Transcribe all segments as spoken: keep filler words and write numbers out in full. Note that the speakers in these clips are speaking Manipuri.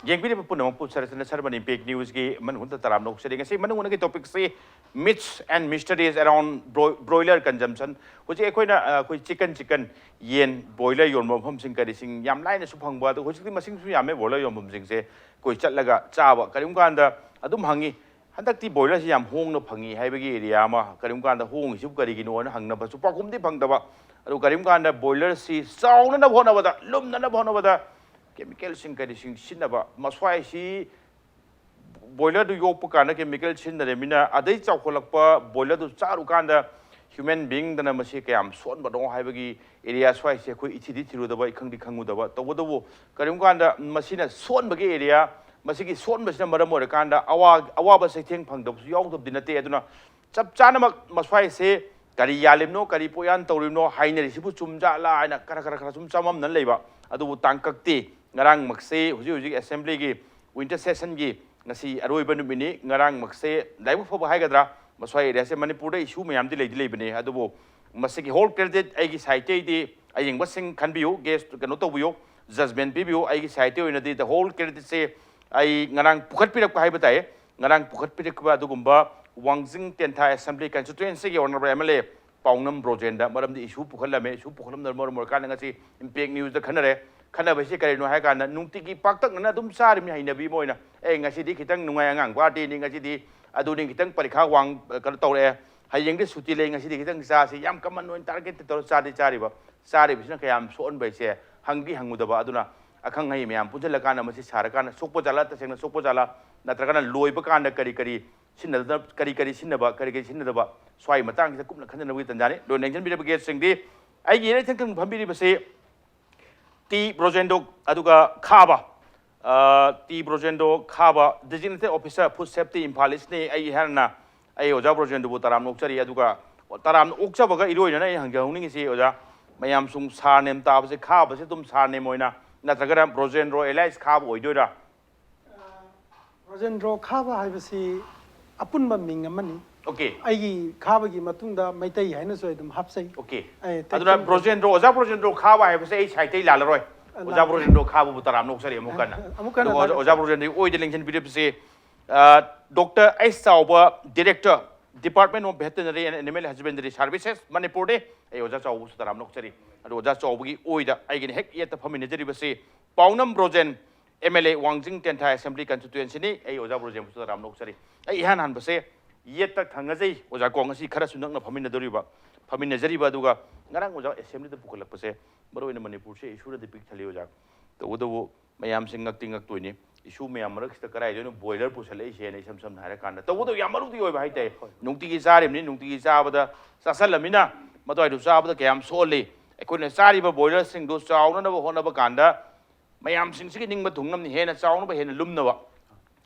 ꯌꯦꯡꯕꯤꯔꯤꯕ ꯄꯨꯝꯅꯃꯛꯄꯨ ꯁꯔꯆꯟꯗ ꯁꯔꯃꯅꯤ ꯏꯝꯄꯦꯛ ꯅ꯭ꯌꯨꯁꯀꯤ ꯃꯅꯨꯡꯗ ꯇꯔꯥꯝꯅ ꯑꯣꯛꯆꯔꯤ꯫ ꯉꯁꯤ ꯃꯅꯨꯡꯒꯤ ꯇꯣꯄꯤꯛꯁꯤ ꯃꯤꯠꯁ ꯑꯦꯟ ꯃꯤꯁꯇꯔꯤꯁ ꯑꯦꯔꯥꯎꯟ ꯕ꯭ꯔꯣꯏꯂꯔ ꯀꯟꯖꯝꯁꯟ꯫ ꯍꯧꯖꯤꯛ ꯑꯩꯈꯣꯏꯅ ꯑ, ꯑꯩꯈꯣꯏ ꯆꯤꯀꯟ ꯆꯤꯀꯟ ꯌꯦꯟ ꯕ꯭ꯔꯣꯏꯂꯔ ꯌꯣꯟꯕ ꯃꯐꯝꯁꯤꯡ ꯀꯔꯤꯁꯤꯡ ꯌꯥꯝ ꯂꯥꯏꯅꯁꯨ ꯐꯪꯕ, ꯑꯗꯣ ꯍꯧꯖꯤꯛꯇꯤ ꯃꯁꯤꯡꯁꯨ ꯌꯥꯝꯃꯦ ꯕ꯭ꯔꯣꯏꯂꯔ ꯌꯣꯟꯐꯝꯁꯤꯡꯁꯦ꯫ ꯑꯩꯈꯣꯏ ꯆꯠꯂꯒ ꯆꯥꯕ ꯀꯔꯤꯒꯨꯝꯕ ꯀꯥꯟꯗ ꯑꯗꯨꯝ ꯍꯪꯉꯤ, "ꯍꯟꯗꯛꯇꯤ ꯕ꯭ꯔꯣꯏꯂꯔꯁꯤ ꯌꯥꯝ ꯍꯣꯡꯅ ꯐꯪꯉꯤ" ꯍꯥꯏꯕꯒꯤ ꯑꯦꯔꯤꯌꯥ ꯑꯃ, ꯀꯔꯤꯒꯨꯝꯕ ꯀꯥꯟꯗ "ꯍꯣꯡꯉꯤꯁꯤꯕꯨ ꯀꯔꯤꯒꯤꯅꯣ?" ꯍꯥꯏꯅ ꯍꯪꯅꯕꯁꯨ ꯄꯥꯎꯈꯨꯝꯗꯤ ꯐꯪꯗꯕ꯫ ꯑꯗꯨ ꯀꯔꯤꯒꯨꯝꯕ ꯀꯥꯟꯗ ꯕ꯭ꯔꯣꯏꯂꯔꯁꯤ ꯆꯥꯎꯅꯅꯕ ꯍꯣꯠꯅꯕꯗ, ꯂꯨꯝꯅꯅꯕ ꯍꯣꯠꯅꯕꯗ ꯀꯦꯃꯤꯀꯦꯜꯁꯤꯡ ꯀꯔꯤꯁꯤꯡ ꯁꯤꯖꯤꯟꯅꯕ, ꯃꯁ꯭ꯋꯥꯏꯁꯤ ꯕ꯭ꯔꯣꯏꯂꯔꯗꯨ ꯌꯣꯛꯄ ꯀꯥꯟꯗ ꯀꯦꯃꯤꯀꯦꯜ ꯁꯤꯖꯤꯟꯅꯔꯃꯤꯅ, ꯑꯗꯩ ꯆꯥꯎꯈꯠꯂꯛꯄ ꯕ꯭ꯔꯣꯏꯂꯔꯗꯨ ꯆꯥꯔꯨꯀꯥꯟꯗ ꯍ꯭ꯌꯨꯃꯦꯟ ꯕꯤꯡꯗꯅ ꯃꯁꯤ ꯀꯌꯥꯝ ꯁꯣꯛꯍꯟꯕꯅꯣ ꯍꯥꯏꯕꯒꯤ ꯑꯦꯔꯤꯌꯥ ꯁ꯭ꯋꯥꯏꯁꯦ ꯑꯩꯈꯣꯏ ꯏꯊꯤꯗꯤ ꯊꯤꯔꯨꯗꯕ, ꯏꯈꯪꯗꯤ ꯈꯪꯉꯨꯗꯕ꯫ ꯇꯧꯕꯇꯕꯨ ꯀꯔꯤꯒꯨꯝꯕ ꯀꯥꯟꯗ ꯃꯁꯤꯅ ꯁꯣꯛꯍꯟꯕꯒꯤ ꯑꯦꯔꯤꯌꯥ, ꯃꯁꯤꯒꯤ ꯁꯣꯛꯍꯟꯕꯁꯤꯅ ꯃꯔꯝ ꯑꯣꯏꯔꯀꯥꯟꯗ ꯑꯋꯥ-, ꯑꯋꯥꯕ ꯆꯩꯊꯦꯡ ꯐꯪꯗꯕꯁꯨ ꯌꯥꯎꯗꯕꯗꯤ ꯅꯠꯇꯦ꯫ ꯑꯗꯨꯅ ꯆꯞ ꯆꯥꯅꯃꯛ ꯃꯁ꯭ꯋꯥꯏꯁꯦ ꯀꯔꯤ ꯌꯥꯜꯂꯤꯕꯅꯣ, ꯀꯔꯤ ꯄꯣꯠꯌꯥꯟ ꯇꯧꯔꯤꯕꯅꯣ, ꯍꯥꯏꯅꯔꯤꯁꯤꯕꯨ ꯆꯨꯝꯖꯥꯠꯂꯥ ꯍꯥꯏꯅ ꯈꯔ, ꯈꯔ, ꯈꯔ ꯁꯨꯝ ꯆꯃꯝꯅ ꯂꯩꯕ꯫ ꯑꯗꯨꯕꯨ ꯇꯥꯡꯀꯛꯇꯤ ꯉꯔꯥꯡꯃꯛꯁꯦ ꯍꯧꯖꯤꯛ ꯍꯧꯖꯤꯛ ꯑꯦꯁꯦꯝꯕ꯭ꯂꯤꯒꯤ ꯋꯤꯟꯇꯔ ꯁꯦꯁꯟꯒꯤ ꯉꯁꯤ ꯑꯔꯣꯏꯕ ꯅꯨꯃꯤꯠꯅꯤ꯫ ꯉꯔꯥꯡꯃꯛꯁꯦ ꯂꯥꯏꯕꯛ ꯐꯕ ꯍꯥꯏꯒꯗ꯭ꯔꯥ, ꯃꯁ꯭ꯋꯥꯏ ꯑꯦꯔꯤꯌꯥꯁꯦ ꯃꯅꯤꯄꯨꯔꯗ ꯏꯁꯨ ꯃꯌꯥꯝꯗꯤ ꯂꯩꯗꯤ ꯂꯩꯕꯅꯦ, ꯑꯗꯨꯕꯨ ꯃꯁꯤꯒꯤ ꯍꯣꯜ ꯀ꯭ꯔꯦꯗꯤꯠ ꯑꯩꯒꯤ ꯁꯥꯏꯠꯇꯩꯗꯤ ꯑꯌꯦꯡꯕꯁꯤꯡ ꯈꯟꯕꯤꯌꯨ, ꯒꯦꯁ ꯀꯩꯅꯣ ꯇꯧꯕꯤꯌꯨ, ꯖꯖꯃꯦꯟ ꯄꯤꯕꯤꯌꯨ꯫ ꯑꯩꯒꯤ ꯁꯥꯏꯠꯇꯒꯤ ꯑꯣꯏꯅꯗꯤ ꯗ ꯍꯣꯜ ꯀ꯭ꯔꯦꯗꯤꯠꯁꯦ ꯑꯩ ꯉꯔꯥꯡ ꯄꯨꯈꯠꯄꯤꯔꯛꯄ ꯍꯥꯏꯕ ꯇꯥꯏ꯫ ꯉꯔꯥꯡ ꯄꯨꯈꯠꯄꯤꯔꯛꯈꯤꯕ ꯑꯗꯨꯒꯨꯝꯕ ꯋꯥꯡꯖꯤꯡ ꯇꯦꯟꯊꯥ ꯑꯦꯁꯦꯝꯕ꯭ꯂꯤ ꯀꯟꯁꯇꯤꯇ꯭ꯋꯦꯟꯁꯤꯒꯤ honourable M L A Paonam ꯕ꯭ꯔꯣꯖꯦꯟꯗ ꯃꯔꯝꯗꯤ ꯏꯁꯨ ꯄꯨꯈꯠꯂꯝꯃꯦ꯫ ꯏꯁꯨ ꯄꯨꯈꯠꯂꯝꯗꯅ ꯃꯔꯝ ꯑꯣꯏꯔꯀꯥꯟꯗ ꯉꯁꯤ ꯏꯝꯄꯦꯛ ꯅ꯭ꯌꯨꯁꯇ ꯈꯟꯅꯔꯦ꯫ ꯈꯟꯅꯕꯁꯤ ꯀꯔꯤꯅꯣ ꯍꯥꯏ ꯀꯥꯟꯗ, ꯅꯨꯡꯇꯤꯒꯤ ꯄꯥꯛꯇꯛꯅꯅ ꯑꯗꯨꯝ ꯆꯥꯔꯤꯕꯅꯤ ꯍꯩꯅꯕꯤ ꯑꯃ ꯑꯣꯏꯅ, "ꯑꯦ, ꯉꯁꯤꯗꯤ ꯈꯤꯇꯪ ꯅꯨꯡꯉꯥꯏ, ꯑꯉꯥꯡ ꯕꯥꯔꯗꯦꯅꯤ, ꯉꯁꯤꯗꯤ ꯑꯗꯨꯅꯤ, ꯈꯤꯇꯪ ꯄꯔꯤꯈꯥ ꯋꯥꯡ, ꯀꯩꯅꯣ ꯇꯧꯔꯛꯑꯦ, ꯍꯌꯦꯡꯗꯤ ꯁꯨꯇꯤ ꯂꯩ, ꯉꯁꯤꯗꯤ ꯈꯤꯇꯪ ꯆꯥꯁꯤ", ꯌꯥꯝ ꯀꯃꯟ ꯑꯣꯏꯅ ꯇꯥꯔꯒꯦꯠ ꯇꯧꯔ ꯆꯥꯗꯤ ꯆꯥꯔꯤꯕ꯫ ꯆꯥꯔꯤꯕꯁꯤꯅ ꯀꯌꯥꯝ ꯁꯣꯛꯍꯟꯕ ꯍꯥꯏꯁꯦ ꯍꯪꯗꯤ ꯍꯪꯉꯨꯗꯕ꯫ ꯑꯗꯨꯅ ꯑꯈꯪ ꯑꯍꯩ ꯃꯌꯥꯝ ꯄꯨꯟꯁꯤꯜꯂꯀꯥꯟꯗ ꯃꯁꯤ ꯁꯥꯔꯀꯥꯟꯗ ꯁꯣꯛꯄ ꯖꯥꯠꯂꯥ, ꯇꯁꯦꯡꯅ ꯁꯣꯛꯄ ꯖꯥꯠꯂꯥ, ꯅꯠꯇ꯭ꯔꯒꯅ ꯂꯣꯏꯕ ꯀꯥꯟꯗ ꯀꯔꯤ ꯀꯔꯤ ꯁꯤꯖꯤꯟꯅꯗꯅ, ꯀꯔꯤ ꯀꯔꯤ ꯁꯤꯖꯤꯟꯅꯕ, ꯀꯔꯤ ꯀꯔꯤ ꯁꯤꯖꯤꯟꯅꯗꯕ, ꯁ꯭ꯋꯥꯏ ꯃꯇꯥꯡꯁꯤꯗ ꯀꯨꯞꯅ ꯈꯟꯅꯅꯕꯒꯤ ꯇꯥꯟꯖꯥꯅꯤ꯫ ꯂꯣꯏꯅ ꯌꯦꯡꯁꯤꯟꯕꯤꯔꯕ ꯒꯦꯁꯁꯤꯡꯗꯤ ꯑꯩꯒꯤ ꯏꯔꯩ ꯊꯪ ꯊꯪ ꯐꯝꯕꯤꯔꯤꯕꯁꯤ ꯇꯤ ꯕ꯭ꯔꯣꯖꯦꯟꯗꯣ ꯑꯗꯨꯒ ꯈꯥꯕ, ꯑ, ꯇꯤ ꯕ꯭ꯔꯣꯖꯦꯟꯗꯣ ꯈꯥꯕ, designated officer, food safety, Imphal ꯏꯁꯅꯤ꯫ ꯑꯩ ꯏꯍꯥꯟꯅ ꯑꯩ ꯑꯣꯖꯥ ꯕ꯭ꯔꯣꯖꯦꯟꯗꯣꯕꯨ ꯇꯔꯥꯝꯅ ꯑꯣꯛꯆꯔꯤ꯫ ꯑꯗꯨꯒ ꯇꯔꯥꯝꯅ ꯑꯣꯛꯆꯕꯒ ꯏꯔꯣꯏꯅꯅ ꯑꯩ ꯍꯪꯖꯍꯧꯅꯤꯡꯉꯤꯁꯤ, ꯑꯣꯖꯥ, ꯃꯌꯥꯝ ꯁꯨꯝ ꯁꯥꯔ ꯅꯦꯝ ꯇꯥꯕꯁꯦ, ꯈꯥꯕꯁꯦ ꯑꯗꯨꯝ ꯁꯥꯔ ꯅꯦꯝ ꯑꯣꯏꯅ, ꯅꯠꯇ꯭ꯔꯒꯅ ꯕ꯭ꯔꯣꯖꯦꯟꯗ꯭ꯔꯣ ꯑꯦꯂꯥꯏꯁ ꯈꯥꯕ ꯑꯣꯏꯗꯣꯏꯔꯥ? ꯕ꯭ꯔꯣꯖꯦꯟꯗ꯭ꯔꯣ ꯈꯥꯕ ꯍꯥꯏꯕꯁꯤ ꯑꯄꯨꯟꯕ ꯃꯤꯡ ꯑꯃꯅꯤ꯫ ꯑꯣꯀꯦ꯫ ꯑꯩꯒꯤ ꯈꯥꯕꯒꯤ ꯃꯇꯨꯡꯗ ꯃꯩꯇꯩ ꯍꯥꯏꯅꯁꯨ ꯑꯩ ꯑꯗꯨꯝ ꯍꯥꯞꯆꯩ꯫ ꯑꯣꯀꯦ꯫ ꯑꯩ ꯑꯗꯨꯅ ꯇꯦꯛꯆꯝ ꯕ꯭ꯔꯣꯖꯦꯟꯗ꯭ꯔꯣ, ꯑꯣꯖꯥ ꯕ꯭ꯔꯣꯖꯦꯟꯗ꯭ꯔꯣ ꯈꯥꯕ ꯍꯥꯏꯕꯁꯦ ꯑꯩ ꯁꯥꯏꯠꯇꯩ ꯂꯥꯜꯂꯔꯣꯏ꯫ ꯑꯣꯖꯥ ꯕ꯭ꯔꯣꯖꯦꯟꯗꯣ ꯈꯥꯕꯕꯨ ꯇꯔꯥꯝꯅ ꯑꯣꯛꯆꯔꯤ ꯑꯃꯨꯛ ꯀꯟꯅ꯫ ꯑꯃꯨꯛ ꯀꯟꯅ ꯑꯗꯨꯒ ꯑꯣꯖꯥ ꯇꯥꯔꯦ꯫ ꯑꯣꯖꯥ ꯕ꯭ꯔꯣꯖꯦꯟꯗꯒꯤ ꯑꯣꯏꯗ ꯂꯦꯡꯁꯤꯟꯕꯤꯔꯤꯕꯁꯤ, ꯑ, ꯗꯣꯛꯇꯔ ꯑꯩꯆ ꯆꯥꯎꯕ, Director, Department of Veterinary and Animal Husbandry Services, ꯃꯅꯤꯄꯨꯔꯅꯤ꯫ ꯑꯩ ꯑꯣꯖꯥ ꯆꯥꯎꯕꯁꯨ ꯇꯔꯥꯝꯅ ꯑꯣꯛꯆꯔꯤ꯫ ꯑꯗꯨ ꯑꯣꯖꯥ ꯆꯥꯎꯕꯒꯤ ꯑꯣꯏꯗ ꯑꯩꯒꯤꯅ ꯍꯦꯛ ꯌꯦꯠꯇ ꯐꯝꯃꯤꯟꯅꯖꯔꯤꯕꯁꯤ ꯄꯥꯎꯅꯝ ꯕ꯭ꯔꯣꯖꯦꯟ, ꯑꯦꯝ ꯑꯦꯜ ꯑꯦ, ꯋꯥꯡꯖꯤꯡ ꯇꯦꯟꯊꯥ Assembly Constituencyꯅꯤ꯫ ꯑꯩ ꯑꯣꯖꯥ ꯕ꯭ꯔꯣꯖꯦꯟꯕꯨꯁꯨ ꯇꯔꯥꯝꯅ ꯑꯣꯛꯆꯔꯤ꯫ ꯑꯩ ꯏꯍꯥꯟ ꯍꯥꯟꯕꯁꯦ ꯌꯦꯠꯇ ꯊꯪꯅꯖꯩ ꯑꯣꯖꯥ ꯀꯣ, ꯉꯁꯤ ꯈꯔꯁꯨ ꯅꯛꯅ ꯐꯝꯃꯤꯟꯅꯗꯧꯔꯤꯕ, ꯐꯝꯃꯤꯟꯅꯖꯔꯤꯕ꯫ ꯑꯗꯨꯒ ꯉꯔꯥꯡ ꯑꯣꯖꯥ Assemblyꯗ ꯄꯨꯈꯠꯂꯛꯄꯁꯦ, ꯃꯔꯨꯑꯣꯏꯅ ꯃꯅꯤꯄꯨꯔꯁꯦ issueꯅꯗꯤ ꯄꯤꯛ ꯊꯜꯂꯤ ꯑꯣꯖꯥ꯫ ꯇꯧꯕꯇꯕꯨ ꯃꯌꯥꯝꯁꯦ ꯉꯛꯇꯤ ꯉꯛꯇꯣꯏꯅꯤ꯫ Issue ꯃꯌꯥꯝ ꯃꯔꯛꯁꯤꯗ ꯀꯗꯥꯏꯗꯩꯅꯣ boiler ꯄꯨꯁꯜꯂꯛꯏꯁꯦꯅ, ꯏꯁꯝ ꯁꯝꯅ ꯍꯥꯏꯔꯀꯥꯟꯗ꯫ ꯇꯧꯕꯇꯕꯨ ꯌꯥꯝ ꯃꯔꯨꯗꯤ ꯑꯣꯏꯕ ꯍꯥꯏꯇꯥꯔꯦ꯫ ꯅꯨꯡꯇꯤꯒꯤ ꯆꯥꯔꯤꯕꯅꯤ, ꯅꯨꯡꯇꯤꯒꯤ ꯆꯥꯕꯗ, ꯆꯥꯁꯜꯂꯃꯤꯅ ꯃꯗꯨꯋꯥꯏꯗꯨ ꯆꯥꯕꯗ ꯀꯌꯥꯝ ꯁꯣꯛꯍꯜꯂꯤ꯫ ꯑꯩꯈꯣꯏꯅ ꯆꯥꯔꯤꯕ boilerꯁꯤꯡꯗꯨ ꯆꯥꯎꯅꯅꯕ ꯍꯣꯠꯅꯕ ꯀꯥꯟꯗ ꯃꯌꯥꯝꯁꯤꯡꯁꯤꯒꯤ ꯅꯤꯡꯕ ꯊꯨꯡꯅꯕꯅꯤ, ꯍꯦꯟꯅ ꯆꯥꯎꯅꯕ, ꯍꯦꯟꯅ ꯂꯨꯝꯅꯕ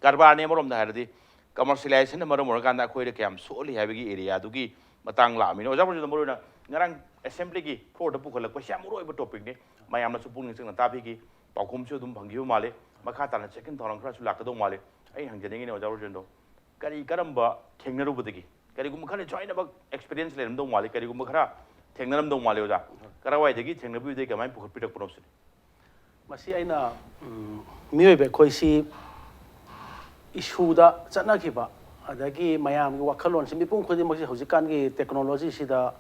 ꯀꯔꯕꯥꯔꯅꯤ꯫ ꯑꯃꯔꯣꯝꯗ ꯍꯥꯏꯔꯗꯤ commercializationꯅ ꯃꯔꯝ ꯑꯣꯏꯔꯀꯥꯟꯗ ꯑꯩꯈꯣꯏꯗ ꯀꯌꯥꯝ ꯁꯣꯛꯍꯜꯂꯤ ꯍꯥꯏꯕꯒꯤ areaꯗꯨꯒꯤ ꯃꯇꯥꯡ ꯂꯥꯛꯑꯃꯤꯅ꯫ ꯑꯣꯖꯥ ꯄ꯭ꯔꯣꯖꯦꯛꯇ ꯃꯔꯨꯑꯣꯏꯅ ꯉꯔꯥꯡ Assemblyꯒꯤ floorꯗ ꯄꯨꯈꯠꯂꯛꯄꯁꯤ ꯌꯥꯝ ꯃꯔꯨꯑꯣꯏꯕ topicꯅꯤ꯫ ꯃꯌꯥꯝꯅꯁꯨ ꯄꯨꯛꯅꯤꯡ ꯆꯪꯅ ꯇꯥꯕꯤꯈꯤ꯫ ꯄꯥꯎꯈꯨꯝꯁꯨ ꯑꯗꯨꯝ ꯐꯪꯈꯤꯕ ꯃꯥꯜꯂꯤ꯫ ꯃꯈꯥ ꯇꯥꯅ ꯆꯦꯛꯁꯤꯟ ꯊꯧꯔꯥꯡ ꯈꯔꯁꯨ ꯂꯥꯛꯀꯗꯧ ꯃꯥꯜꯂꯤ꯫ ꯑꯩ ꯍꯪꯖꯅꯤꯡꯉꯤꯅꯦ ꯑꯣꯖꯥ ꯔꯣꯖꯦꯟꯗꯣ, ꯀꯔꯤ ꯀꯔꯝꯕ ꯊꯦꯡꯅꯔꯨꯕꯗꯒꯤ, ꯀꯔꯤꯒꯨꯝꯕ ꯈꯔ ꯁꯣꯏꯅꯃꯛ experience ꯂꯩꯔꯝꯗꯧ ꯃꯥꯜꯂꯤ, ꯀꯔꯤꯒꯨꯝꯕ ꯈꯔ ꯊꯦꯡꯅꯔꯝꯗꯧ ꯃꯥꯜꯂꯤ ꯑꯣꯖꯥ꯫ ꯀꯔꯥꯏꯋꯥꯏꯗꯒꯤ ꯊꯦꯡꯅꯕꯤꯕꯗꯒꯤ ꯀꯃꯥꯏꯅ ꯄꯨꯈꯠꯄꯤꯔꯛꯄꯅꯣ ꯁꯤꯅꯤ꯫ ꯃꯁꯤ ꯑꯩꯅ, ꯎꯝ, ꯃꯤꯑꯣꯏꯕ ꯑꯩꯈꯣꯏꯁꯤ issueꯗ ꯆꯠꯅꯈꯤꯕ, ꯑꯗꯒꯤ ꯃꯌꯥꯝꯒꯤ ꯋꯥꯈꯜꯂꯣꯟꯁꯤ, ꯃꯤꯄꯨꯝ ꯈꯨꯗꯤꯡꯃꯛꯁꯤ ꯍꯧꯖꯤꯛꯀꯥꯟꯒꯤ technologyꯁꯤꯗ,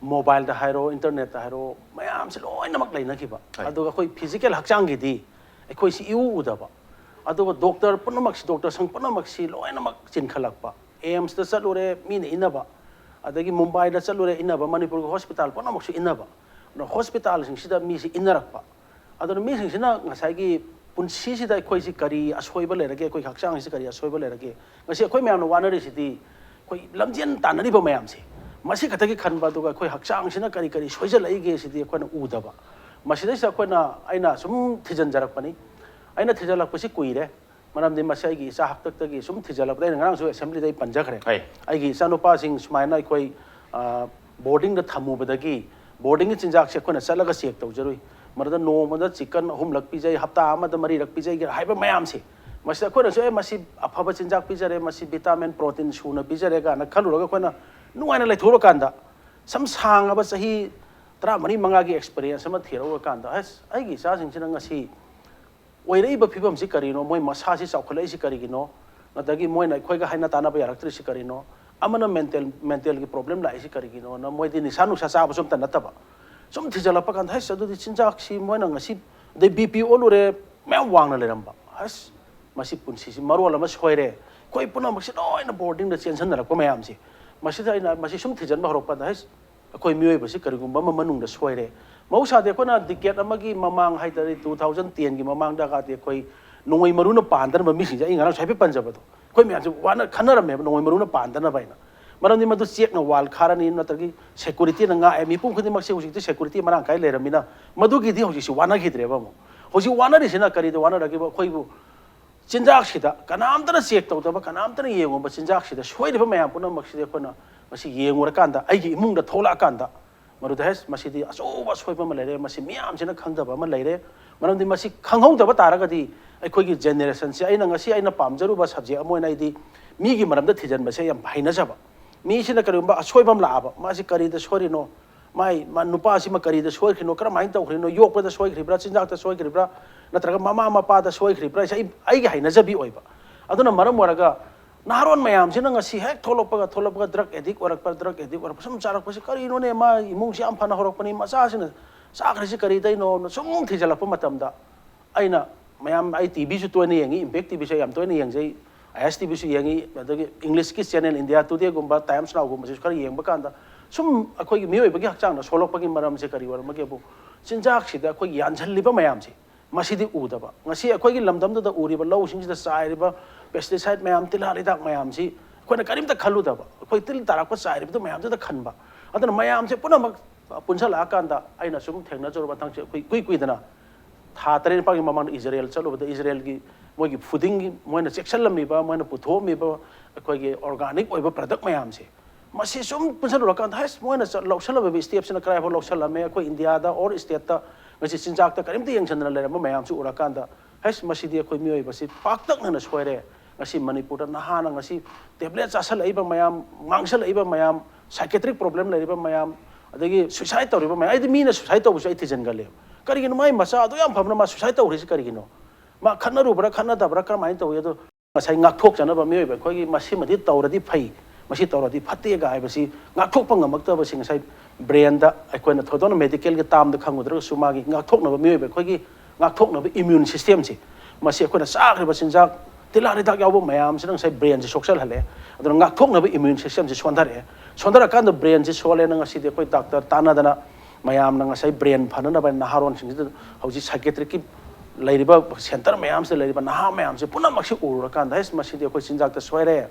mobileꯗ ꯍꯥꯏꯔꯣ, internetꯇ ꯍꯥꯏꯔꯣ, ꯃꯌꯥꯝꯁꯤ ꯂꯣꯏꯅꯃꯛ ꯂꯩꯅꯈꯤꯕ꯫ ꯍꯣꯏ꯫ ꯑꯗꯨꯒ ꯑꯩꯈꯣꯏ physical ꯍꯛꯆꯥꯡꯒꯤꯗꯤ ꯑꯩꯈꯣꯏꯁꯤ ꯏꯎ ꯎꯗꯕ꯫ ꯑꯗꯨꯒ doctor ꯄꯨꯝꯅꯃꯛꯁꯤ, doctor ꯁꯪ ꯄꯨꯝꯅꯃꯛꯁꯤ ꯂꯣꯏꯅꯃꯛ ꯆꯤꯟꯈꯠꯂꯛꯄ꯫ AIIMSꯇ ꯆꯠꯂꯨꯔꯦ, ꯃꯤꯅ ꯏꯟꯅꯕ, ꯑꯗꯒꯤ ꯃꯨꯝꯕꯥꯏꯗ ꯆꯠꯂꯨꯔꯦ, ꯏꯟꯅꯕ, ꯃꯅꯤꯄꯨꯔꯒꯤ hospital ꯄꯨꯝꯅꯃꯛꯁꯨ ꯏꯟꯅꯕ꯫ ꯑꯗꯨꯅ hospitalꯁꯤꯡꯁꯤꯗ ꯃꯤꯁꯤ ꯏꯟꯅꯔꯛꯄ꯫ ꯑꯗꯨꯅ ꯃꯤꯁꯤꯡꯁꯤꯅ ꯉꯁꯥꯏꯒꯤ ꯄꯨꯟꯁꯤꯁꯤꯗ ꯑꯩꯈꯣꯏꯁꯤ ꯀꯔꯤ ꯑꯁꯣꯏꯕ ꯂꯩꯔꯒꯦ, ꯑꯩꯈꯣꯏꯒꯤ ꯍꯛꯆꯥꯡꯁꯤ ꯀꯔꯤ ꯑꯁꯣꯏꯕ ꯂꯩꯔꯒꯦ? ꯉꯁꯤ ꯑꯩꯈꯣꯏ ꯃꯌꯥꯝꯅ ꯋꯥꯅꯔꯤꯁꯤꯗꯤ ꯑꯩꯈꯣꯏ ꯂꯝꯖꯦꯟ ꯇꯥꯟꯅꯔꯤꯕ ꯃꯌꯥꯝꯁꯦ, ꯃꯁꯤ ꯈꯛꯇꯒꯤ ꯈꯟꯕ, ꯑꯗꯨꯒ ꯑꯩꯈꯣꯏ ꯍꯛꯆꯥꯡꯁꯤꯅ ꯀꯔꯤ ꯀꯔꯤ ꯁꯣꯏꯖꯜꯂꯛꯏꯒꯦ ꯁꯤꯗꯤ ꯑꯩꯈꯣꯏꯅ ꯎꯗꯕ꯫ ꯃꯁꯤꯗꯩꯁꯤꯗ ꯑꯩꯈꯣꯏꯅ, ꯑꯩꯅ ꯁꯨꯝ ꯊꯤꯖꯤꯟꯖꯔꯛꯄꯅꯤ꯫ ꯑꯩꯅ ꯊꯤꯖꯤꯜꯂꯛꯄꯁꯤ ꯀꯨꯏꯔꯦ, ꯃꯔꯝꯗꯤ ꯃꯁꯤ ꯑꯩꯒꯤ ꯏꯆꯥ ꯍꯥꯛꯇꯛꯇꯒꯤ ꯁꯨꯝ ꯊꯤꯖꯤꯜꯂꯛꯄꯗ, ꯑꯩꯅ ꯉꯔꯥꯡꯁꯨ Assemblyꯗ ꯑꯩ ꯄꯟꯖꯈ꯭ꯔꯦ꯫ ꯍꯣꯏ꯫ ꯑꯩꯒꯤ ꯏꯆꯥꯅꯨꯄꯥꯁꯤꯡ ꯁꯨꯃꯥꯏꯅ ꯑꯩꯈꯣꯏ, ꯑ, boardingꯗ ꯊꯝꯃꯨꯕꯗꯒꯤ, boardingꯒꯤ ꯆꯤꯟꯖꯥꯛꯁꯦ ꯑꯩꯈꯣꯏꯅ ꯆꯠꯂꯒ check ꯇꯧꯖꯔꯨꯏ꯫ ꯃꯗꯨꯗ ꯅꯣꯡꯃꯗ chicken ꯑꯍꯨꯝꯂꯛ ꯄꯤꯖꯩ, ꯍꯞꯇꯥ ꯑꯃꯗ ꯃꯔꯤꯔꯛ ꯄꯤꯖꯩ ꯍꯥꯏꯕ ꯃꯌꯥꯝꯁꯦ, ꯃꯁꯤꯗ ꯑꯩꯈꯣꯏꯅꯁꯨ, "ꯑꯦ, ꯃꯁꯤ ꯑꯐꯕ ꯆꯤꯟꯖꯥꯛ ꯄꯤꯖꯔꯦ, ꯃꯁꯤ vitamin, protein ꯁꯨꯅ ꯄꯤꯖꯔꯦ" ꯀꯥꯏꯅ ꯈꯜꯂꯨꯔꯒ ꯑꯩꯈꯣꯏꯅ ꯅꯨꯡꯉꯥꯏꯅ ꯂꯩꯊꯣꯛꯎꯔꯀꯥꯟꯗ, ꯁꯝ ꯁꯥꯡꯉꯕ ꯆꯍꯤ ꯇꯔꯥꯃꯔꯤ ꯃꯉꯥꯒꯤ ꯑꯦꯛꯁꯄꯤꯔꯤꯌꯦꯟꯁ ꯑꯃ ꯊꯤꯔꯛꯑꯀꯥꯟꯗ, ꯑꯁ, ꯑꯩꯒꯤ ꯏꯆꯥꯁꯤꯡꯁꯤꯅ ꯉꯁꯤ ꯑꯣꯏꯔꯛꯏꯕ ꯐꯤꯕꯝꯁꯤ ꯀꯔꯤꯅꯣ? ꯃꯣꯏ ꯃꯁꯥꯁꯤ ꯆꯥꯎꯈꯠꯂꯛꯏꯁꯤ ꯀꯔꯤꯒꯤꯅꯣ? ꯅꯠꯇ꯭ꯔꯒꯤ ꯃꯣꯏꯅ ꯑꯩꯈꯣꯏꯒ ꯍꯥꯏꯅ ꯇꯥꯟꯅꯕ ꯌꯥꯔꯛꯇ꯭ꯔꯤꯁꯤ ꯀꯔꯤꯅꯣ? ꯑꯃꯅ ꯃꯦꯟꯇꯦꯜ ꯃꯦꯟꯇꯦꯜꯒꯤ ꯄ꯭ꯔꯣꯕ꯭ꯂꯦꯝ ꯂꯥꯛꯏꯁꯤ ꯀꯔꯤꯒꯤꯅꯣꯅ ꯃꯣꯏꯗꯤ ꯅꯤꯁꯥ ꯅꯨꯡꯁꯥ ꯆꯥꯕꯁꯨ ꯑꯝꯇ ꯅꯠꯇꯕ꯫ ꯁꯨꯝ ꯊꯤꯖꯤꯜꯂꯛꯄ ꯀꯥꯟꯗ, ꯍꯩꯁ, ꯑꯗꯨꯗꯤ ꯆꯤꯟꯖꯥꯛꯁꯤ ꯃꯣꯏꯅ ꯉꯁꯤ, ꯑꯗꯩ ꯕꯤ ꯄꯤ ꯑꯣꯜꯂꯨꯔꯦ, ꯃꯌꯥꯝ ꯋꯥꯡꯅ ꯂꯩꯔꯝꯕ꯫ ꯍꯩꯁ, ꯃꯁꯤ ꯄꯨꯟꯁꯤꯁꯤ ꯃꯔꯣꯜ ꯑꯃ ꯁꯣꯏꯔꯦ꯫ ꯑꯩꯈꯣꯏ ꯄꯨꯝꯅꯃꯛꯁꯤ ꯂꯣꯏꯅ ꯕꯣꯔꯗꯤꯡꯗ ꯆꯦꯟꯁꯤꯟꯅꯔꯛꯄ ꯃꯌꯥꯝꯁꯤ꯫ ꯃꯁꯤꯗ ꯑꯩꯅ ꯃꯁꯤ ꯁꯨꯝ ꯊꯤꯖꯤꯟꯕ ꯍꯧꯔꯛꯄꯗ, ꯍꯩꯁ, ꯑꯩꯈꯣꯏ ꯃꯤꯑꯣꯏꯕꯁꯤ ꯀꯔꯤꯒꯨꯝꯕ ꯑꯃ ꯃꯅꯨꯡꯗ ꯁꯣꯏꯔꯦ꯫ ꯃꯍꯧꯁꯥꯗꯤ ꯑꯩꯈꯣꯏꯅ ꯗꯤꯀꯦꯠ ꯑꯃꯒꯤ ꯃꯃꯥꯡ ꯍꯥꯏ ꯇꯥꯔꯦ, ꯇꯨ ꯊꯥꯎꯖꯟ ꯇꯦꯟꯒꯤ ꯃꯃꯥꯡꯗꯒꯗꯤ ꯑꯩꯈꯣꯏ ꯅꯣꯡꯃꯩ ꯃꯔꯨꯅ ꯄꯥꯟꯗꯅꯕ ꯃꯤꯁꯤꯡꯁꯦ, ꯑꯩ ꯉꯔꯥꯡꯁꯨ ꯍꯥꯏꯐꯦꯠ ꯄꯟꯖꯕꯗꯣ, ꯑꯩꯈꯣꯏ ꯃꯌꯥꯝꯁꯦ ꯋꯥꯅ ꯈꯟꯅꯔꯝꯃꯦꯕ, ꯅꯣꯡꯃꯩ ꯃꯔꯨꯅ ꯄꯥꯟꯗꯅꯕ ꯍꯥꯏꯅ꯫ ꯃꯔꯝꯗꯤ ꯃꯗꯨ ꯆꯦꯛꯅ ꯋꯥꯜ ꯈꯥꯔꯅꯤ, ꯅꯠꯇ꯭ꯔꯒ ꯁꯦꯀꯨꯔꯤꯇꯤꯅ ꯉꯥꯛꯑꯦ, ꯃꯤꯄꯨꯝ ꯈꯨꯗꯤꯡꯃꯛꯁꯦ ꯍꯧꯖꯤꯛꯇꯤ ꯁꯦꯀꯨꯔꯤꯇꯤ ꯃꯔꯥꯡ ꯀꯥꯏ ꯂꯩꯔꯝꯃꯤꯅ, ꯃꯗꯨꯒꯤꯗꯤ ꯍꯧꯖꯤꯛꯁꯤ ꯋꯥꯅꯈꯤꯗ꯭ꯔꯦꯕ꯫ ꯑꯃꯨꯛ ꯍꯧꯖꯤꯛ ꯋꯥꯅꯔꯤꯁꯤꯅ ꯀꯔꯤꯗ ꯋꯥꯅꯔꯒꯦꯕ? ꯑꯩꯈꯣꯏꯕꯨ ꯆꯤꯟꯖꯥꯛꯁꯤꯗ ꯀꯅꯥꯝꯇꯅ ꯆꯦꯛ ꯇꯧꯗꯕ, ꯀꯅꯥꯝꯇꯅ ꯌꯦꯡꯉꯨꯕ ꯆꯤꯟꯖꯥꯛꯁꯤꯗ ꯁꯣꯏꯔꯤꯕ ꯃꯌꯥꯝ ꯄꯨꯝꯅꯃꯛꯁꯤꯗꯤ ꯑꯩꯈꯣꯏꯅ ꯃꯁꯤ ꯌꯦꯡꯉꯨꯔꯀꯥꯟꯗ, ꯑꯩꯒꯤ ꯏꯃꯨꯡꯗ ꯊꯣꯛꯂꯛꯑꯀꯥꯟꯗ, ꯃꯗꯨꯗ, "ꯍꯦꯁ, ꯃꯁꯤꯗꯤ ꯑꯆꯧꯕ ꯑꯁꯣꯏꯕ ꯑꯃ ꯂꯩꯔꯦ, ꯃꯁꯤ ꯃꯤꯌꯥꯝꯁꯤꯅ ꯈꯪꯗꯕ ꯑꯃ ꯂꯩꯔꯦ"꯫ ꯃꯔꯝꯗꯤ ꯃꯁꯤ ꯈꯪꯍꯧꯗꯕ ꯇꯥꯔꯒꯗꯤ ꯑꯩꯈꯣꯏꯒꯤ ꯖꯦꯅꯦꯔꯦꯁꯟꯁꯦ, ꯑꯩꯅ ꯉꯁꯤ ꯑꯩꯅ ꯄꯥꯝꯖꯔꯨꯕ ꯁꯕꯖꯦꯛ ꯑꯃ ꯑꯣꯏꯅ ꯑꯩꯗꯤ ꯃꯤꯒꯤ ꯃꯔꯝꯗ ꯊꯤꯖꯤꯟꯕꯁꯦ ꯌꯥꯝ ꯍꯩꯅꯖꯕ꯫ ꯃꯤꯁꯤꯅ ꯀꯔꯤꯒꯨꯝꯕ ꯑꯁꯣꯏꯕ ꯑꯃ ꯂꯥꯛꯑꯕ, ꯃꯥꯁꯤ ꯀꯔꯤꯗ ꯁꯣꯏꯔꯤꯅꯣ, ꯃꯥꯏ, ꯃꯥ, ꯅꯨꯄꯥꯁꯤꯃ ꯀꯔꯤꯗ ꯁꯣꯏꯈ꯭ꯔꯤꯅꯣ, ꯀꯔꯝꯍꯥꯏꯅ ꯇꯧꯈ꯭ꯔꯤꯅꯣ, ꯌꯣꯛꯄꯗ ꯁꯣꯏꯈ꯭ꯔꯤꯕ꯭ꯔꯥ, ꯆꯤꯟꯖꯥꯛꯇ ꯁꯣꯏꯈ꯭ꯔꯤꯕ꯭ꯔꯥ, ꯅꯠꯇ꯭ꯔꯒ ꯃꯃꯥ ꯃꯄꯥꯗ ꯁꯣꯏꯈ꯭ꯔꯤꯕ꯭ꯔꯥ ꯍꯥꯏꯁꯦ ꯑꯩ, ꯑꯩꯒꯤ ꯍꯩꯅꯖꯕꯤ ꯑꯣꯏꯕ꯫ ꯑꯗꯨꯅ ꯃꯔꯝ ꯑꯣꯏꯔꯒ ꯅꯍꯥꯔꯣꯟ ꯃꯌꯥꯝꯁꯤꯅ ꯉꯁꯤ ꯍꯦꯛ ꯊꯣꯛꯂꯛꯄꯒ, ꯊꯣꯛꯂꯛꯄꯒ ꯗ꯭ꯔꯒ ꯑꯦꯗꯤꯛ ꯑꯣꯏꯔꯛꯄ, ꯗ꯭ꯔꯒ ꯑꯦꯗꯤꯛ ꯑꯣꯏꯔꯛꯄ, ꯁꯨꯝ ꯆꯥꯔꯛꯄꯁꯤ ꯀꯔꯤꯅꯣꯅꯦ? ꯃꯥ ꯏꯃꯨꯡꯁꯤ ꯌꯥꯝ ꯐꯅ ꯍꯧꯔꯛꯄꯅꯤ, ꯃꯆꯥꯁꯤꯅ ꯆꯥꯈ꯭ꯔꯤꯁꯤ ꯀꯔꯤꯗꯩꯅꯣꯅ ꯁꯨꯝ ꯊꯤꯖꯤꯜꯂꯛꯄ ꯃꯇꯝꯗ, ꯑꯩꯅ, ꯃꯌꯥꯝ, ꯑꯩ ꯇꯤ ꯚꯤꯁꯨ ꯇꯣꯏꯅ ꯌꯦꯡꯉꯤ, ꯏꯝꯄꯦꯛ ꯇꯤ ꯚꯤꯁꯨ ꯌꯥꯝ ꯇꯣꯏꯅ ꯌꯦꯡꯖꯩ, ꯑꯥꯏ ꯑꯦꯁ ꯇꯤ ꯚꯤꯁꯨ ꯌꯦꯡꯉꯤ, ꯑꯗꯒꯤ ꯏꯪꯂꯤꯁꯀꯤ ꯆꯦꯅꯦꯜ ꯏꯟꯗꯤꯌꯥ ꯇꯨꯗꯦꯒꯨꯝꯕ, ꯇꯥꯏꯝꯁ ꯅꯥꯎꯒꯨꯝꯕꯁꯤꯁꯨ ꯈꯔ ꯌꯦꯡꯕ ꯀꯥꯟꯗ, ꯁꯨꯝ ꯑꯩꯈꯣꯏꯒꯤ ꯃꯤꯑꯣꯏꯕꯒꯤ ꯍꯛꯆꯥꯡꯗ ꯁꯣꯛꯂꯛꯄꯒꯤ ꯃꯔꯝꯁꯦ ꯀꯔꯤ ꯑꯣꯏꯔꯝꯃꯒꯦꯕꯨ, ꯆꯤꯟꯖꯥꯛꯁꯤꯗ ꯑꯩꯈꯣꯏꯒꯤ ꯌꯥꯟꯁꯤꯜꯂꯤꯕ ꯃꯌꯥꯝꯁꯦ, ꯃꯁꯤꯗꯤ ꯎꯗꯕ꯫ ꯉꯁꯤ ꯑꯩꯈꯣꯏꯒꯤ ꯂꯝꯗꯝꯗꯨꯗ ꯎꯔꯤꯕ ꯂꯧꯁꯤꯡꯁꯤꯗ ꯆꯥꯏꯔꯤꯕ ꯄꯦꯁꯇꯤꯁꯥꯏꯠ ꯃꯌꯥꯝ, ꯇꯤꯜꯍꯥꯠ ꯍꯤꯗꯥꯛ ꯃꯌꯥꯝꯁꯤ ꯑꯩꯈꯣꯏꯅ ꯀꯔꯤꯝꯇ ꯈꯜꯂꯨꯗꯕ꯫ ꯑꯩꯈꯣꯏ ꯇꯤꯜ ꯇꯥꯔꯛꯄ ꯆꯥꯏꯔꯤꯕꯗꯨ ꯃꯌꯥꯝꯗꯨꯗ ꯈꯟꯕ꯫ ꯑꯗꯨꯅ ꯃꯌꯥꯝꯁꯦ ꯄꯨꯝꯅꯃꯛ ꯄꯨꯟꯁꯤꯜꯂꯛꯑꯀꯥꯟꯗ ꯑꯩꯅ ꯁꯨꯝ ꯊꯦꯡꯅꯖꯔꯨꯕ ꯃꯊꯪꯁꯦ, ꯑꯩꯈꯣꯏ ꯏꯀꯨꯏ ꯀꯨꯏꯗꯅ ꯊꯥ ꯇꯔꯦꯠ ꯅꯤꯄꯥꯜꯒꯤ ꯃꯃꯥꯡꯗ ꯏꯖꯔꯦꯜ ꯆꯠꯂꯨꯕꯗ, ꯏꯖꯔꯦꯜꯒꯤ ꯃꯣꯏꯒꯤ ꯐꯨꯗꯤꯡꯒꯤ ꯃꯣꯏꯅ ꯆꯦꯛꯁꯤꯜꯂꯝꯃꯤꯕ, ꯃꯣꯏꯅ ꯄꯨꯊꯣꯛꯑꯝꯃꯤꯕ ꯑꯩꯈꯣꯏꯒꯤ ꯑꯣꯔꯒꯥꯅꯤꯛ ꯑꯣꯏꯕ ꯄ꯭ꯔꯗꯛ ꯃꯌꯥꯝꯁꯦ, ꯃꯁꯤ ꯁꯨꯝ ꯄꯨꯟꯁꯤꯜꯂꯨꯔꯀꯥꯟꯗ, ꯍꯩꯁ, ꯃꯣꯏꯅ ꯆꯠ-, ꯂꯧꯁꯤꯜꯂꯝꯃꯤꯕ ꯁ꯭ꯇꯦꯞꯁꯤꯅ ꯀꯗꯥꯏꯐꯥꯎ ꯂꯧꯁꯤꯜꯂꯝꯃꯦ? ꯑꯩꯈꯣꯏ ꯏꯟꯗꯤꯌꯥꯗ ꯑꯣꯔ ꯁ꯭ꯇꯦꯠꯇ ꯉꯁꯤ ꯆꯤꯟꯖꯥꯛꯇ ꯀꯔꯤꯝꯇ ꯌꯦꯡꯁꯤꯟꯗꯅ ꯂꯩꯔꯝꯕ ꯃꯌꯥꯝꯁꯤ ꯎꯔꯀꯥꯟꯗ, ꯍꯩꯁ, ꯃꯁꯤꯗꯤ ꯑꯩꯈꯣꯏ ꯃꯤꯑꯣꯏꯕꯁꯤ ꯄꯥꯛꯇꯛꯅꯅ ꯁꯣꯏꯔꯦ꯫ ꯉꯁꯤ ꯃꯅꯤꯄꯨꯔꯗ ꯅꯍꯥꯅ ꯉꯁꯤ ꯇꯦꯕ꯭ꯂꯦꯠ ꯆꯥꯁꯤꯜꯂꯛꯏꯕ ꯃꯌꯥꯝ, ꯉꯥꯡꯁꯤꯜꯂꯛꯏꯕ ꯃꯌꯥꯝ, ꯁꯥꯏꯀꯦꯇ꯭ꯔꯤꯛ ꯄ꯭ꯔꯣꯕ꯭ꯂꯦꯝ ꯂꯩꯔꯤꯕ ꯃꯌꯥꯝ, ꯑꯗꯒꯤ suicide ꯇꯧꯔꯤꯕ ꯃꯌꯥꯝ, ꯑꯩꯗꯤ ꯃꯤꯅ suicide ꯇꯧꯕꯁꯨ ꯑꯩ ꯊꯤꯖꯤꯟꯒꯜꯂꯦꯕ꯫ ꯀꯔꯤꯒꯤꯅꯣ ꯃꯥꯏ ꯃꯆꯥ ꯑꯗꯨ ꯌꯥꯝ ꯐꯕꯅ ꯃꯥ suicide ꯇꯧꯔꯤꯁꯤ ꯀꯔꯤꯒꯤꯅꯣ? ꯃꯥ ꯈꯠꯅꯔꯨꯕ꯭ꯔꯥ ꯈꯠꯅꯗꯕ꯭ꯔꯥ ꯀꯔꯝꯍꯥꯏꯅ ꯇꯧꯏ? ꯑꯗꯣ ꯉꯁꯥꯏ ꯉꯥꯛꯊꯣꯛꯆꯅꯕ ꯃꯤꯑꯣꯏꯕ ꯑꯩꯈꯣꯏꯒꯤ ꯃꯁꯤꯃꯗꯤ ꯇꯧꯔꯗꯤ ꯐꯩ, ꯃꯁꯤ ꯇꯧꯔꯗꯤ ꯐꯠꯇꯦꯒ ꯍꯥꯏꯕꯁꯤ ꯉꯥꯛꯊꯣꯛꯄ ꯉꯝꯃꯛꯇꯕꯁꯤ ꯉꯁꯥꯏ brainꯗ ꯑꯩꯈꯣꯏꯅ ꯊꯣꯏꯗꯣꯛꯅ medicalꯒꯤ termꯗ ꯈꯪꯉꯨꯗ꯭ꯔꯒꯁꯨ ꯃꯥꯒꯤ ꯉꯥꯛꯊꯣꯛꯅꯕ ꯃꯤꯑꯣꯏꯕ ꯑꯩꯈꯣꯏꯒꯤ ꯉꯥꯛꯊꯣꯛꯅꯕ immune systemꯁꯤ ꯃꯁꯤ ꯑꯩꯈꯣꯏꯅ ꯆꯥꯈ꯭ꯔꯤꯕ ꯆꯤꯟꯖꯥꯛ ꯇꯤꯜꯍꯥꯠ ꯍꯤꯗꯥꯛ ꯌꯥꯎꯕ ꯃꯌꯥꯝꯁꯤꯅ ꯉꯁꯥꯏ brainꯁꯤ ꯁꯣꯛꯆꯜꯍꯜꯂꯦ꯫ ꯑꯗꯨꯅ ꯉꯥꯛꯊꯣꯛꯅꯕ immune systemꯁꯤ ꯁꯣꯟꯊꯔꯛꯑꯦ꯫ ꯁꯣꯟꯊꯔꯀꯥꯟꯗ brainꯁꯤ ꯁꯣꯜꯂꯦꯅ ꯉꯁꯤꯗꯤ ꯑꯩꯈꯣꯏ doctor ꯇꯥꯟꯅꯗꯅ ꯃꯌꯥꯝꯅ ꯉꯁꯥꯏ brain ꯐꯅꯅꯕ ꯅꯍꯥꯔꯣꯟꯁꯤꯡꯁꯤꯗ ꯍꯧꯖꯤꯛ psychiatricꯀꯤ ꯂꯩꯔꯤꯕ centre ꯃꯌꯥꯝꯁꯤꯗ ꯂꯩꯔꯤꯕ ꯅꯍꯥ ꯃꯌꯥꯝꯁꯤ ꯄꯨꯝꯅꯃꯛꯁꯤ ꯎꯔꯨꯔꯀꯥꯟꯗ, "ꯍꯩꯁ, ꯃꯁꯤꯗꯤ ꯑꯩꯈꯣꯏ ꯆꯤꯟꯖꯥꯛꯇ ꯁꯣꯏꯔꯦ꯫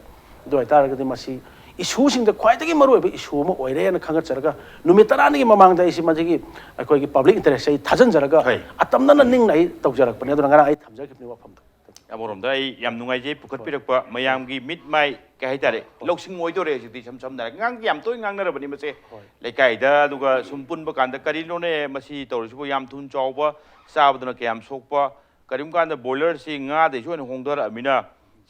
ꯑꯗꯨ ꯑꯣꯏꯇꯥꯔꯒꯗꯤ ꯃꯁꯤ issueꯁꯤꯡꯗ ꯈ꯭ꯋꯥꯏꯗꯒꯤ ꯃꯔꯨꯑꯣꯏꯕ issue ꯑꯃ ꯑꯣꯏꯔꯦꯅ ꯈꯪꯒꯠꯆꯔꯒ ꯅꯨꯃꯤꯠ ꯇꯔꯥꯅꯤꯒꯤ ꯃꯃꯥꯡꯗ ꯑꯩꯁꯤ ꯃꯁꯤꯒꯤ ꯑꯩꯈꯣꯏꯒꯤ public interest ꯑꯩ ꯊꯥꯖꯤꯟꯖꯔꯒ ꯍꯣꯏ꯫ ꯑꯇꯝꯅꯅ ꯅꯤꯡꯅ ꯑꯩ ꯇꯧꯖꯔꯛꯄꯅꯦ꯫ ꯑꯗꯨꯅ ꯉꯔꯥꯡ ꯑꯩ ꯊꯝꯖꯈꯤꯕꯅꯤ ꯋꯥꯐꯝꯗꯣ꯫ ꯑꯃꯔꯣꯝꯗ ꯑꯩ ꯌꯥꯝ ꯅꯨꯡꯉꯥꯏꯖꯩ ꯄꯨꯈꯠꯄꯤꯔꯛꯄ ꯃꯌꯥꯝꯒꯤ ꯃꯤꯠ ꯃꯥꯏ ꯀꯩ ꯍꯥꯏꯇꯥꯔꯦ ꯍꯣꯏ꯫ ꯂꯧꯁꯤꯡ ꯑꯣꯏꯗꯣꯔꯦ ꯍꯧꯖꯤꯛꯇꯤ ꯏꯁꯝ ꯁꯝꯅ ꯍꯥꯏꯔꯒ ꯑꯉꯥꯡꯗꯤ ꯌꯥꯝ ꯇꯣꯏꯅ ꯉꯥꯡꯅꯔꯕꯅꯤ ꯃꯁꯦ ꯍꯣꯏ꯫ ꯂꯩꯀꯥꯏꯗ ꯑꯗꯨꯒ ꯁꯨꯝ ꯄꯨꯟꯕ ꯀꯥꯟꯗ ꯀꯔꯤꯅꯣꯅꯦ ꯃꯁꯤ ꯇꯧꯔꯤꯁꯤꯕꯨ ꯌꯥꯝ ꯊꯨꯅ ꯆꯥꯎꯕ ꯆꯥꯕꯗꯨꯅ ꯀꯌꯥꯝ ꯁꯣꯛꯄ ꯀꯔꯤꯒꯨꯝꯕ ꯀꯥꯟꯗ ꯕꯣꯏꯂꯔꯁꯤ ꯉꯥꯗꯩꯁꯨ ꯑꯣꯏꯅ ꯍꯣꯡꯊꯔꯛꯑꯃꯤꯅ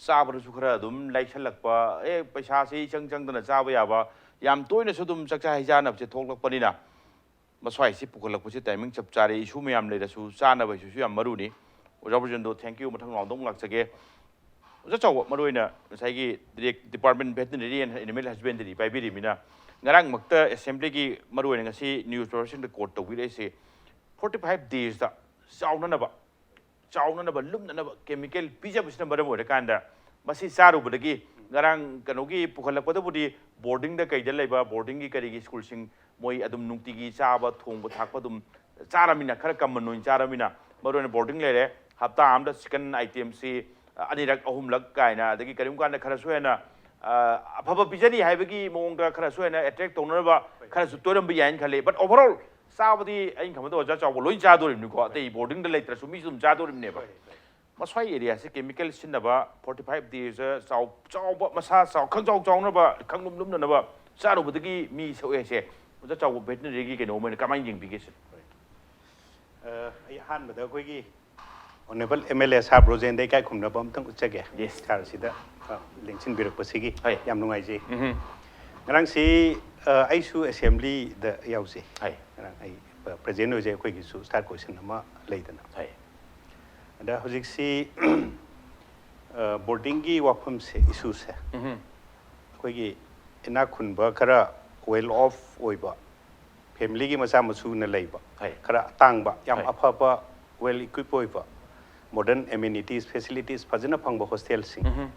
ꯆꯥꯕꯗꯁꯨ ꯈꯔ ꯑꯗꯨꯝ ꯂꯩꯁꯜꯂꯛꯄ ꯑꯦ ꯄꯩꯁꯥꯁꯤ ꯏꯆꯪ ꯆꯪꯗꯅ ꯆꯥꯕ ꯌꯥꯕ ꯌꯥꯝ ꯇꯣꯏꯅꯁꯨ ꯑꯗꯨꯝ ꯆꯥꯛꯆꯥ ꯍꯩꯖꯥꯟꯅꯕꯁꯦ ꯊꯣꯛꯂꯛꯄꯅꯤꯅ ꯃꯁ꯭ꯋꯥꯏꯁꯤ ꯄꯨꯈꯠꯂꯛꯄꯁꯤ timing ꯆꯞ ꯆꯥꯔꯦ꯫ Issue ꯃꯌꯥꯝ ꯂꯩꯔꯁꯨ ꯆꯥꯅꯕ issueꯁꯨ ꯌꯥꯝ ꯃꯔꯨꯅꯤ꯫ ꯑꯣꯖꯥ ꯕ꯭ꯔꯖꯦꯟꯗꯣ thank you꯫ ꯃꯊꯪ roundꯗ ꯑꯃꯨꯛ ꯂꯥꯛꯆꯒꯦ꯫ ꯑꯣꯖꯥ ꯆꯥꯎꯕ ꯃꯔꯨꯑꯣꯏꯅ ꯉꯁꯥꯏꯒꯤ direct department veterinary and animal husbandry ꯄꯥꯏꯕꯤꯔꯤꯕꯅꯤꯅ ꯉꯔꯥꯡꯃꯛꯇ assemblyꯒꯤ ꯃꯔꯨꯑꯣꯏꯅ ꯉꯁꯤ newspaperꯁꯤꯡꯗ quote ꯇꯧꯕꯤꯔꯛꯏꯁꯦ forty five daysꯇ ꯆꯥꯎꯅꯅꯕ ꯆꯥꯎꯅꯅꯕ ꯂꯨꯝꯅꯅꯕ chemical ꯄꯤꯖꯕꯁꯤꯅ ꯃꯔꯝ ꯑꯣꯏꯔꯀꯥꯟꯗ ꯃꯁꯤ ꯆꯥꯔꯨꯕꯗꯒꯤ ꯉꯔꯥꯡ ꯀꯩꯅꯣꯒꯤ ꯄꯨꯈꯠꯂꯛꯄꯗꯕꯨꯗꯤ boardingꯗ ꯀꯩꯗ ꯂꯩꯕ boardingꯒꯤ ꯀꯔꯤꯒꯤ schoolꯁꯤꯡ ꯃꯣꯏ ꯑꯗꯨꯝ ꯅꯨꯡꯇꯤꯒꯤ ꯆꯥꯕ ꯊꯣꯡꯕ ꯊꯥꯛꯄ ꯑꯗꯨꯝ ꯆꯥꯔꯃꯤꯅ ꯈꯔ common ꯑꯣꯏꯅ ꯆꯥꯔꯃꯤꯅ ꯃꯔꯨꯑꯣꯏꯅ boarding ꯂꯩꯔꯦ ꯍꯞꯇꯥ ꯑꯃꯗ chicken itemꯁꯤ ꯑꯅꯤꯔꯛ ꯑꯍꯨꯝꯂꯛ ꯀꯥꯏꯅ ꯑꯗꯒꯤ ꯀꯔꯤꯒꯨꯝꯕ ꯀꯥꯟꯗ ꯈꯔꯁꯨ ꯍꯦꯟꯅ ꯑꯐꯕ ꯄꯤꯖꯔꯤ ꯍꯥꯏꯕꯒꯤ ꯃꯑꯣꯡꯗ ꯈꯔꯁꯨ ꯍꯦꯟꯅ attract ꯇꯧꯅꯅꯕ ꯈꯔꯁꯨ ꯇꯣꯏꯔꯝꯕ ꯌꯥꯏꯅ ꯈꯜꯂꯤ꯫ But overall ꯆꯥꯕꯗꯤ ꯑꯩꯅ ꯈꯟꯕꯗ ꯑꯣꯖꯥ ꯆꯥꯎꯕ ꯂꯣꯏ ꯆꯥꯗꯣꯔꯤꯕꯅꯤꯀꯣ꯫ ꯑꯇꯩ boardingꯗ ꯂꯩꯇ꯭ꯔꯁꯨ ꯃꯤꯁꯨ ꯑꯗꯨꯝ ꯆꯥꯗꯣꯔꯤꯕꯅꯦꯕ꯫ ꯃꯁ꯭ꯋꯥꯏ areaꯁꯦ chemical ꯁꯤꯖꯤꯟꯅꯕ forty five daysꯇ ꯆꯥꯎ ꯆꯥꯎꯕ ꯃꯁꯥ ꯆꯥꯎ ꯈꯪꯆꯥꯎ ꯆꯥꯎꯅꯕ ꯈꯪꯂꯨꯝ ꯂꯨꯝꯅꯅꯕ ꯆꯥꯔꯨꯕꯗꯒꯤ ꯃꯤ ꯁꯣꯛꯑꯦ ꯍꯥꯏꯁꯦ ꯑꯣꯖꯥ ꯆꯥꯎꯕ veterinaryꯒꯤ ꯀꯩꯅꯣ ꯑꯃ ꯑꯣꯏꯅ ꯀꯃꯥꯏꯅ ꯌꯦꯡꯕꯤꯒꯦ ꯁꯤꯅꯤ? ꯑ, ꯑꯩ ꯑꯍꯥꯟꯕꯗ ꯑꯩꯈꯣꯏꯒꯤ honourable MLA ꯁꯥꯔ ꯕ꯭ꯔꯣꯖꯦꯟꯗ ꯏꯀꯥꯏ ꯈꯨꯝꯅꯕ ꯑꯝꯇꯪ ꯎꯠꯆꯒꯦ꯫ Yes꯫ ꯁꯥꯔ ꯁꯤꯗ, ꯑ, ꯂꯦꯡꯁꯤꯟꯕꯤꯔꯛꯄꯁꯤꯒꯤ ꯍꯣꯏ꯫ ꯌꯥꯝ ꯅꯨꯡꯉꯥꯏꯖꯩ꯫ ꯎꯝꯍꯨꯝ꯫ ꯉꯔꯥꯡꯁꯤ ꯑ, ꯑꯩꯁꯨ ꯑꯦꯁꯦꯝꯕ꯭ꯂꯤꯗ ꯌꯥꯎꯖꯩ꯫ ꯍꯥꯏ ꯉꯔꯥꯡ ꯑꯩ ꯄ꯭ꯔꯦꯖꯤꯗꯦꯟ ꯑꯣꯏꯖꯩ꯫ ꯑꯩꯈꯣꯏꯒꯤꯁꯨ ꯁ꯭ꯇꯥꯔ ꯀꯣꯏꯁꯟ ꯑꯃ ꯂꯩꯗꯅ꯫ ꯍꯥꯏ ꯑꯗ ꯍꯧꯖꯤꯛꯁꯤ ꯕꯣꯔꯗꯤꯡꯒꯤ ꯋꯥꯐꯝꯁꯦ, ꯏꯁꯨꯁꯦ, ꯎꯝ ꯑꯩꯈꯣꯏꯒꯤ ꯏꯅꯥꯛ ꯈꯨꯟꯕ, ꯈꯔ ꯋꯦꯜ ꯑꯣꯐ ꯑꯣꯏꯕ ꯐꯦꯃꯤꯂꯤꯒꯤ ꯃꯆꯥ ꯃꯁꯨꯅ ꯂꯩꯕ, ꯍꯣꯏ꯫ ꯈꯔ ꯑꯇꯥꯡꯕ, ꯌꯥꯝ ꯍꯣꯏ꯫ ꯑꯐꯕ, ꯋꯦꯜ ꯏꯀ꯭ꯋꯤꯞ ꯑꯣꯏꯕ, ꯃꯣꯗꯔꯟ ꯑꯦꯃꯦꯅꯤꯇꯤꯁ, ꯐꯦꯁꯤꯂꯤꯇꯤꯁ ꯐꯖꯅ ꯐꯪꯕ ꯍꯣꯁꯇꯦꯜꯁꯤꯡ, ꯎꯝ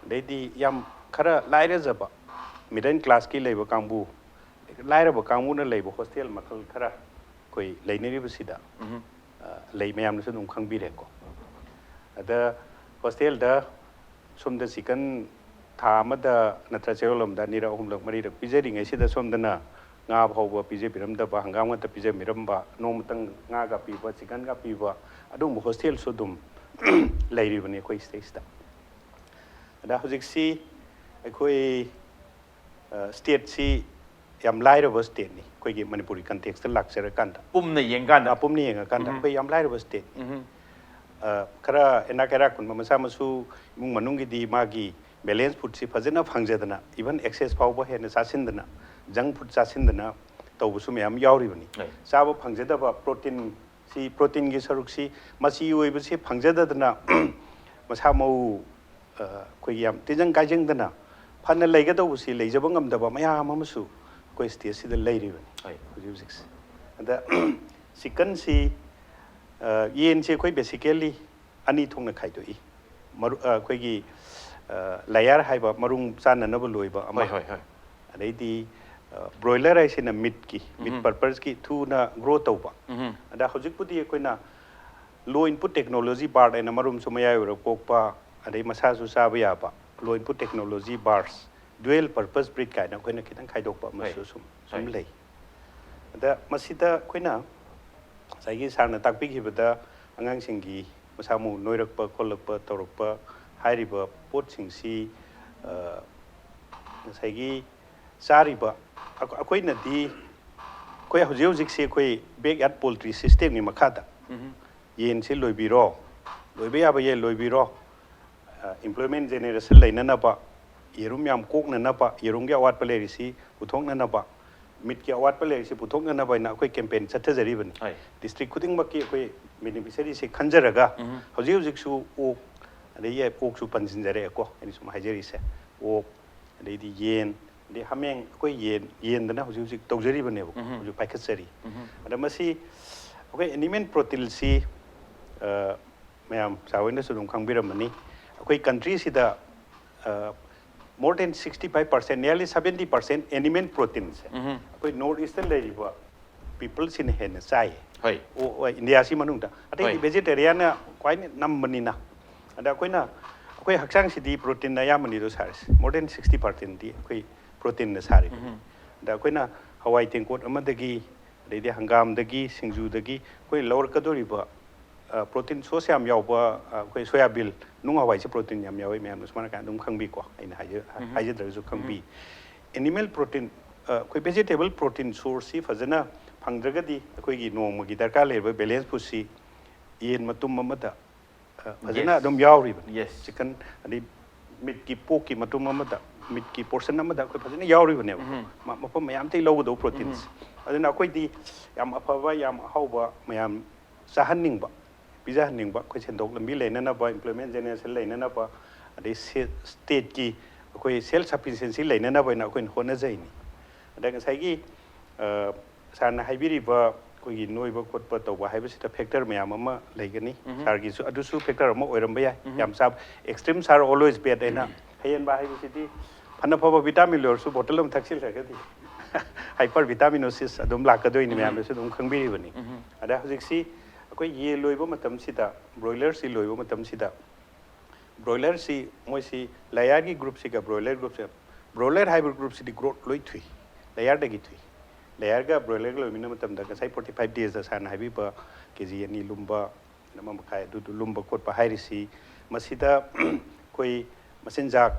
ꯑꯗꯩꯗꯤ ꯌꯥꯝ ꯈꯔ ꯂꯥꯏꯔꯖꯕ, ꯃꯤꯗꯜ ꯀ꯭ꯂꯥꯁꯀꯤ ꯂꯩꯕ ꯀꯥꯡꯕꯨ, ꯂꯥꯏꯔꯕ ꯀꯥꯡꯕꯨꯅ ꯂꯩꯕ ꯍꯣꯁꯇꯦꯜ ꯃꯈꯜ ꯈꯔ ꯑꯩꯈꯣꯏ ꯂꯩꯅꯔꯤꯕꯁꯤꯗ, ꯎꯝ ꯑ, ꯂꯩ, ꯃꯌꯥꯝꯅꯁꯨ ꯑꯗꯨꯝ ꯈꯪꯕꯤꯔꯦꯀꯣ꯫ ꯑꯗ ꯍꯣꯁꯇꯦꯜꯗ ꯁꯣꯝꯗ ꯆꯤꯀꯟ ꯊꯥ ꯑꯃꯗ ꯅꯠꯇ꯭ꯔ ꯆꯌꯣꯜ ꯑꯃꯗ ꯑꯅꯤꯔꯛ, ꯑꯍꯨꯝꯂꯛ, ꯃꯔꯤꯔꯛ ꯄꯤꯖꯔꯤꯉꯩꯁꯤꯗ, ꯁꯣꯝꯗꯅ ꯉꯥ ꯐꯥꯎꯕ ꯄꯤꯖꯕꯤꯔꯝꯗꯕ, ꯍꯪꯒꯥꯝ ꯉꯥꯛꯇ ꯄꯤꯖꯕꯤꯔꯝꯕ, ꯅꯣꯡꯃꯇꯪ ꯉꯥꯒ ꯄꯤꯕ, ꯆꯤꯀꯟꯒ ꯄꯤꯕ, ꯑꯗꯨꯒꯨꯝꯕ ꯍꯣꯁꯇꯦꯜꯁꯨ ꯑꯗꯨꯝ ꯂꯩꯔꯤꯕꯅꯤ ꯑꯩꯈꯣꯏ ꯁꯤꯗꯩꯁꯤꯗ꯫ ꯑꯗ ꯍꯧꯖꯤꯛꯁꯤ ꯑꯩꯈꯣꯏ ꯁ꯭ꯇꯦꯠꯁꯤ ꯌꯥꯝ ꯂꯥꯏꯔꯕ ꯁ꯭ꯇꯦꯠꯅꯤ, ꯑꯩꯈꯣꯏꯒꯤ ꯃꯅꯤꯄꯨꯔꯒꯤ ꯀꯟꯇꯦꯛꯁꯇ ꯂꯥꯛꯆꯔꯀꯥꯟꯗ꯫ ꯄꯨꯝꯅ ꯌꯦꯡꯀꯥꯟꯗ ꯑ, ꯄꯨꯝꯅ ꯌꯦꯡꯉꯀꯥꯟꯗ ꯎꯝ꯫ ꯑꯩꯈꯣꯏ ꯌꯥꯝ ꯂꯥꯏꯔꯕ ꯁ꯭ꯇꯦꯠꯅꯤ꯫ ꯎꯝ ꯑ, ꯈꯔ ꯏꯅꯥꯛ ꯀꯩꯔꯥꯛ ꯈꯨꯟꯕ ꯃꯆꯥ ꯃꯁꯨ ꯏꯃꯨꯡ ꯃꯅꯨꯡꯒꯤꯗꯤ ꯃꯥꯒꯤ ꯕꯦꯂꯦꯟꯁ ꯐꯨꯗꯁꯤ ꯐꯖꯅ ꯐꯪꯖꯗꯅ, ꯏꯚꯟ ꯑꯦꯛꯁꯦꯁ ꯐꯥꯎꯕ ꯍꯦꯟꯅ ꯆꯥꯁꯤꯟꯗꯅ, ꯖꯪ ꯐꯨꯗ ꯆꯥꯁꯤꯟꯗꯅ ꯇꯧꯕꯁꯨ ꯃꯌꯥꯝ ꯌꯥꯎꯔꯤꯕꯅꯤ꯫ ꯍꯣꯏ꯫ ꯆꯥꯕ ꯐꯪꯖꯗꯕ ꯄ꯭ꯔꯣꯇꯤꯟ, ꯁꯤ ꯄ꯭ꯔꯣꯇꯤꯟꯒꯤ ꯁꯔꯨꯛꯁꯤ ꯃꯆꯤ ꯑꯣꯏꯕꯁꯤ ꯐꯪꯖꯗꯗꯅ ꯃꯁꯥ ꯃꯎ, ꯑ, ꯑꯩꯈꯣꯏꯒꯤ ꯌꯥꯝ ꯇꯤꯟꯖꯪ ꯀꯥꯏꯖꯪꯗꯅ ꯐꯅ ꯂꯩꯒꯗꯧꯕꯁꯤ ꯂꯩꯖꯕ ꯉꯝꯗꯕ ꯃꯌꯥꯝ ꯑꯃꯁꯨ ꯑꯩꯈꯣꯏ ꯁ꯭ꯇꯦꯠꯁꯤꯗ ꯂꯩꯔꯤꯕꯅꯤ ꯍꯣꯏ꯫ ꯍꯧꯖꯤꯛ ꯍꯧꯖꯤꯛꯁꯦ꯫ ꯑꯗ ꯆꯤꯀꯟꯁꯤ, ꯑ, ꯌꯦꯟꯁꯤ ꯑꯩꯈꯣꯏ ꯕꯦꯁꯤꯀꯦꯜꯂꯤ ꯑꯅꯤ ꯊꯣꯛꯅ ꯈꯥꯏꯗꯣꯛꯏ꯫ ꯃꯔꯨ-, ꯑ, ꯑꯩꯈꯣꯏꯒꯤ, ꯑ, ꯂꯦꯌꯔ ꯍꯥꯏꯕ ꯃꯔꯨꯝ ꯆꯥꯅꯅꯕ ꯂꯣꯏꯕ ꯑꯃ, ꯍꯣꯏ ꯍꯣꯏ ꯍꯣꯏ ꯑꯗꯩꯗꯤ ꯕ꯭ꯔꯣꯏꯂꯔ ꯍꯥꯏꯁꯤꯅ ꯃꯤꯠꯀꯤ, ꯃꯤꯠ ꯎꯝ꯫ ꯄꯔꯄꯁꯀꯤ ꯊꯨꯅ ꯒ꯭ꯔꯣ ꯇꯧꯕ꯫ ꯎꯝ ꯑꯗ ꯍꯧꯖꯤꯛꯄꯨꯗꯤ ꯑꯩꯈꯣꯏꯅ ꯂꯣ ꯏꯟꯄꯨꯠ ꯇꯦꯛꯅꯣꯂꯣꯖꯤ ꯕꯥꯔꯠ ꯍꯥꯏꯅ ꯃꯔꯨꯝꯁꯨ ꯃꯌꯥꯏ ꯑꯣꯏꯔꯞ ꯀꯣꯛꯄ, ꯑꯗꯩ ꯃꯁꯥꯁꯨ ꯆꯥꯕ ꯌꯥꯕ, low input technology birds, dual purpose breed ꯀꯥꯏꯅ ꯑꯩꯈꯣꯏꯅ ꯈꯤꯇꯪ ꯈꯥꯏꯗꯣꯛꯄ ꯑꯃꯁꯨ ꯍꯣꯏ꯫ ꯁꯨꯝ ꯁꯨꯝ ꯍꯣꯏ꯫ ꯂꯩ꯫ ꯑꯗ ꯃꯁꯤꯗ ꯑꯩꯈꯣꯏꯅ ꯉꯁꯥꯏꯒꯤ ꯁꯥꯔꯅ ꯇꯥꯛꯄꯤꯈꯤꯕꯗ ꯑꯉꯥꯡꯁꯤꯡꯒꯤ ꯃꯁꯥ ꯃꯎ ꯅꯣꯏꯔꯛꯄ ꯈꯣꯠꯂꯛꯄ ꯇꯧꯔꯛꯄ ꯍꯥꯏꯔꯤꯕ ꯄꯣꯠꯁꯤꯡꯁꯤ, ꯑ, ꯉꯁꯥꯏꯒꯤ ꯆꯥꯔꯤꯕ, ꯑꯩꯈꯣꯏꯅꯗꯤ, ꯑꯩꯈꯣꯏ ꯍꯧꯖꯤꯛ ꯍꯧꯖꯤꯛꯁꯤ ꯑꯩꯈꯣꯏ ꯕꯦꯛ ꯌꯥꯔꯗ ꯄꯣꯜꯇ꯭ꯔꯤ ꯁꯤꯁꯇꯦꯝꯒꯤ ꯃꯈꯥꯗ ꯎꯝ ꯌꯦꯟꯁꯤ ꯂꯣꯏꯕꯤꯔꯣ, ꯂꯣꯏꯕ ꯌꯥꯕ ꯌꯦꯟ ꯂꯣꯏꯕꯤꯔꯣ, ꯑ, ꯏꯝꯄ꯭ꯂꯣꯏꯃꯦꯟ ꯖꯦꯅꯦꯔꯦꯁꯟ ꯂꯩꯅꯅꯕ, ꯌꯦꯔꯨꯝ ꯌꯥꯝ ꯀꯣꯛꯅꯅꯕ, ꯌꯦꯔꯨꯝꯒꯤ ꯑꯋꯥꯠꯄ ꯂꯩꯔꯤꯁꯤ ꯄꯨꯊꯣꯛꯅꯅꯕ, ꯃꯤꯠꯀꯤ ꯑꯋꯥꯠꯄ ꯂꯩꯔꯤꯁꯤ ꯄꯨꯊꯣꯛꯅꯅꯕ ꯍꯥꯏꯅ ꯑꯩꯈꯣꯏ ꯀꯦꯝꯄꯦꯟ ꯆꯠꯊꯖꯔꯤꯕꯅꯤ꯫ ꯍꯣꯏ꯫ ꯗꯤꯁꯇ꯭ꯔꯤꯛ ꯈꯨꯗꯤꯡꯃꯛꯀꯤ ꯑꯩꯈꯣꯏ ꯕꯦꯅꯤꯐꯤꯁꯔꯤꯁꯤ ꯈꯟꯖꯔꯒ ꯎꯝ꯫ ꯍꯧꯖꯤꯛ ꯍꯧꯖꯤꯛꯁꯨ ꯑꯣꯛ, ꯑꯗꯒꯤ ꯑꯣꯛꯁꯨ ꯄꯟꯁꯤꯟꯖꯔꯦꯀꯣ, ꯑꯩꯅ ꯁꯨꯝ ꯍꯥꯏꯖꯔꯤꯁꯦ, ꯑꯣꯛ, ꯑꯗꯩꯗꯤ ꯌꯦꯟ, ꯑꯗꯩ ꯍꯥꯃꯦꯡ, ꯑꯩꯈꯣꯏ ꯌꯦꯟ, ꯌꯦꯟꯗꯅ ꯍꯧꯖꯤꯛ ꯍꯧꯖꯤꯛ ꯇꯧꯖꯔꯤꯕꯅꯦꯕ, ꯎꯝ꯫ ꯍꯧꯖꯤꯛ ꯄꯥꯏꯈꯠꯆꯔꯤ꯫ ꯎꯝ꯫ ꯑꯗ ꯃꯁꯤ ꯑꯩꯈꯣꯏ ꯑꯦꯅꯤꯃꯦꯜ ꯄ꯭ꯔꯣꯇꯤꯟꯁꯤ, ꯑ, ꯃꯌꯥꯝ ꯁꯥꯔ ꯍꯣꯏꯅꯁꯨ ꯑꯗꯨꯝ ꯈꯪꯕꯤꯔꯝꯃꯅꯤ, ꯑꯩꯈꯣꯏ ꯀꯟꯇ꯭ꯔꯤꯁꯤꯗ more than sixty five percent, nearly seventy percent animal proteinꯁꯦ ꯎꯝ꯫ ꯑꯩꯈꯣꯏ ꯅꯣꯔꯠ ꯏꯁꯇ ꯂꯩꯔꯤꯕ ꯄꯤꯄꯜꯁꯤꯅ ꯍꯦꯟꯅ ꯆꯥꯏꯌꯦ꯫ ꯍꯣꯏ꯫ ꯑꯣ, ꯍꯣꯏ, ꯏꯟꯗꯤꯌꯥꯁꯤ ꯃꯅꯨꯡꯗ꯫ ꯑꯇꯩꯗꯤ ꯍꯣꯏ꯫ ꯚꯦꯖꯤꯇꯦꯔꯤꯌꯥꯟꯅ ꯈ꯭ꯋꯥꯏ ꯅꯝꯕꯅꯤꯅ, ꯑꯗ ꯑꯩꯈꯣꯏꯅ, ꯑꯩꯈꯣꯏ ꯍꯛꯆꯥꯡꯁꯤꯗꯤ ꯄ꯭ꯔꯣꯇꯤꯟꯅ ꯑꯌꯥꯝꯕꯅꯤꯗꯣ ꯁꯥꯔꯤꯁꯦ, more than sixty percentꯗꯤ ꯑꯩꯈꯣꯏ ꯄ꯭ꯔꯣꯇꯤꯟꯅ ꯁꯥꯔꯤꯕꯅꯤ꯫ ꯎꯝ꯫ ꯑꯗ ꯑꯩꯈꯣꯏꯅ ꯍꯋꯥꯏ ꯇꯦꯡꯀꯣꯠ ꯑꯃꯗꯒꯤ, ꯑꯗꯩꯗꯤ ꯍꯪꯒꯥꯝꯗꯒꯤ, ꯁꯤꯡꯖꯨꯗꯒꯤ ꯑꯩꯈꯣꯏ ꯂꯧꯔꯛꯀꯗꯧꯔꯤꯕ, ꯑ, ꯄ꯭ꯔꯣꯇꯤꯟ ꯁꯣꯔꯁ ꯌꯥꯝ ꯌꯥꯎꯕ, ꯑ, ꯑꯩꯈꯣꯏ ꯁꯣꯌꯥꯕꯤꯟ, ꯅꯨꯡ ꯍꯋꯥꯏꯁꯦ ꯄ꯭ꯔꯣꯇꯤꯟ ꯌꯥꯝ ꯌꯥꯎꯋꯤ, ꯃꯌꯥꯝꯅ ꯁꯨꯃꯥꯏꯅ ꯀꯥꯏꯅ ꯑꯗꯨꯝ ꯈꯪꯕꯤꯀꯣ꯫ ꯑꯩꯅ ꯍꯥꯏꯖ-, ꯎꯝ꯫ ꯍꯥꯏꯖꯗ꯭ꯔꯒꯁꯨ ꯈꯪꯕꯤ꯫ ꯑꯦꯅꯤꯃꯦꯜ ꯄ꯭ꯔꯣꯇꯤꯟ, ꯑ, ꯑꯩꯈꯣꯏ ꯚꯦꯖꯤꯇꯦꯕꯜ ꯄ꯭ꯔꯣꯇꯤꯟ ꯁꯣꯔꯁꯁꯤ ꯐꯖꯅ ꯐꯪꯗ꯭ꯔꯒꯗꯤ ꯑꯩꯈꯣꯏꯒꯤ ꯅꯣꯡꯃꯒꯤ ꯗꯔꯀꯥꯔ ꯂꯩꯔꯤꯕ ꯕꯦꯂꯦꯟꯁ ꯐꯨꯗꯁꯤ ꯌꯦꯟ ꯃꯇꯨꯝ ꯑꯃꯗ, ꯑ, ꯐꯖꯅ Yes. ꯑꯗꯨꯝ ꯌꯥꯎꯔꯤꯕꯅꯤ꯫ Yes. ꯆꯤꯀꯟ, ꯑꯗꯩ ꯃꯤꯠꯀꯤ, ꯄꯣꯛꯀꯤ ꯃꯇꯨꯝ ꯑꯃꯗ, ꯃꯤꯠꯀꯤ ꯄꯣꯔꯁꯟ ꯑꯃꯗ ꯑꯩꯈꯣꯏ ꯐꯖꯅ ꯌꯥꯎꯔꯤꯕꯅꯦꯕ꯫ ꯎꯝ꯫ ꯃ-, ꯃꯐꯝ ꯃꯌꯥꯝꯗꯒꯤ ꯂꯧꯒꯗꯧꯕ ꯄ꯭ꯔꯣꯇꯤꯟꯁꯦ꯫ ꯑꯗꯨꯅ ꯑꯩꯈꯣꯏꯗꯤ ꯌꯥꯝ ꯑꯐꯕ, ꯌꯥꯝ ꯑꯍꯥꯎꯕ ꯃꯌꯥꯝ ꯆꯥꯍꯟꯅꯤꯡꯕ, ꯄꯤꯖꯍꯟꯅꯤꯡꯕ, ꯑꯩꯈꯣꯏ ꯁꯦꯟꯊꯣꯛ ꯂꯝꯕꯤ ꯂꯩꯅꯅꯕ, employment generation ꯂꯩꯅꯅꯕ, ꯑꯗꯩ ꯁꯦ-, stateꯀꯤ ꯑꯩꯈꯣꯏ self sufficiency ꯂꯩꯅꯅꯕ ꯍꯥꯏꯅ ꯑꯩꯈꯣꯏꯅ ꯍꯣꯠꯅꯖꯩꯅꯤ꯫ ꯑꯗ ꯉꯁꯥꯏꯒꯤ, ꯑ, ꯁꯥꯔꯅ ꯍꯥꯏꯕꯤꯔꯤꯕ ꯑꯩꯈꯣꯏꯒꯤ ꯅꯣꯏꯕ ꯈꯣꯠꯄ ꯇꯧꯕ ꯍꯥꯏꯕꯁꯤꯗ ꯐꯦꯛꯇꯔ ꯃꯌꯥꯝ ꯑꯃ ꯂꯩꯒꯅꯤ꯫ ꯎꯝ꯫ ꯁꯥꯔꯒꯤꯁꯨ ꯑꯗꯨꯁꯨ ꯐꯦꯛꯇꯔ ꯑꯃ ꯑꯣꯏꯔꯝꯕ ꯌꯥꯏ꯫ ꯎꯝ꯫ ꯌꯥꯝ ꯆꯥꯕ, extreme ꯁꯥꯔ always bad ꯍꯥꯏꯅ, ꯍꯌꯦꯟꯕ ꯍꯥꯏꯕꯁꯤꯗꯤ ꯐꯅ ꯐꯕ ꯚꯤꯇꯥꯃꯤꯟ ꯂꯣꯏꯔꯁꯨ ꯕꯣꯇꯜ ꯑꯃ ꯊꯛꯆꯤꯜꯂꯒꯗꯤ hypervitaminosities ꯑꯗꯨꯝ ꯂꯥꯛꯀꯗꯣꯏꯅꯤ, ꯎꯝ꯫ ꯃꯌꯥꯝꯅꯁꯨ ꯑꯗꯨꯝ ꯈꯪꯕꯤꯔꯤꯕꯅꯤ꯫ ꯎꯝ꯫ ꯑꯗ ꯍꯧꯖꯤꯛꯁꯤ ꯑꯩꯈꯣꯏ ꯌꯦꯟ ꯂꯣꯏꯕ ꯃꯇꯝꯁꯤꯗ, ꯕ꯭ꯔꯣꯏꯂꯔꯁꯤ ꯂꯣꯏꯕ ꯃꯇꯝꯁꯤꯗ, ꯕ꯭ꯔꯣꯏꯂꯔꯁꯤ ꯃꯣꯏꯁꯤ ꯂꯌꯥꯔꯒꯤ ꯒ꯭ꯔꯨꯞꯁꯤꯒ ꯕ꯭ꯔꯣꯏꯂꯔ ꯒ꯭ꯔꯨꯞꯁꯦ, ꯕ꯭ꯔꯣꯏꯂꯔ ꯍꯥꯏꯕ ꯒ꯭ꯔꯨꯞꯁꯤꯗꯤ ꯒ꯭ꯔꯣꯠ ꯂꯣꯏ ꯊꯨꯏ, ꯂꯌꯥꯔꯗꯒꯤ ꯊꯨꯏ꯫ ꯂꯌꯥꯔꯒ ꯕ꯭ꯔꯣꯏꯂꯔꯒ ꯂꯣꯏꯃꯤꯟꯅꯕ ꯃꯇꯝꯗ ꯉꯁꯥꯏ forty five daysꯇ ꯁꯥꯔꯅ ꯍꯥꯏꯕꯤꯕ ꯀꯦ ꯖꯤ ꯑꯅꯤ ꯂꯨꯝꯕ, ꯑꯃ ꯃꯈꯥꯏ ꯑꯗꯨꯗꯨ ꯂꯨꯝꯕ ꯈꯣꯠꯄ ꯍꯥꯏꯔꯤꯁꯤ, ꯃꯁꯤꯗ ꯑꯩꯈꯣꯏ ꯃꯆꯤꯟꯖꯥꯛ,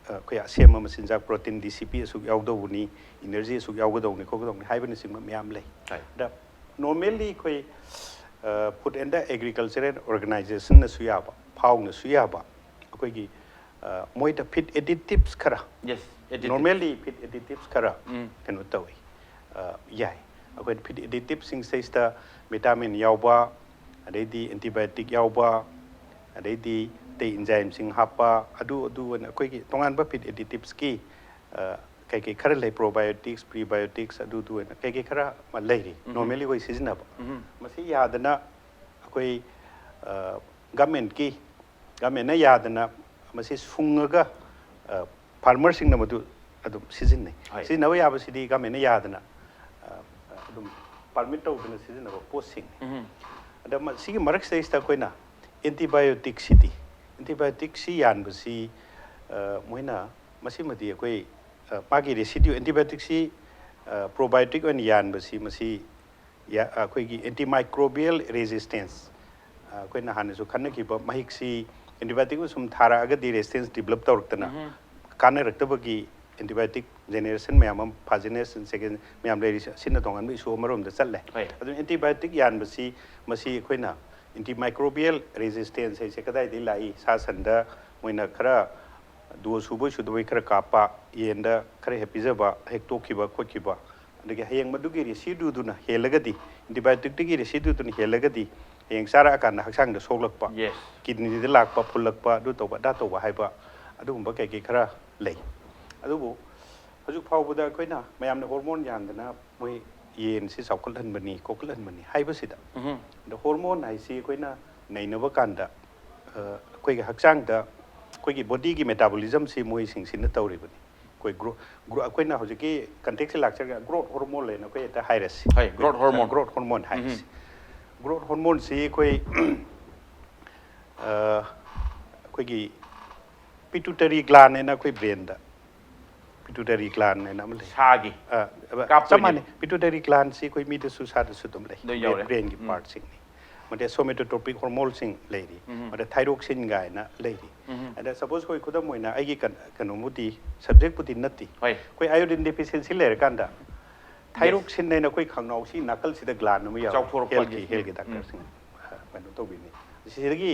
ꯑ, ꯑꯩꯈꯣꯏ ꯑꯁꯦꯝꯕ ꯃꯆꯤꯟꯖꯥꯛ, ꯄ꯭ꯔꯣꯇꯤꯟ ꯗꯤ ꯁꯤ ꯄꯤ ꯑꯁꯨꯛ ꯌꯥꯎꯗꯧꯕꯅꯤ, ꯏꯅꯔꯖꯤ ꯑꯁꯨꯛ ꯌꯥꯎꯒꯗꯧꯕꯅꯤ, ꯈꯣꯠꯀꯗꯧꯕꯅꯤ ꯍꯥꯏꯕꯅꯆꯤꯡꯕ ꯃꯌꯥꯝ ꯂꯩ꯫ ꯍꯣꯏ꯫ ꯑꯗ normally ꯑꯩꯈꯣꯏ, ꯑ, Food and Agricultural Organizationꯅꯁꯨ ꯌꯥꯕ, ꯐꯥꯎꯅꯁꯨ ꯌꯥꯕ, ꯑꯩꯈꯣꯏꯒꯤ ꯑ, ꯃꯣꯏꯗ feed additives ꯈꯔ, Yes, additive. Normally feed additives ꯈꯔ ꯎꯝ. ꯀꯩꯅꯣ ꯇꯧꯏ, ꯑ, ꯌꯥꯏ꯫ ꯑꯩꯈꯣꯏꯅ feed additives ꯁꯤꯡꯁꯤꯗꯩꯁꯤꯗ vitamin ꯌꯥꯎꯕ, ꯑꯗꯩꯗꯤ antibiotic ꯌꯥꯎꯕ, ꯑꯗꯩꯗꯤ ꯑꯇꯩ enzyme ꯁꯤꯡ ꯍꯥꯞꯄ, ꯑꯗꯨ ꯑꯗꯨ ꯑꯣꯏꯅ ꯑꯩꯈꯣꯏꯒꯤ ꯇꯣꯉꯥꯟꯕ feed additives ꯀꯤ, ꯑ, ꯀꯩ ꯀꯩ ꯈꯔ ꯂꯩ, probiotics, prebiotics, ꯑꯗꯨ ꯑꯗꯨ ꯑꯣꯏꯅ ꯀꯩ ꯀꯩ ꯈꯔ ꯑꯃ ꯂꯩꯔꯤ, ꯎꯝ. Normally ꯑꯩꯈꯣꯏ ꯁꯤꯖꯤꯟꯅꯕ꯫ ꯎꯝ. ꯃꯁꯤ ꯌꯥꯗꯅ ꯑꯩꯈꯣꯏ, ꯑ, Government ꯀꯤ, Government ꯅ ꯌꯥꯗꯅ ꯃꯁꯤ ꯁꯨꯡꯉꯒ, ꯑ, farmer ꯁꯤꯡꯅ ꯃꯗꯨ ꯑꯗꯨꯝ ꯁꯤꯖꯤꯟꯅꯩ꯫ ꯍꯣꯏ. ꯁꯤꯖꯤꯟꯅꯕ ꯌꯥꯕꯁꯤꯗꯤ government ꯅ ꯌꯥꯗꯅ, ꯑ, ꯑꯗꯨꯝ permit ꯇꯧꯗꯅ ꯁꯤꯖꯤꯟꯅꯕ ꯄꯣꯠꯁꯤꯡꯅꯤ꯫ ꯎꯝ. ꯑꯗ ꯃ-, ꯁꯤꯒꯤ ꯃꯔꯛꯁꯤꯗꯩꯁꯤꯗ ꯑꯩꯈꯣꯏꯅ antibiotic ꯁꯤꯗꯤ, antibiotic ꯁꯤ ꯌꯥꯟꯕꯁꯤ, ꯑ, ꯃꯣꯏꯅ ꯃꯁꯤꯃꯗꯤ ꯑꯩꯈꯣꯏ, ꯑ, ꯃꯥꯒꯤ residue, antibiotic ꯁꯤ, ꯑ, probiotic ꯑꯣꯏꯅ ꯌꯥꯟꯕꯁꯤ ꯃꯁꯤ ꯌꯥ-, ꯑꯩꯈꯣꯏꯒꯤ antimicrobial resistance, ꯑ, ꯑꯩꯈꯣꯏꯅ ꯍꯥꯟꯅꯁꯨ ꯈꯟꯅꯈꯤꯕ ꯃꯍꯤꯛꯁꯤ antibiotic ꯁꯨꯝ ꯊꯥꯔꯛꯑꯒꯗꯤ resistance develop ꯇꯧꯔꯛꯇꯅ ꯎꯝ. ꯀꯥꯟꯅꯔꯛꯇꯕꯒꯤ antibiotic generation ꯃꯌꯥꯝ ꯑꯃ, first generation, second ꯃꯌꯥꯝ ꯂꯩꯔꯤꯁꯦ, ꯑꯁꯤꯅ ꯇꯣꯉꯥꯟꯕ issue ꯑꯃꯔꯣꯝꯗ ꯆꯠꯂꯦ꯫ ꯍꯣꯏ. ꯑꯗꯨꯅ antibiotic ꯌꯥꯟꯕꯁꯤ ꯃꯁꯤ ꯑꯩꯈꯣꯏꯅ antimicrobial resistance ꯍꯥꯏꯁꯦ ꯀꯗꯥꯏꯗꯒꯤ ꯂꯥꯛꯏ? ꯁꯥ ꯁꯟꯗ ꯃꯣꯏꯅ ꯈꯔ dose ꯁꯨꯕꯣꯏ ꯁꯨꯗꯕꯣꯏ ꯈꯔ ꯀꯥꯞꯄ, ꯌꯦꯟꯗ ꯈꯔ ꯍꯦꯛ ꯄꯤꯖꯕ, ꯍꯦꯛ ꯇꯣꯛꯈꯤꯕ ꯈꯣꯠꯈꯤꯕ, ꯑꯗꯒꯤ ꯍꯌꯦꯡ ꯃꯗꯨꯒꯤ residue ꯗꯨꯅ ꯍꯦꯜꯂꯒꯗꯤ, antibiotic ꯇꯨꯒꯤ residue ꯗꯨꯅ ꯍꯦꯜꯂꯒꯗꯤ ꯍꯌꯦꯡ ꯆꯥꯔꯛꯑꯀꯥꯟꯗ ꯍꯛꯆꯥꯡꯗ ꯁꯣꯛꯂꯛꯄ, Yes. kidney ꯗ ꯂꯥꯛꯄ, ꯐꯨꯜꯂꯛꯄ, ꯑꯗꯨ ꯇꯧꯕ ꯑꯗꯥ ꯇꯧꯕ ꯍꯥꯏꯕ ꯑꯗꯨꯒꯨꯝꯕ ꯀꯩꯀꯩ ꯈꯔ ꯂꯩ꯫ ꯑꯗꯨꯕꯨ ꯍꯧꯖꯤꯛ ꯐꯥꯎꯕꯗ ꯑꯩꯈꯣꯏꯅ ꯃꯌꯥꯝꯅ hormone ꯌꯥꯟꯗꯅ ꯃꯣꯏ ꯌꯦꯟꯁꯤ ꯆꯥꯎꯈꯠꯍꯟꯕꯅꯤ ꯈꯣꯠꯀꯠꯍꯟꯕꯅꯤ ꯍꯥꯏꯕꯁꯤꯗ, ꯎꯝ. ꯑꯗꯣ hormone ꯍꯥꯏꯁꯤ ꯑꯩꯈꯣꯏꯅ ꯅꯩꯅꯕ ꯀꯥꯟꯗ, ꯑ, ꯑꯩꯈꯣꯏꯒꯤ ꯍꯛꯆꯥꯡꯗ ꯑꯩꯈꯣꯏꯒꯤ body ꯒꯤ metabolism ꯁꯤ ꯃꯣꯏꯁꯤꯡꯁꯤꯅ ꯇꯧꯔꯤꯕꯅꯤ꯫ ꯑꯩꯈꯣꯏ grow-, grow-, ꯑꯩꯈꯣꯏꯅ ꯍꯧꯖꯤꯛꯀꯤ context ꯁꯤ ꯂꯥꯛꯆꯔꯒ growth hormone ꯂꯩꯅ ꯑꯩꯈꯣꯏ ꯍꯦꯛꯇ ꯍꯥꯏꯔꯁꯤ꯫ ꯍꯣꯏ, growth hormone. Growth hormone ꯍꯥꯏꯔꯁꯤ꯫ Growth hormone ꯁꯤ ꯑꯩꯈꯣꯏ, ꯑ, ꯑꯩꯈꯣꯏꯒꯤ pituitary gland ꯍꯥꯏꯅ ꯑꯩꯈꯣꯏ brain ꯗ pituitary gland ꯍꯥꯏꯅ ꯑꯃ ꯂꯩ꯫ ꯁꯥꯒꯤ꯫ ꯑ, ꯑ, ꯀꯥꯞꯇꯣꯏꯅꯦ꯫ ꯆꯞ ꯃꯥꯟꯅꯩ꯫ Pituitary gland ꯁꯤ ꯑꯩꯈꯣꯏ ꯃꯤꯗꯁꯨ ꯁꯥꯗꯁꯨ ꯑꯗꯨꯝ ꯂꯩ꯫ ꯂꯣꯏ ꯌꯥꯎꯔꯦ꯫ Brain ꯒꯤ ꯎꯝ. Part ꯁꯤꯡꯅꯤ꯫ ꯃꯗ somatotropic hormone ꯁꯤꯡ ꯂꯩꯔꯤ꯫ ꯎꯝ. ꯃꯗ thyroxine ꯒꯥꯏꯅ ꯂꯩꯔꯤ꯫ ꯎꯝ. ꯑꯗ suppose ꯑꯩꯈꯣꯏ ꯈꯨꯗꯝ ꯑꯣꯏꯅ ꯑꯩꯒꯤ ꯀꯩꯅꯣ-, ꯀꯩꯅꯣꯕꯨꯗꯤ, subject ꯄꯨꯗꯤ ꯅꯠꯇꯦ꯫ ꯍꯣꯏ꯫ ꯑꯩꯈꯣꯏ iodine deficiency ꯂꯩꯔꯀꯥꯟꯗ thyroxine ꯍꯥꯏꯅ ꯑꯩꯈꯣꯏ ꯈꯪꯅꯥꯎꯁꯤ ꯅꯥꯀꯜꯁꯤꯗ gland ꯑꯃ ꯌꯥꯎꯏ꯫ ꯆꯥꯎꯊꯣꯔꯛꯄꯒꯤ꯫ Health ꯀꯤ, health ꯀꯤ ꯎꯝ. doctor ꯁꯤꯡ, ꯑ, ꯀꯩꯅꯣ ꯇꯧꯕꯤꯅꯤ꯫ ꯁꯤꯗꯒꯤ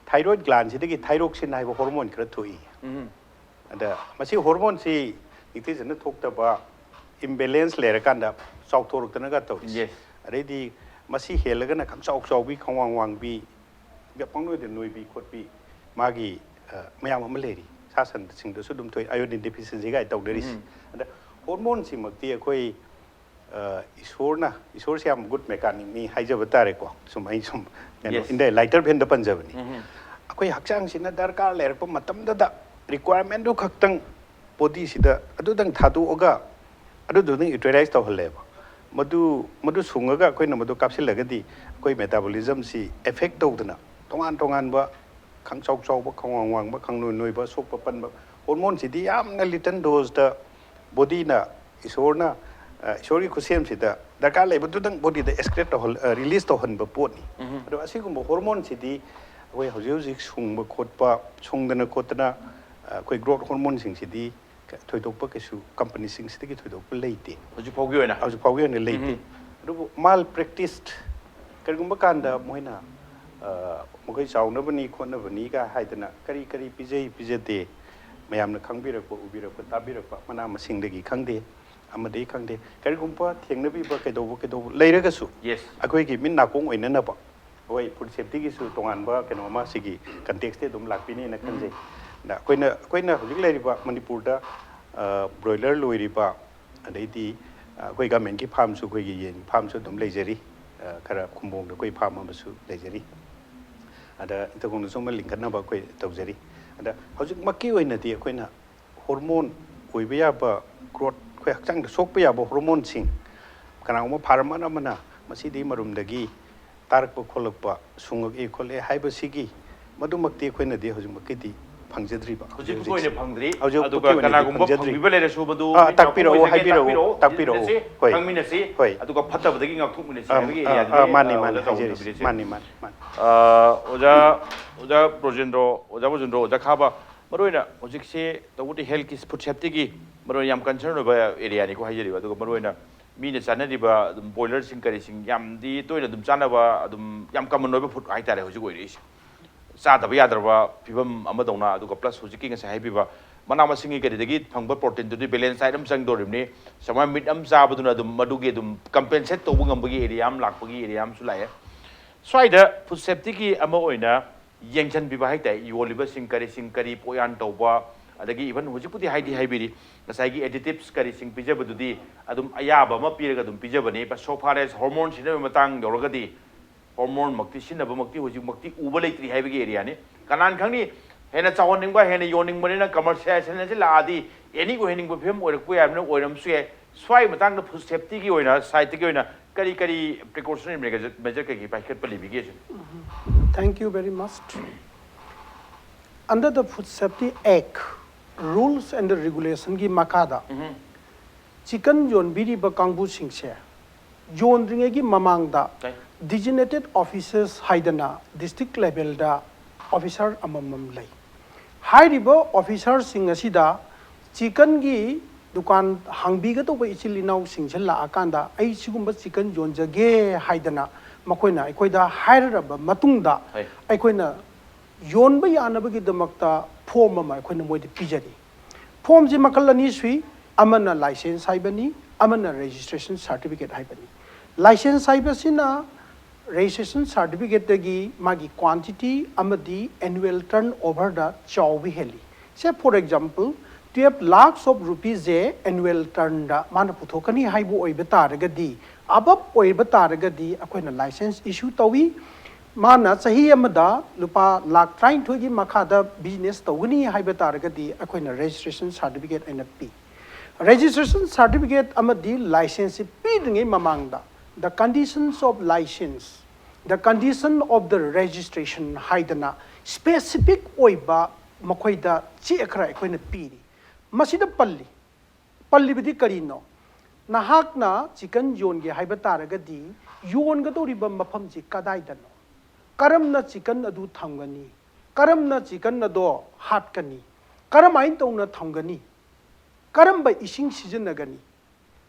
ꯊꯥꯏꯔꯣꯏꯗ ꯒ꯭ꯂꯥꯟꯁꯤꯗꯒꯤ ꯊꯥꯏꯔꯣꯛꯁꯤꯟ ꯍꯥꯏꯕ ꯍꯣꯔꯃꯣꯟ ꯈꯔ ꯊꯣꯛꯏ꯫ ꯎꯝ꯫ ꯑꯗ ꯃꯁꯤ ꯍꯣꯔꯃꯣꯟꯁꯤ ꯅꯤꯡꯊꯤꯖꯅ ꯊꯣꯛꯇꯕ, ꯏꯝꯕꯦꯂꯦꯟꯁ ꯂꯩꯔꯀꯥꯟꯗ ꯆꯥꯎꯊꯣꯔꯛꯇꯅꯒ ꯇꯧꯔꯤꯁꯦ꯫ Yes. ꯑꯗꯩꯗꯤ ꯃꯁꯤ ꯍꯦꯜꯂꯒꯅ ꯈꯪꯆꯥꯎ ꯆꯥꯎꯕꯤ, ꯈꯪꯋꯥꯡ ꯋꯥꯡꯕꯤ, ꯄꯪꯅꯣꯏꯗ ꯅꯣꯏꯕꯤ ꯈꯣꯠꯄꯤ, ꯃꯥꯒꯤ ꯑ, ꯃꯌꯥꯝ ꯑꯃ ꯂꯩꯔꯤ꯫ ꯁꯥ ꯁꯟꯁꯤꯡꯗꯁꯨ ꯑꯗꯨꯝ ꯊꯣꯛꯏ, ꯑꯥꯏꯑꯣꯗꯤꯟ ꯗꯤꯐꯤꯁꯤꯌꯦꯟꯁꯤ ꯀꯥꯏ ꯇꯧꯅꯔꯤꯁꯤ꯫ ꯎꯝ꯫ ꯑꯗ ꯍꯣꯔꯃꯣꯟꯁꯤꯃꯛꯇꯤ ꯑꯩꯈꯣꯏ ꯑ, ꯏꯁꯣꯔꯅ, ꯏꯁꯣꯔꯁꯦ ꯌꯥꯝ ꯒꯨꯗ ꯃꯦꯀꯥꯅꯤꯛꯅꯤ ꯍꯥꯏꯖꯕ ꯇꯥꯔꯦꯀꯣ꯫ ꯁꯨꯝ ꯑꯩ ꯁꯨꯝ ꯀꯩꯅꯣ Yes. ꯏꯟꯗ ꯂꯥꯏꯇꯔ ꯚꯦꯟꯗ ꯄꯟꯖꯕꯅꯤ꯫ ꯎꯝ꯫ ꯑꯩꯈꯣꯏ ꯍꯛꯆꯥꯡꯁꯤꯅ ꯗꯔꯀꯥꯔ ꯂꯩꯔꯛꯄ ꯃꯇꯝꯗꯨꯗ ꯔꯤꯀ꯭ꯋꯥꯌꯔꯃꯦꯟꯗꯨ ꯈꯛꯇꯪ ꯕꯣꯗꯤꯁꯤꯗ ꯑꯗꯨꯗꯪ ꯊꯥꯗꯣꯛꯑꯒ ꯑꯗꯨꯗꯨꯅ ꯌꯨꯇꯤꯂꯥꯏꯁ ꯇꯧꯍꯜꯂꯦꯕ꯫ ꯃꯗꯨ ꯃꯗꯨ ꯁꯨꯡꯉꯒ ꯑꯩꯈꯣꯏꯅ ꯃꯗꯨ ꯀꯥꯞꯁꯤꯜꯂꯒꯗꯤ ꯑꯩꯈꯣꯏ ꯃꯦꯇꯥꯕꯣꯂꯤꯖꯝꯁꯤ ꯑꯦꯐꯦꯛ ꯇꯧꯗꯅ ꯇꯣꯉꯥꯟ ꯇꯣꯉꯥꯟꯕ ꯈꯪꯆꯥꯎ ꯆꯥꯎꯕ, ꯈꯪꯋꯥꯡ ꯋꯥꯡꯕ, ꯈꯪꯅꯣꯏ ꯅꯣꯏꯕ, ꯁꯣꯛꯄ ꯄꯟꯕ ꯍꯣꯔꯃꯣꯟꯁꯤꯗꯤ ꯌꯥꯝꯅ ꯂꯤꯇꯜ ꯗꯣꯁꯇ ꯕꯣꯗꯤꯅ ꯏꯁꯣꯔꯅ ꯑ, ꯏꯁꯣꯔꯒꯤ ꯈꯨꯠꯁꯦꯝꯁꯤꯗ ꯗꯔꯀꯥꯔ ꯂꯩꯕꯗꯨꯗꯪ ꯕꯣꯗꯤꯗ ꯑꯦꯛꯁꯀ꯭ꯔꯦꯠ ꯇꯧꯍꯜ ꯔꯤꯂꯤꯁ ꯇꯧꯍꯟꯕ ꯄꯣꯠꯅꯤ꯫ ꯎꯝ꯫ ꯑꯗꯣ ꯑꯁꯤꯒꯨꯝꯕ ꯍꯣꯔꯃꯣꯟꯁꯤꯗꯤ ꯑꯩꯈꯣꯏ ꯍꯧꯖꯤꯛ ꯍꯧꯖꯤꯛ ꯁꯨꯡꯕ ꯈꯣꯠꯄ, ꯁꯨꯡꯗꯅ ꯈꯣꯠꯇꯅ ꯑ, ꯑꯩꯈꯣꯏ ꯒ꯭ꯔꯣꯠ ꯍꯣꯔꯃꯣꯟꯁꯤꯡꯁꯤꯗꯤ ꯊꯣꯏꯗꯣꯛꯄ ꯀꯩꯁꯨ ꯀꯝꯄꯅꯤꯁꯤꯡꯁꯤꯗꯒꯤ ꯊꯣꯏꯗꯣꯛꯄ ꯂꯩꯇꯦ꯫ ꯍꯧꯖꯤꯛ ꯐꯥꯎꯒꯤ ꯑꯣꯏꯅ꯫ ꯍꯧꯖꯤꯛ ꯐꯥꯎꯒꯤ ꯑꯣꯏꯅ ꯂꯩꯇꯦ꯫ ꯎꯝ꯫ ꯑꯗꯨꯕꯨ ꯃꯥꯜ ꯄ꯭ꯔꯦꯛꯇꯤꯁ ꯀꯔꯤꯒꯨꯝꯕ ꯀꯥꯟꯗ ꯃꯣꯏꯅ ꯑ, ꯃꯈꯣꯏ ꯆꯥꯎꯅꯕꯅꯤ ꯈꯣꯠꯅꯕꯅꯤꯒ ꯍꯥꯏꯗꯅ ꯀꯔꯤ ꯀꯔꯤ ꯄꯤꯖꯩ ꯄꯤꯖꯗꯦ ꯃꯌꯥꯝꯅ ꯈꯪꯕꯤꯔꯛꯄ, ꯎꯕꯤꯔꯛꯄ, ꯇꯥꯕꯤꯔꯛꯄ ꯃꯅꯥ ꯃꯁꯤꯡꯗꯒꯤ ꯈꯪꯗꯦ, ꯑꯃꯗꯒꯤ ꯈꯪꯗꯦ, ꯀꯔꯤꯒꯨꯝꯕ ꯊꯦꯡꯅꯕꯤꯕ ꯀꯩꯗꯧꯕ ꯀꯩꯗꯧꯕ ꯂꯩꯔꯒꯁꯨ Yes. ꯑꯩꯈꯣꯏꯒꯤ ꯃꯤꯠ ꯅꯥꯀꯣꯡ ꯑꯣꯏꯅꯅꯕ ꯑꯩꯈꯣꯏ ꯐꯨꯗ ꯁꯦꯐꯇꯤꯒꯤꯁꯨ ꯇꯣꯉꯥꯟꯕ ꯀꯩꯅꯣꯃ ꯁꯤꯒꯤ ꯀꯟꯇꯦꯛꯁꯇꯤ ꯑꯗꯨꯝ ꯂꯥꯛꯄꯤꯅꯦꯅ ꯈꯟꯖꯩ꯫ ꯑꯗ ꯑꯩꯈꯣꯏꯅ ꯑꯩꯈꯣꯏꯅ ꯍꯧꯖꯤꯛ ꯂꯩꯔꯤꯕ ꯃꯅꯤꯄꯨꯔꯗ ꯑ, ꯕ꯭ꯔꯣꯏꯂꯔ ꯂꯣꯏꯔꯤꯕ, ꯑꯗꯩꯗꯤ ꯑ, ꯑꯩꯈꯣꯏ ꯒꯃꯦꯟꯒꯤ ꯐꯥꯔꯝꯁꯨ, ꯑꯩꯈꯣꯏꯒꯤ ꯌꯦꯟ ꯐꯥꯔꯝꯁꯨ ꯑꯗꯨꯝ ꯂꯩꯖꯔꯤ꯫ ꯑ, ꯈꯔ ꯈꯨꯝꯕꯣꯡꯗ ꯑꯩꯈꯣꯏ ꯐꯥꯔꯝ ꯑꯃꯁꯨ ꯂꯩꯖꯔꯤ꯫ ꯑꯗ ꯏꯪꯊꯧꯈꯣꯡꯗꯁꯨ ꯑꯃ ꯂꯤꯡꯈꯠꯅꯕ ꯑꯩꯈꯣꯏ ꯇꯧꯖꯔꯤ꯫ ꯑꯗ ꯍꯧꯖꯤꯛꯃꯛꯀꯤ ꯑꯣꯏꯅꯗꯤ ꯑꯩꯈꯣꯏꯅ ꯍꯣꯔꯃꯣꯟ ꯑꯣꯏꯕ ꯌꯥꯕ, ꯒ꯭ꯔꯣꯠ, ꯑꯩꯈꯣꯏ ꯍꯛꯆꯥꯡꯗ ꯁꯣꯛꯄ ꯌꯥꯕ ꯍꯣꯔꯃꯣꯟꯁꯤꯡ ꯀꯅꯥꯒꯨꯝꯕ ꯐꯥꯔꯃꯔ ꯑꯃꯅ ꯃꯁꯤꯗꯤ ꯃꯔꯨꯝꯗꯒꯤ ꯇꯥꯔꯛꯄ ꯈꯣꯠꯂꯛꯄ, ꯁꯨꯡꯉꯛꯑꯦ ꯈꯣꯠꯂꯦ ꯍꯥꯏꯕꯁꯤꯒꯤ ꯃꯗꯨꯃꯛꯇꯤ ꯑꯩꯈꯣꯏꯅꯗꯤ ꯍꯧꯖꯤꯛꯃꯛꯀꯤꯗꯤ ꯐꯪꯖꯗ꯭ꯔꯤꯕ꯫ ꯍꯧꯖꯤꯛ ꯐꯥꯎꯒꯤ ꯑꯣꯏꯅ ꯐꯪꯗ꯭ꯔꯤ꯫ ꯍꯧꯖꯤꯛ ꯑꯗꯨꯒ ꯐꯥꯎꯒꯤ ꯑꯣꯏꯅꯗꯤ ꯀꯅꯥꯒꯨꯝꯕ ꯐꯪꯖꯗ꯭ꯔꯤ꯫ ꯐꯪꯕꯤꯕ ꯂꯩꯔꯁꯨ ꯃꯗꯨ ꯑꯥ, ꯃꯤꯠ ꯇꯥꯛꯄꯤꯔꯛꯑꯣ, ꯅꯥꯀꯣꯡꯗꯒꯤ ꯍꯥꯏꯕꯤꯔꯛꯑꯣ, ꯇꯥꯛꯄꯤꯔꯛꯑꯣ, ꯇꯥꯛꯄꯤꯔꯛꯑꯣ꯫ ꯌꯦꯡꯃꯤꯟꯅꯁꯤ, ꯍꯣꯏ꯫ ꯈꯪꯃꯤꯟꯅꯁꯤ꯫ ꯍꯣꯏ꯫ ꯑꯗꯨꯒ ꯐꯠꯇꯕꯗꯒꯤ ꯉꯥꯛꯊꯣꯛꯃꯤꯟꯅꯁꯤ ꯑꯥ, ꯍꯥꯏꯕꯒꯤ ꯑꯥ, areaꯗꯨꯗꯤ, ꯑꯥ, ꯃꯥꯅꯤ, ꯑꯥ, ꯃꯥꯅꯤ, ꯑꯣꯖꯥ ꯆꯥꯎꯕꯅ ꯍꯥꯏꯖꯔꯤꯁꯤ꯫ ꯊꯝꯕꯤꯔꯤꯁꯦ꯫ ꯃꯥꯅꯤ, ꯃꯥꯅꯤ, ꯃꯥꯅꯤ꯫ ꯑꯥ, ꯑꯣꯖꯥ, ꯑꯣꯖꯥ ꯕ꯭ꯔꯣꯖꯦꯟꯗ꯭ꯔꯣ, ꯑꯣꯖꯥ ꯕ꯭ꯔꯣꯖꯦꯟꯗ꯭ꯔꯣ, ꯑꯣꯖꯥ ꯈꯥꯕ, ꯃꯔꯨꯑꯣꯏꯅ ꯍꯧꯖꯤꯛꯁꯦ ꯇꯧꯕꯗꯤ ꯍꯦꯜꯊꯀꯤ ꯐꯨꯗ ꯁꯦꯐꯇꯤꯒꯤ ꯃꯔꯨꯑꯣꯏꯅ ꯌꯥꯝ ꯀꯟꯁꯔꯟ ꯑꯣꯏꯕ ꯑꯦꯔꯤꯌꯥꯅꯤꯀꯣ ꯍꯥꯏꯖꯔꯤꯕ꯫ ꯑꯗꯨꯒ ꯃꯔꯨꯑꯣꯏꯅ ꯃꯤꯅ ꯆꯥꯅꯔꯤꯕ ꯑꯗꯨꯝ ꯕꯣꯏꯂꯔꯁꯤꯡ ꯀꯔꯤꯁꯤꯡ ꯌꯥꯝꯗꯤ ꯇꯣꯏꯅ ꯑꯗꯨꯝ ꯆꯥꯅꯕ, ꯑꯗꯨꯝ ꯌꯥꯝ ꯀꯃꯟ ꯑꯣꯏꯕ ꯐꯨꯗ ꯍꯥꯏꯇꯥꯔꯦ ꯍꯧꯖꯤꯛ ꯑꯣꯏꯔꯛꯏꯁꯦ꯫ ꯆꯥꯗꯕ ꯌꯥꯗ꯭ꯔꯕ ꯐꯤꯕꯝ ꯑꯃꯗꯧꯅ, ꯑꯗꯨꯒ plus ꯍꯧꯖꯤꯛꯀꯤ ꯉꯁꯥꯏ ꯍꯥꯏꯕꯤꯕ ꯃꯅꯥ ꯃꯁꯤꯡꯒꯤ ꯀꯔꯤꯗꯒꯤ ꯐꯪꯕ protein ꯗꯨꯗꯤ balance diet ꯑꯃ ꯆꯪꯗꯧꯔꯤꯕꯅꯤ꯫ ꯁꯨꯃꯥꯏꯅ meat ꯑꯃ ꯆꯥꯕꯗꯨꯅ ꯑꯗꯨꯝ ꯃꯗꯨꯒꯤ ꯑꯗꯨꯝ compensate ꯇꯧꯕ ꯉꯝꯕꯒꯤ area ꯑꯃ ꯂꯥꯛꯄꯒꯤ area ꯑꯃꯁꯨ ꯂꯥꯛꯑꯦ꯫ ꯁ꯭ꯋꯥꯏꯗ food safety ꯒꯤ ꯑꯃ ꯑꯣꯏꯅ ꯌꯦꯡꯁꯤꯟꯕꯤꯕ ꯍꯥꯏꯇꯥꯔꯦ, ꯌꯣꯜꯂꯤꯕꯁꯤꯡ ꯀꯔꯤꯁꯤꯡ ꯀꯔꯤ ꯄꯣꯠꯌꯥꯟ ꯇꯧꯕ, ꯑꯗꯒꯤ even ꯍꯧꯖꯤꯛꯄꯨꯗꯤ ꯍꯥꯏꯗꯤ ꯍꯥꯏꯕꯤꯔꯤ, ꯉꯁꯥꯏꯒꯤ additives ꯀꯔꯤꯁꯤꯡ ꯄꯤꯖꯕꯗꯨꯗꯤ ꯑꯗꯨꯝ ꯑꯌꯥꯕ ꯑꯃ ꯄꯤꯔꯒ ꯑꯗꯨꯝ ꯄꯤꯖꯕꯅꯤ꯫ But so far as hormone ꯁꯤꯖꯤꯟꯅꯕꯒꯤ ꯃꯇꯥꯡ ꯌꯧꯔꯒꯗꯤ hormone ꯃꯛꯇꯤ ꯁꯤꯖꯤꯟꯅꯕꯃꯛꯇꯤ ꯍꯧꯖꯤꯛꯃꯛꯇꯤ ꯎꯕ ꯂꯩꯇ꯭ꯔꯤ ꯍꯥꯏꯕꯒꯤ area ꯅꯤ꯫ ꯀꯅꯥꯅ ꯈꯪꯅꯤ, ꯍꯦꯟꯅ ꯆꯥꯎꯍꯟꯅꯤꯡꯕ, ꯍꯦꯟꯅ ꯌꯣꯟꯅꯤꯡꯕꯅꯤꯅ commercialization ꯑꯁꯤ ꯂꯥꯛꯑꯗꯤ any ꯑꯣꯏꯍꯟꯅꯤꯡꯕ ꯐꯤꯕꯝ ꯑꯣꯏꯔꯛꯄ ꯌꯥꯏꯕꯅ ꯑꯣꯏꯔꯝꯕꯁꯨ ꯌꯥꯏ꯫ ꯁ꯭ꯋꯥꯏ ꯃꯇꯥꯡꯗ food safety ꯒꯤ ꯑꯣꯏꯅ, side ꯇꯒꯤ ꯑꯣꯏꯅ ꯀꯔꯤ ꯀꯔꯤ precautionary measure, measure ꯀꯩꯀꯩ ꯄꯥꯏꯈꯠꯄ ꯂꯩꯕꯤꯒꯦ ꯁꯤꯅꯤ꯫ Thank you very much. Under the Food Safety Act, rules and the regulation ꯒꯤ ꯃꯈꯥꯗ chicken ꯌꯣꯟꯕꯤꯔꯤꯕ ꯀꯥꯡꯕꯨꯁꯤꯡꯁꯦ ꯌꯣꯟꯗ꯭ꯔꯤꯉꯩꯒꯤ ꯃꯃꯥꯡꯗ ꯇꯥꯏ꯫ Designated officers ꯍꯥꯏꯗꯅ district level ꯗ officer ꯑꯃꯃꯝ ꯂꯩ꯫ ꯍꯥꯏꯔꯤꯕ officer ꯁꯤꯡ ꯑꯁꯤꯗ chicken ꯒꯤ ꯗꯨꯀꯥꯟ ꯍꯥꯡꯕꯤꯒꯗꯧꯕ ꯏꯆꯤꯜ ꯏꯅꯥꯎꯁꯤꯡꯁꯦ ꯂꯥꯛꯑꯀꯥꯟꯗ ꯑꯩ ꯁꯤꯒꯨꯝꯕ chicken ꯌꯣꯟꯖꯒꯦ ꯍꯥꯏꯗꯅ ꯃꯈꯣꯏꯅ ꯑꯩꯈꯣꯏꯗ ꯍꯥꯏꯔꯔꯕ ꯃꯇꯨꯡꯗ ꯍꯣꯏ꯫ ꯑꯩꯈꯣꯏꯅ ꯌꯣꯟꯕ ꯌꯥꯅꯕꯒꯤꯗꯃꯛꯇ form ꯑꯃ ꯑꯩꯈꯣꯏꯅ ꯃꯣꯏꯗ ꯄꯤꯖꯔꯤ꯫ Form ꯁꯤ ꯃꯈꯜ ꯑꯅꯤ ꯁꯨꯏ, ꯑꯃꯅ license ꯍꯥꯏꯕꯅꯤ, ꯑꯃꯅ registration certificate ꯍꯥꯏꯕꯅꯤ꯫ License ꯍꯥꯏꯕꯁꯤꯅ registration certificate ꯇꯒꯤ ꯃꯥꯒꯤ quantity ꯑꯃꯗꯤ annual turnover ꯗ ꯆꯥꯎꯕ ꯍꯦꯜꯂꯤ꯫ Say for example, twelve lakhs of rupees say annual turn ꯗ ꯃꯥꯅ ꯄꯨꯊꯣꯛꯀꯅꯤ ꯍꯥꯏꯕ ꯑꯣꯏꯕ ꯇꯥꯔꯒꯗꯤ, above ꯑꯣꯏꯕ ꯇꯥꯔꯒꯗꯤ ꯑꯩꯈꯣꯏꯅ license issue ꯇꯧꯏ꯫ ꯃꯥꯅ ꯆꯍꯤ ꯑꯃꯗ ꯂꯨꯄꯥ ꯂꯥꯈ ꯇꯔꯥꯅꯤꯊꯣꯏꯒꯤ ꯃꯈꯥꯗ business ꯇꯧꯒꯅꯤ ꯍꯥꯏꯕ ꯇꯥꯔꯒꯗꯤ ꯑꯩꯈꯣꯏꯅ registration certificate ꯑꯣꯏꯅ ꯄꯤ꯫ Registration certificate ꯑꯃꯗꯤ license ꯁꯤ ꯄꯤꯗ꯭ꯔꯤꯉꯩ ꯃꯃꯥꯡꯗ the conditions of license, the condition of the registration ꯍꯥꯏꯗꯅ specific ꯑꯣꯏꯕ ꯃꯈꯣꯏꯗ ꯆꯦ ꯈꯔ ꯑꯩꯈꯣꯏꯅ ꯄꯤꯔꯤ꯫ ꯃꯁꯤꯗ ꯄꯜꯂꯤ꯫ ꯄꯜꯂꯤꯕꯗꯤ ꯀꯔꯤꯅꯣ? ꯅꯍꯥꯛꯅ chicken ꯌꯣꯟꯒꯦ ꯍꯥꯏꯕ ꯇꯥꯔꯒꯗꯤ ꯌꯣꯟꯒꯗꯧꯔꯤꯕ ꯃꯐꯝꯁꯤ ꯀꯗꯥꯏꯗꯅꯣ? ꯀꯔꯝꯅ chicken ꯑꯗꯨ ꯊꯝꯒꯅꯤ? ꯀꯔꯝꯅ chicken ꯑꯗꯣ ꯍꯥꯠꯀꯅꯤ? ꯀꯔꯝꯍꯥꯏꯅ ꯇꯧꯅ ꯊꯝꯒꯅꯤ? ꯀꯔꯝꯕ ꯏꯁꯤꯡ ꯁꯤꯖꯤꯟꯅꯒꯅꯤ?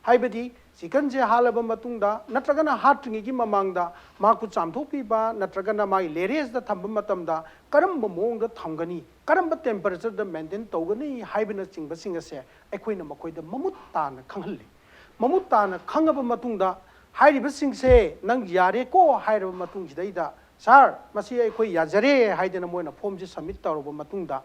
ꯍꯥꯏꯕꯗꯤ ꯆꯤꯀꯟꯁꯦ ꯍꯥꯠꯂꯕ ꯃꯇꯨꯡꯗ ꯅꯠꯇ꯭ꯔꯒꯅ ꯍꯥꯠꯇ꯭ꯔꯤꯉꯩꯒꯤ ꯃꯃꯥꯡꯗ ꯃꯍꯥꯛꯄꯨ ꯆꯥꯝꯊꯣꯛꯄꯤꯕ ꯅꯠꯇ꯭ꯔꯒꯅ ꯃꯥꯒꯤ ꯂꯦꯔꯦꯖꯇ ꯊꯝꯕ ꯃꯇꯝꯗ ꯀꯔꯝꯕ ꯃꯑꯣꯡꯗ ꯊꯝꯒꯅꯤ, ꯀꯔꯝꯕ ꯇꯦꯝꯄꯔꯦꯆꯔꯗ ꯃꯦꯟꯇꯦꯟ ꯇꯧꯒꯅꯤ ꯍꯥꯏꯕꯅꯆꯤꯡꯕꯁꯤꯡ ꯑꯁꯦ ꯑꯩꯈꯣꯏꯅ ꯃꯈꯣꯏꯗ ꯃꯃꯨꯠ ꯇꯥꯅ ꯈꯪꯍꯜꯂꯤ꯫ ꯃꯃꯨꯠ ꯇꯥꯅ ꯈꯪꯉꯕ ꯃꯇꯨꯡꯗ ꯍꯥꯏꯔꯤꯕꯁꯤꯡꯁꯦ ꯅꯪ ꯌꯥꯔꯦꯀꯣ ꯍꯥꯏꯔꯕ ꯃꯇꯨꯡꯁꯤꯗꯩꯗ, "ꯁꯥꯔ, ꯃꯁꯤ ꯑꯩꯈꯣꯏ ꯌꯥꯖꯔꯦ" ꯍꯥꯏꯗꯅ ꯃꯣꯏꯅ ꯐꯣꯝꯁꯤ ꯁꯕꯃꯤꯠ ꯇꯧꯔꯕ ꯃꯇꯨꯡꯗ,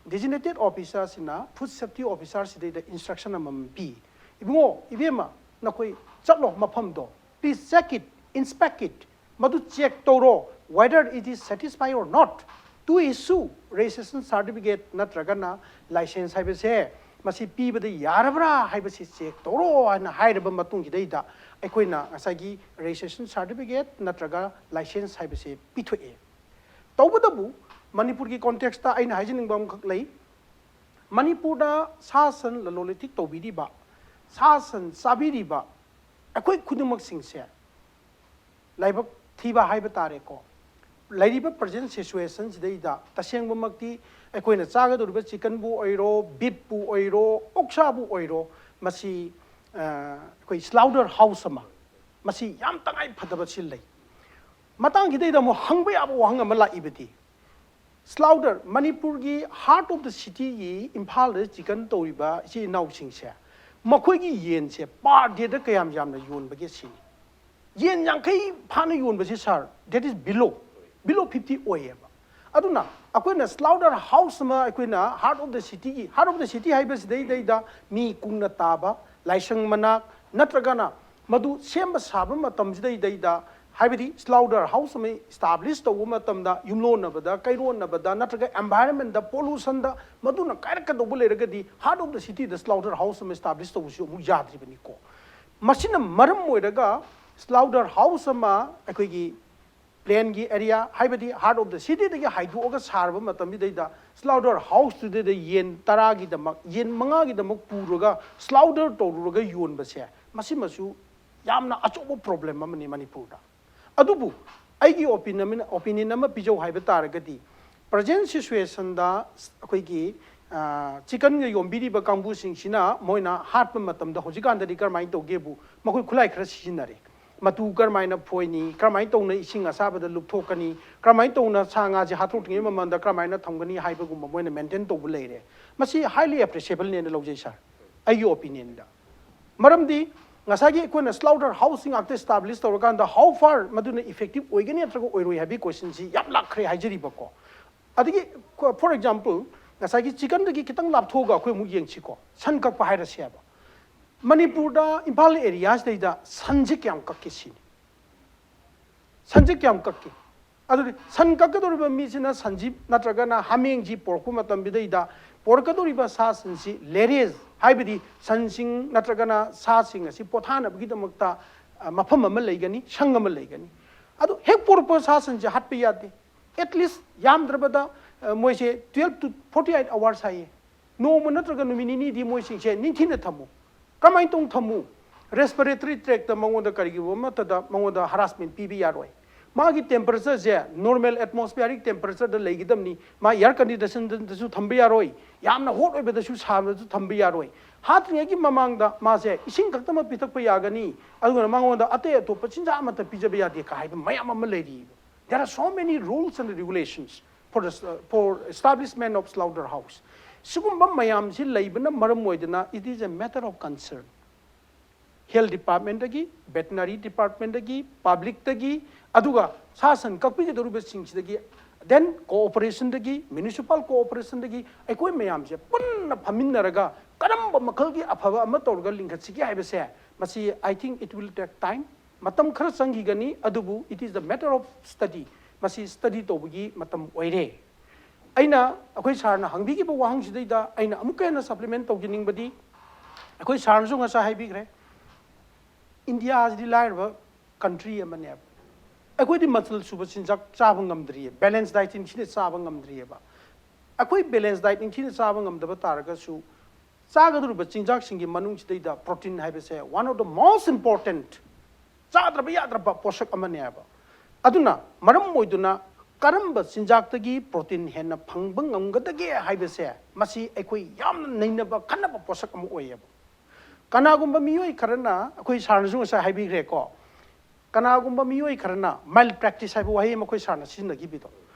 ꯗꯤꯖꯤꯅꯦꯇꯦꯠ ꯑꯣꯐꯤꯁꯥꯔꯁꯤꯅ ꯐꯨꯗ ꯁꯦꯐꯇꯤ ꯑꯣꯐꯤꯁꯥꯔꯁꯤꯗꯩꯗ ꯏꯟꯁꯇ꯭ꯔꯛꯁꯟ ꯑꯃꯃꯝ ꯄꯤ, "ꯏꯕꯨꯡꯉꯣ, ꯏꯕꯦꯝꯃ, ꯅꯈꯣꯏ ꯆꯠꯂꯣ ꯃꯐꯝꯗꯣ, please check it, inspect it, ꯃꯗꯨ ꯆꯦꯛ ꯇꯧꯔꯣ, whether it is satisfy or not to issue registration certificate ꯅꯠꯇ꯭ꯔꯒꯅ ꯂꯥꯏꯁꯦꯟꯁ ꯍꯥꯏꯕꯁꯦ ꯃꯁꯤ ꯄꯤꯕꯗ ꯌꯥꯔꯕ꯭ꯔꯥ ꯍꯥꯏꯕꯁꯤ ꯆꯦꯛ ꯇꯧꯔꯣ" ꯍꯥꯏꯅ ꯍꯥꯏꯔꯕ ꯃꯇꯨꯡꯁꯤꯗꯩꯗ ꯑꯩꯈꯣꯏꯅ ꯉꯁꯥꯏꯒꯤ ꯔꯦꯖꯤꯁꯇ꯭ꯔꯦꯁꯟ ꯁꯥꯔꯇꯤꯐꯤꯀꯦꯠ ꯅꯠꯇ꯭ꯔꯒ ꯂꯥꯏꯁꯦꯟꯁ ꯍꯥꯏꯕꯁꯦ ꯄꯤꯊꯣꯛꯑꯦ꯫ ꯇꯧꯕꯇꯕꯨ ꯃꯅꯤꯄꯨꯔꯒꯤ ꯀꯣꯟꯇꯦꯛꯁꯇ ꯑꯩꯅ ꯍꯥꯏꯖꯅꯤꯡꯕ ꯑꯃꯈꯛ ꯂꯩ꯫ ꯃꯅꯤꯄꯨꯔꯗ ꯁꯥ ꯁꯟ ꯂꯂꯣꯟ ꯏꯇꯤꯛ ꯇꯧꯕꯤꯔꯤꯕ, ꯁꯥ ꯁꯟ ꯆꯥꯕꯤꯔꯤꯕ ꯑꯩꯈꯣꯏ ꯈꯨꯗꯤꯡꯃꯛꯁꯤꯡꯁꯦ ꯂꯥꯏꯕꯛ ꯊꯤꯕ ꯍꯥꯏꯕ ꯇꯥꯔꯦꯀꯣ꯫ ꯂꯩꯔꯤꯕ ꯄ꯭ꯔꯖꯦꯟ ꯁꯤꯆꯨꯋꯦꯁꯟꯁꯤꯗꯩꯗ ꯇꯁꯦꯡꯕꯃꯛꯇꯤ ꯑꯩꯈꯣꯏꯅ ꯆꯥꯒꯗꯧꯔꯤꯕ ꯆꯤꯀꯟꯕꯨ ꯑꯣꯏꯔꯣ, ꯕꯤꯞꯄꯨ ꯑꯣꯏꯔꯣ, ꯑꯣꯛꯁꯥꯕꯨ ꯑꯣꯏꯔꯣ, ꯃꯁꯤ, ꯑ, ꯑꯩꯈꯣꯏ ꯁ꯭ꯂꯥꯎꯗꯔ ꯍꯥꯎꯁ ꯑꯃ, ꯃꯁꯤ ꯌꯥꯝ ꯇꯉꯥꯏ ꯐꯗꯕ ꯁꯤ ꯂꯩ꯫ ꯃꯇꯥꯡꯁꯤꯗꯩꯗ ꯑꯃꯨꯛ ꯍꯪꯕ ꯌꯥꯕ ꯋꯥꯍꯪ ꯑꯃ ꯂꯥꯛꯏꯕꯗꯤ, ꯁ꯭ꯂꯥꯎꯗꯔ, ꯃꯅꯤꯄꯨꯔꯒꯤ heart of the cityꯒꯤ ꯏꯝꯐꯥꯜꯗ ꯆꯤꯀꯟ ꯇꯧꯔꯤꯕ ꯏꯆꯤꯜ ꯏꯅꯥꯎꯁꯤꯡꯁꯦ, ꯃꯈꯣꯏꯒꯤ ꯌꯦꯟꯁꯦ per dayꯗ ꯀꯌꯥꯝ ꯌꯥꯝꯅ ꯌꯣꯟꯕꯒꯦ ꯁꯤꯅꯤ꯫ ꯌꯦꯟ ꯌꯥꯡꯈꯩ ꯐꯥꯅ ꯌꯣꯟꯕꯁꯤ, ꯁꯥꯔ, that is below, below fifty ꯑꯣꯏꯌꯦꯕ꯫ ꯑꯗꯨꯅ ꯑꯩꯈꯣꯏꯅ ꯁ꯭ꯂꯥꯎꯗꯔ ꯍꯥꯎꯁ ꯑꯃ ꯑꯩꯈꯣꯏꯅ heart of the cityꯒꯤ, heart of the city ꯍꯥꯏꯕꯁꯤꯗꯩꯗꯩꯗ ꯃꯤ ꯀꯨꯡꯅ ꯇꯥꯕ, ꯂꯥꯏꯁꯪ ꯃꯅꯥꯛ ꯅꯠꯇ꯭ꯔꯒꯅ ꯃꯗꯨ ꯁꯦꯝꯕ ꯁꯥꯕ ꯃꯇꯝꯁꯤꯗꯩꯗꯩꯗ, ꯍꯥꯏꯕꯗꯤ ꯁ꯭ꯂꯥꯎꯗꯔ ꯍꯥꯎꯁ ꯑꯃ ꯏꯁꯇꯥꯕ꯭ꯂꯤꯁ ꯇꯧꯕ ꯃꯇꯝꯗ ꯌꯨꯝꯂꯣꯟꯅꯕꯗ, ꯀꯩꯔꯣꯟꯅꯕꯗ ꯅꯠꯇ꯭ꯔꯒ environmentꯗ, pollutionꯗ ꯃꯗꯨꯅ ꯀꯥꯏꯔꯛꯀꯗꯧꯕ ꯂꯩꯔꯒꯗꯤ heart of the cityꯗ ꯁ꯭ꯂꯥꯎꯗꯔ ꯍꯥꯎꯁ ꯑꯃ ꯏꯁꯇꯥꯕ꯭ꯂꯤꯁ ꯇꯧꯕꯁꯨ ꯑꯃꯨꯛ ꯌꯥꯗ꯭ꯔꯤꯕꯅꯤꯀꯣ꯫ ꯃꯁꯤꯅ ꯃꯔꯝ ꯑꯣꯏꯔꯒ ꯁ꯭ꯂꯥꯎꯗꯔ ꯍꯥꯎꯁ ꯑꯃ ꯑꯩꯈꯣꯏꯒꯤ ꯄ꯭ꯂꯦꯟꯒꯤ ꯑꯦꯔꯤꯌꯥ, ꯍꯥꯏꯕꯗꯤ heart of the cityꯗꯒꯤ ꯍꯥꯏꯗꯣꯛꯑꯒ ꯁꯥꯔꯕ ꯃꯇꯝꯁꯤꯗꯩꯗ ꯁ꯭ꯂꯥꯎꯗꯔ ꯍꯥꯎꯁꯇꯨꯗꯩꯗ ꯌꯦꯟ ꯇꯔꯥꯒꯤꯗꯃꯛ, ꯌꯦꯟ ꯃꯉꯥꯒꯤꯗꯃꯛ ꯄꯨꯔꯒ ꯁ꯭ꯂꯥꯎꯗꯔ ꯇꯧꯔꯨꯔꯒ ꯌꯣꯟꯕꯁꯦ, ꯃꯁꯤꯃꯁꯨ ꯌꯥꯝꯅ ꯑꯆꯧꯕ ꯄ꯭ꯔꯣꯕ꯭ꯂꯦꯝ ꯑꯃꯅꯤ ꯃꯅꯤꯄꯨꯔꯗ꯫ ꯑꯗꯨꯕꯨ ꯑꯩꯒꯤ ꯑꯣꯄꯤꯅꯤꯌꯟ, ꯑꯣꯄꯤꯅꯤꯌꯟ ꯑꯃ ꯄꯤꯖꯧ ꯍꯥꯏꯕ ꯇꯥꯔꯒꯗꯤ, ꯄ꯭ꯔꯖꯦꯟ ꯁꯤꯆꯨꯋꯦꯁꯟꯗ ꯑꯩꯈꯣꯏꯒꯤ, ꯆꯤꯀꯟꯒ ꯌꯣꯟꯕꯤꯔꯤꯕ ꯀꯥꯡꯕꯨꯁꯤꯡꯁꯤꯅ ꯃꯣꯏꯅ ꯍꯥꯠꯄ ꯃꯇꯝꯗ ꯍꯧꯖꯤꯛꯀꯥꯟꯗꯗꯤ ꯀꯔꯝꯍꯥꯏꯅ ꯇꯧꯒꯦꯕꯨ, ꯃꯈꯣꯏ ꯈꯨꯠꯂꯥꯏ ꯈꯔ ꯁꯤꯖꯤꯟꯅꯔꯦ꯫ ꯃꯇꯨ ꯀꯔꯝꯍꯥꯏꯅ ꯐꯣꯏꯅꯤ, ꯀꯔꯝꯍꯥꯏꯅ ꯇꯧꯅ ꯏꯁꯤꯡ ꯑꯁꯥꯕꯗ ꯂꯨꯞꯊꯣꯛꯀꯅꯤ, ꯀꯔꯝꯍꯥꯏꯅ ꯇꯧꯅ ꯁꯥ ꯉꯥꯁꯦ ꯍꯥꯠꯇꯣꯛꯇ꯭ꯔꯤꯉꯩ ꯃꯃꯥꯡꯗ ꯀꯔꯝꯍꯥꯏꯅ ꯊꯝꯒꯅꯤ ꯍꯥꯏꯕꯒꯨꯝꯕ ꯃꯣꯏꯅ ꯃꯦꯟꯇꯦꯟ ꯇꯧꯕ ꯂꯩꯔꯦ꯫ ꯃꯁꯤ highly appreciableꯅꯦꯅ ꯂꯧꯖꯩ ꯁꯥꯔ, ꯑꯩꯒꯤ opinionꯗ꯫ ꯃꯔꯝꯗꯤ ꯉꯁꯥꯏꯒꯤ ꯑꯩꯈꯣꯏꯅ slaughter houseꯁꯤ ꯉꯥꯛꯇ establish ꯇꯧꯔꯀꯥꯟꯗ how far ꯃꯗꯨꯅ effective ꯑꯣꯏꯒꯅꯤ ꯅꯠꯇ꯭ꯔꯒ ꯑꯣꯏꯔꯣꯏ ꯍꯥꯏꯕꯒꯤ questionꯁꯤ ꯌꯥꯝ ꯂꯥꯛꯈ꯭ꯔꯦ ꯍꯥꯏꯖꯔꯤꯕꯀꯣ꯫ ꯑꯗꯒꯤ for example, ꯉꯁꯥꯏꯒꯤ ꯆꯤꯀꯟꯗꯒꯤ ꯈꯤꯇꯪ ꯂꯥꯞꯊꯣꯛꯑꯒ ꯑꯩꯈꯣꯏ ꯑꯃꯨꯛ ꯌꯦꯡꯁꯤꯀꯣ, ꯁꯟ ꯀꯛꯄ ꯍꯥꯏꯔꯁꯦꯕ꯫ ꯃꯅꯤꯄꯨꯔꯗ ꯏꯝꯐꯥꯜ areaꯁꯤꯗꯩꯗ ꯁꯟꯁꯤ ꯀꯌꯥꯝ ꯀꯛꯀꯦ ꯁꯤꯅꯤ꯫ ꯁꯟꯁꯦ ꯀꯌꯥꯝ ꯀꯛꯀꯦ? ꯑꯗꯨꯗꯤ ꯁꯟ ꯀꯛꯀꯗꯧꯔꯤꯕ ꯃꯤꯁꯤꯅ ꯁꯟꯁꯤ ꯅꯠꯇ꯭ꯔꯒꯅ ꯍꯥꯃꯦꯡꯁꯤ ꯄꯣꯔꯛꯄ ꯃꯇꯝꯁꯤꯗꯩꯗ ꯄꯣꯔꯛꯀꯗꯧꯔꯤꯕ ꯁꯥꯁꯤꯡꯁꯤ ꯂꯦꯔꯦꯖ, ꯍꯥꯏꯕꯗꯤ ꯁꯟꯁꯤꯡ ꯅꯠꯇ꯭ꯔꯒꯅ ꯁꯥꯁꯤꯡ ꯑꯁꯤ ꯄꯣꯊꯥꯅꯕꯒꯤꯗꯃꯛꯇ, ꯑ, ꯃꯐꯝ ꯑꯃ ꯂꯩꯒꯅꯤ, ꯁꯪ ꯑꯃ ꯂꯩꯒꯅꯤ꯫ ꯑꯗꯨ ꯍꯦꯛ ꯄꯣꯔꯛꯄ ꯁꯥꯁꯤꯡꯁꯦ ꯍꯥꯠꯄ ꯌꯥꯗꯦ꯫ At least ꯌꯥꯝꯗ꯭ꯔꯕꯗ, ꯑ, ꯃꯣꯏꯁꯦ twelve to forty eight hours ꯍꯥꯏꯌꯦ꯫ ꯅꯣꯡꯃ ꯅꯠꯇ꯭ꯔꯒ ꯅꯨꯃꯤꯠ ꯅꯤꯅꯤꯗꯤ ꯃꯣꯏꯁꯤꯡꯁꯦ ꯅꯤꯡꯊꯤꯅ ꯊꯝꯃꯨ꯫ ꯀꯃꯥꯏꯅ ꯇꯧꯅ ꯊꯝꯃꯨ? Respiratory tract ꯃꯉꯣꯟꯗ ꯀꯔꯤꯒꯨꯝꯕ ꯑꯃꯠꯇꯗ ꯃꯉꯣꯟꯗ harassment ꯄꯤꯕ ꯌꯥꯔꯣꯏ꯫ ꯃꯥꯒꯤ temperatureꯁꯦ normal atmospheric temperatureꯗ ꯂꯩꯒꯗꯕꯅꯤ꯫ ꯃꯥ air conditionꯗꯁꯨ ꯊꯝꯕ ꯌꯥꯔꯣꯏ, ꯌꯥꯝꯅ hot ꯑꯣꯏꯕꯗꯁꯨ ꯁꯥꯕꯗꯁꯨ ꯊꯝꯕ ꯌꯥꯔꯣꯏ꯫ ꯍꯥꯠꯇ꯭ꯔꯤꯉꯩꯒꯤ ꯃꯃꯥꯡꯗ ꯃꯥꯁꯦ ꯏꯁꯤꯡ ꯈꯛꯇꯃꯛ ꯄꯤꯊꯛꯄ ꯌꯥꯒꯅꯤ, ꯑꯗꯨꯒ ꯃꯉꯣꯟꯗ ꯑꯇꯩ ꯑꯇꯣꯞꯄ ꯆꯤꯟꯖꯥꯛ ꯑꯃꯠꯇ ꯄꯤꯖꯕ ꯌꯥꯗꯦ ꯀ ꯍꯥꯏꯕ ꯃꯌꯥꯝ ꯑꯃ ꯂꯩꯔꯤꯕ꯫ There are so many rules and regulations for the, for establishment of slaughter house. ꯁꯤꯒꯨꯝꯕ ꯃꯌꯥꯝꯁꯤ ꯂꯩꯕꯅ ꯃꯔꯝ ꯑꯣꯏꯗꯅ it is a matter of concern꯫ Health departmentꯗꯒꯤ, veterinary departmentꯗꯒꯤ, publicꯇꯒꯤ, ꯑꯗꯨꯒ ꯁꯥ ꯁꯟ ꯀꯛꯄꯤꯒꯗꯧꯔꯤꯕꯁꯤꯡꯁꯤꯗꯒꯤ, then corporationꯗꯒꯤ, municipal corporationꯗꯒꯤ ꯑꯩꯈꯣꯏ ꯃꯌꯥꯝꯁꯦ ꯄꯨꯟꯅ ꯐꯝꯃꯤꯟꯅꯔꯒ ꯀꯔꯝꯕ ꯃꯈꯜꯒꯤ ꯑꯐꯕ ꯑꯃ ꯇꯧꯔꯒ ꯂꯤꯡꯈꯠꯁꯤꯒꯦ ꯍꯥꯏꯕꯁꯦ, ꯃꯁꯤ I think it will take time꯫ ꯃꯇꯝ ꯈꯔ ꯆꯪꯈꯤꯒꯅꯤ, ꯑꯗꯨꯕꯨ it is the matter of study꯫ ꯃꯁꯤ study ꯇꯧꯕꯒꯤ ꯃꯇꯝ ꯑꯣꯏꯔꯦ꯫ ꯑꯩꯅ, ꯑꯩꯈꯣꯏ ꯁꯥꯔꯅ ꯍꯪꯕꯤꯈꯤꯕ ꯋꯥꯍꯪꯁꯤꯗꯩꯗ ꯑꯩꯅ ꯑꯃꯨꯛꯀ ꯍꯦꯟꯅ supplement ꯇꯧꯖꯅꯤꯡꯕꯗꯤ, ꯑꯩꯈꯣꯏ ꯁꯥꯔꯅꯁꯨ ꯉꯁꯥꯏ ꯍꯥꯏꯕꯤꯈ꯭ꯔꯦ, ꯏꯟꯗꯤꯌꯥꯁꯤꯗꯤ ꯂꯥꯏꯔꯕ country ꯑꯃꯅꯦꯕ꯫ ꯑꯩꯈꯣꯏꯗꯤ ꯃꯆꯜ ꯁꯨꯕ ꯆꯤꯟꯖꯥꯛ ꯆꯥꯕ ꯉꯝꯗ꯭ꯔꯤꯌꯦ, balance diet ꯅꯤꯡꯊꯤꯅ ꯆꯥꯕ ꯉꯝꯗ꯭ꯔꯤꯑꯕ꯫ ꯑꯩꯈꯣꯏ balance diet ꯅꯤꯡꯊꯤꯅ ꯆꯥꯕ ꯉꯝꯗꯕ ꯇꯥꯔꯒꯁꯨ, ꯆꯥꯒꯗꯧꯔꯤꯕ ꯆꯤꯟꯖꯥꯛꯁꯤꯡꯒꯤ ꯃꯅꯨꯡꯁꯤꯗꯩꯗ protein ꯍꯥꯏꯕꯁꯦ one of the most important, ꯆꯥꯗ꯭ꯔꯕ ꯌꯥꯗ꯭ꯔꯕ ꯄꯣꯠꯁꯛ ꯑꯃꯅꯦꯕ꯫ ꯑꯗꯨꯅ ꯃꯔꯝ ꯑꯣꯏꯗꯨꯅ ꯀꯔꯝꯕ ꯆꯤꯟꯖꯥꯛꯇꯒꯤ protein ꯍꯦꯟꯅ ꯐꯪꯕ ꯉꯝꯒꯗꯒꯦ ꯍꯥꯏꯕꯁꯦ, ꯃꯁꯤ ꯑꯩꯈꯣꯏ ꯌꯥꯝꯅ ꯅꯩꯅꯕ, ꯈꯟꯅꯕ ꯄꯣꯠꯁꯛ ꯑꯃ ꯑꯣꯏꯌꯦꯕ꯫ ꯀꯅꯥꯒꯨꯝꯕ ꯃꯤꯑꯣꯏ ꯈꯔꯅ, ꯑꯩꯈꯣꯏ ꯁꯥꯔꯅꯁꯨ ꯉꯁꯥꯏ ꯍꯥꯏꯕꯤꯈ꯭ꯔꯦꯀꯣ, ꯀꯅꯥꯒꯨꯝꯕ ꯃꯤꯑꯣꯏ ꯈꯔꯅ malpractice ꯍꯥꯏꯕ ꯋꯥꯍꯩ ꯑꯃ ꯑꯩꯈꯣꯏ ꯁꯥꯔꯅ ꯁꯤꯖꯤꯟꯅꯈꯤꯕꯗꯣ,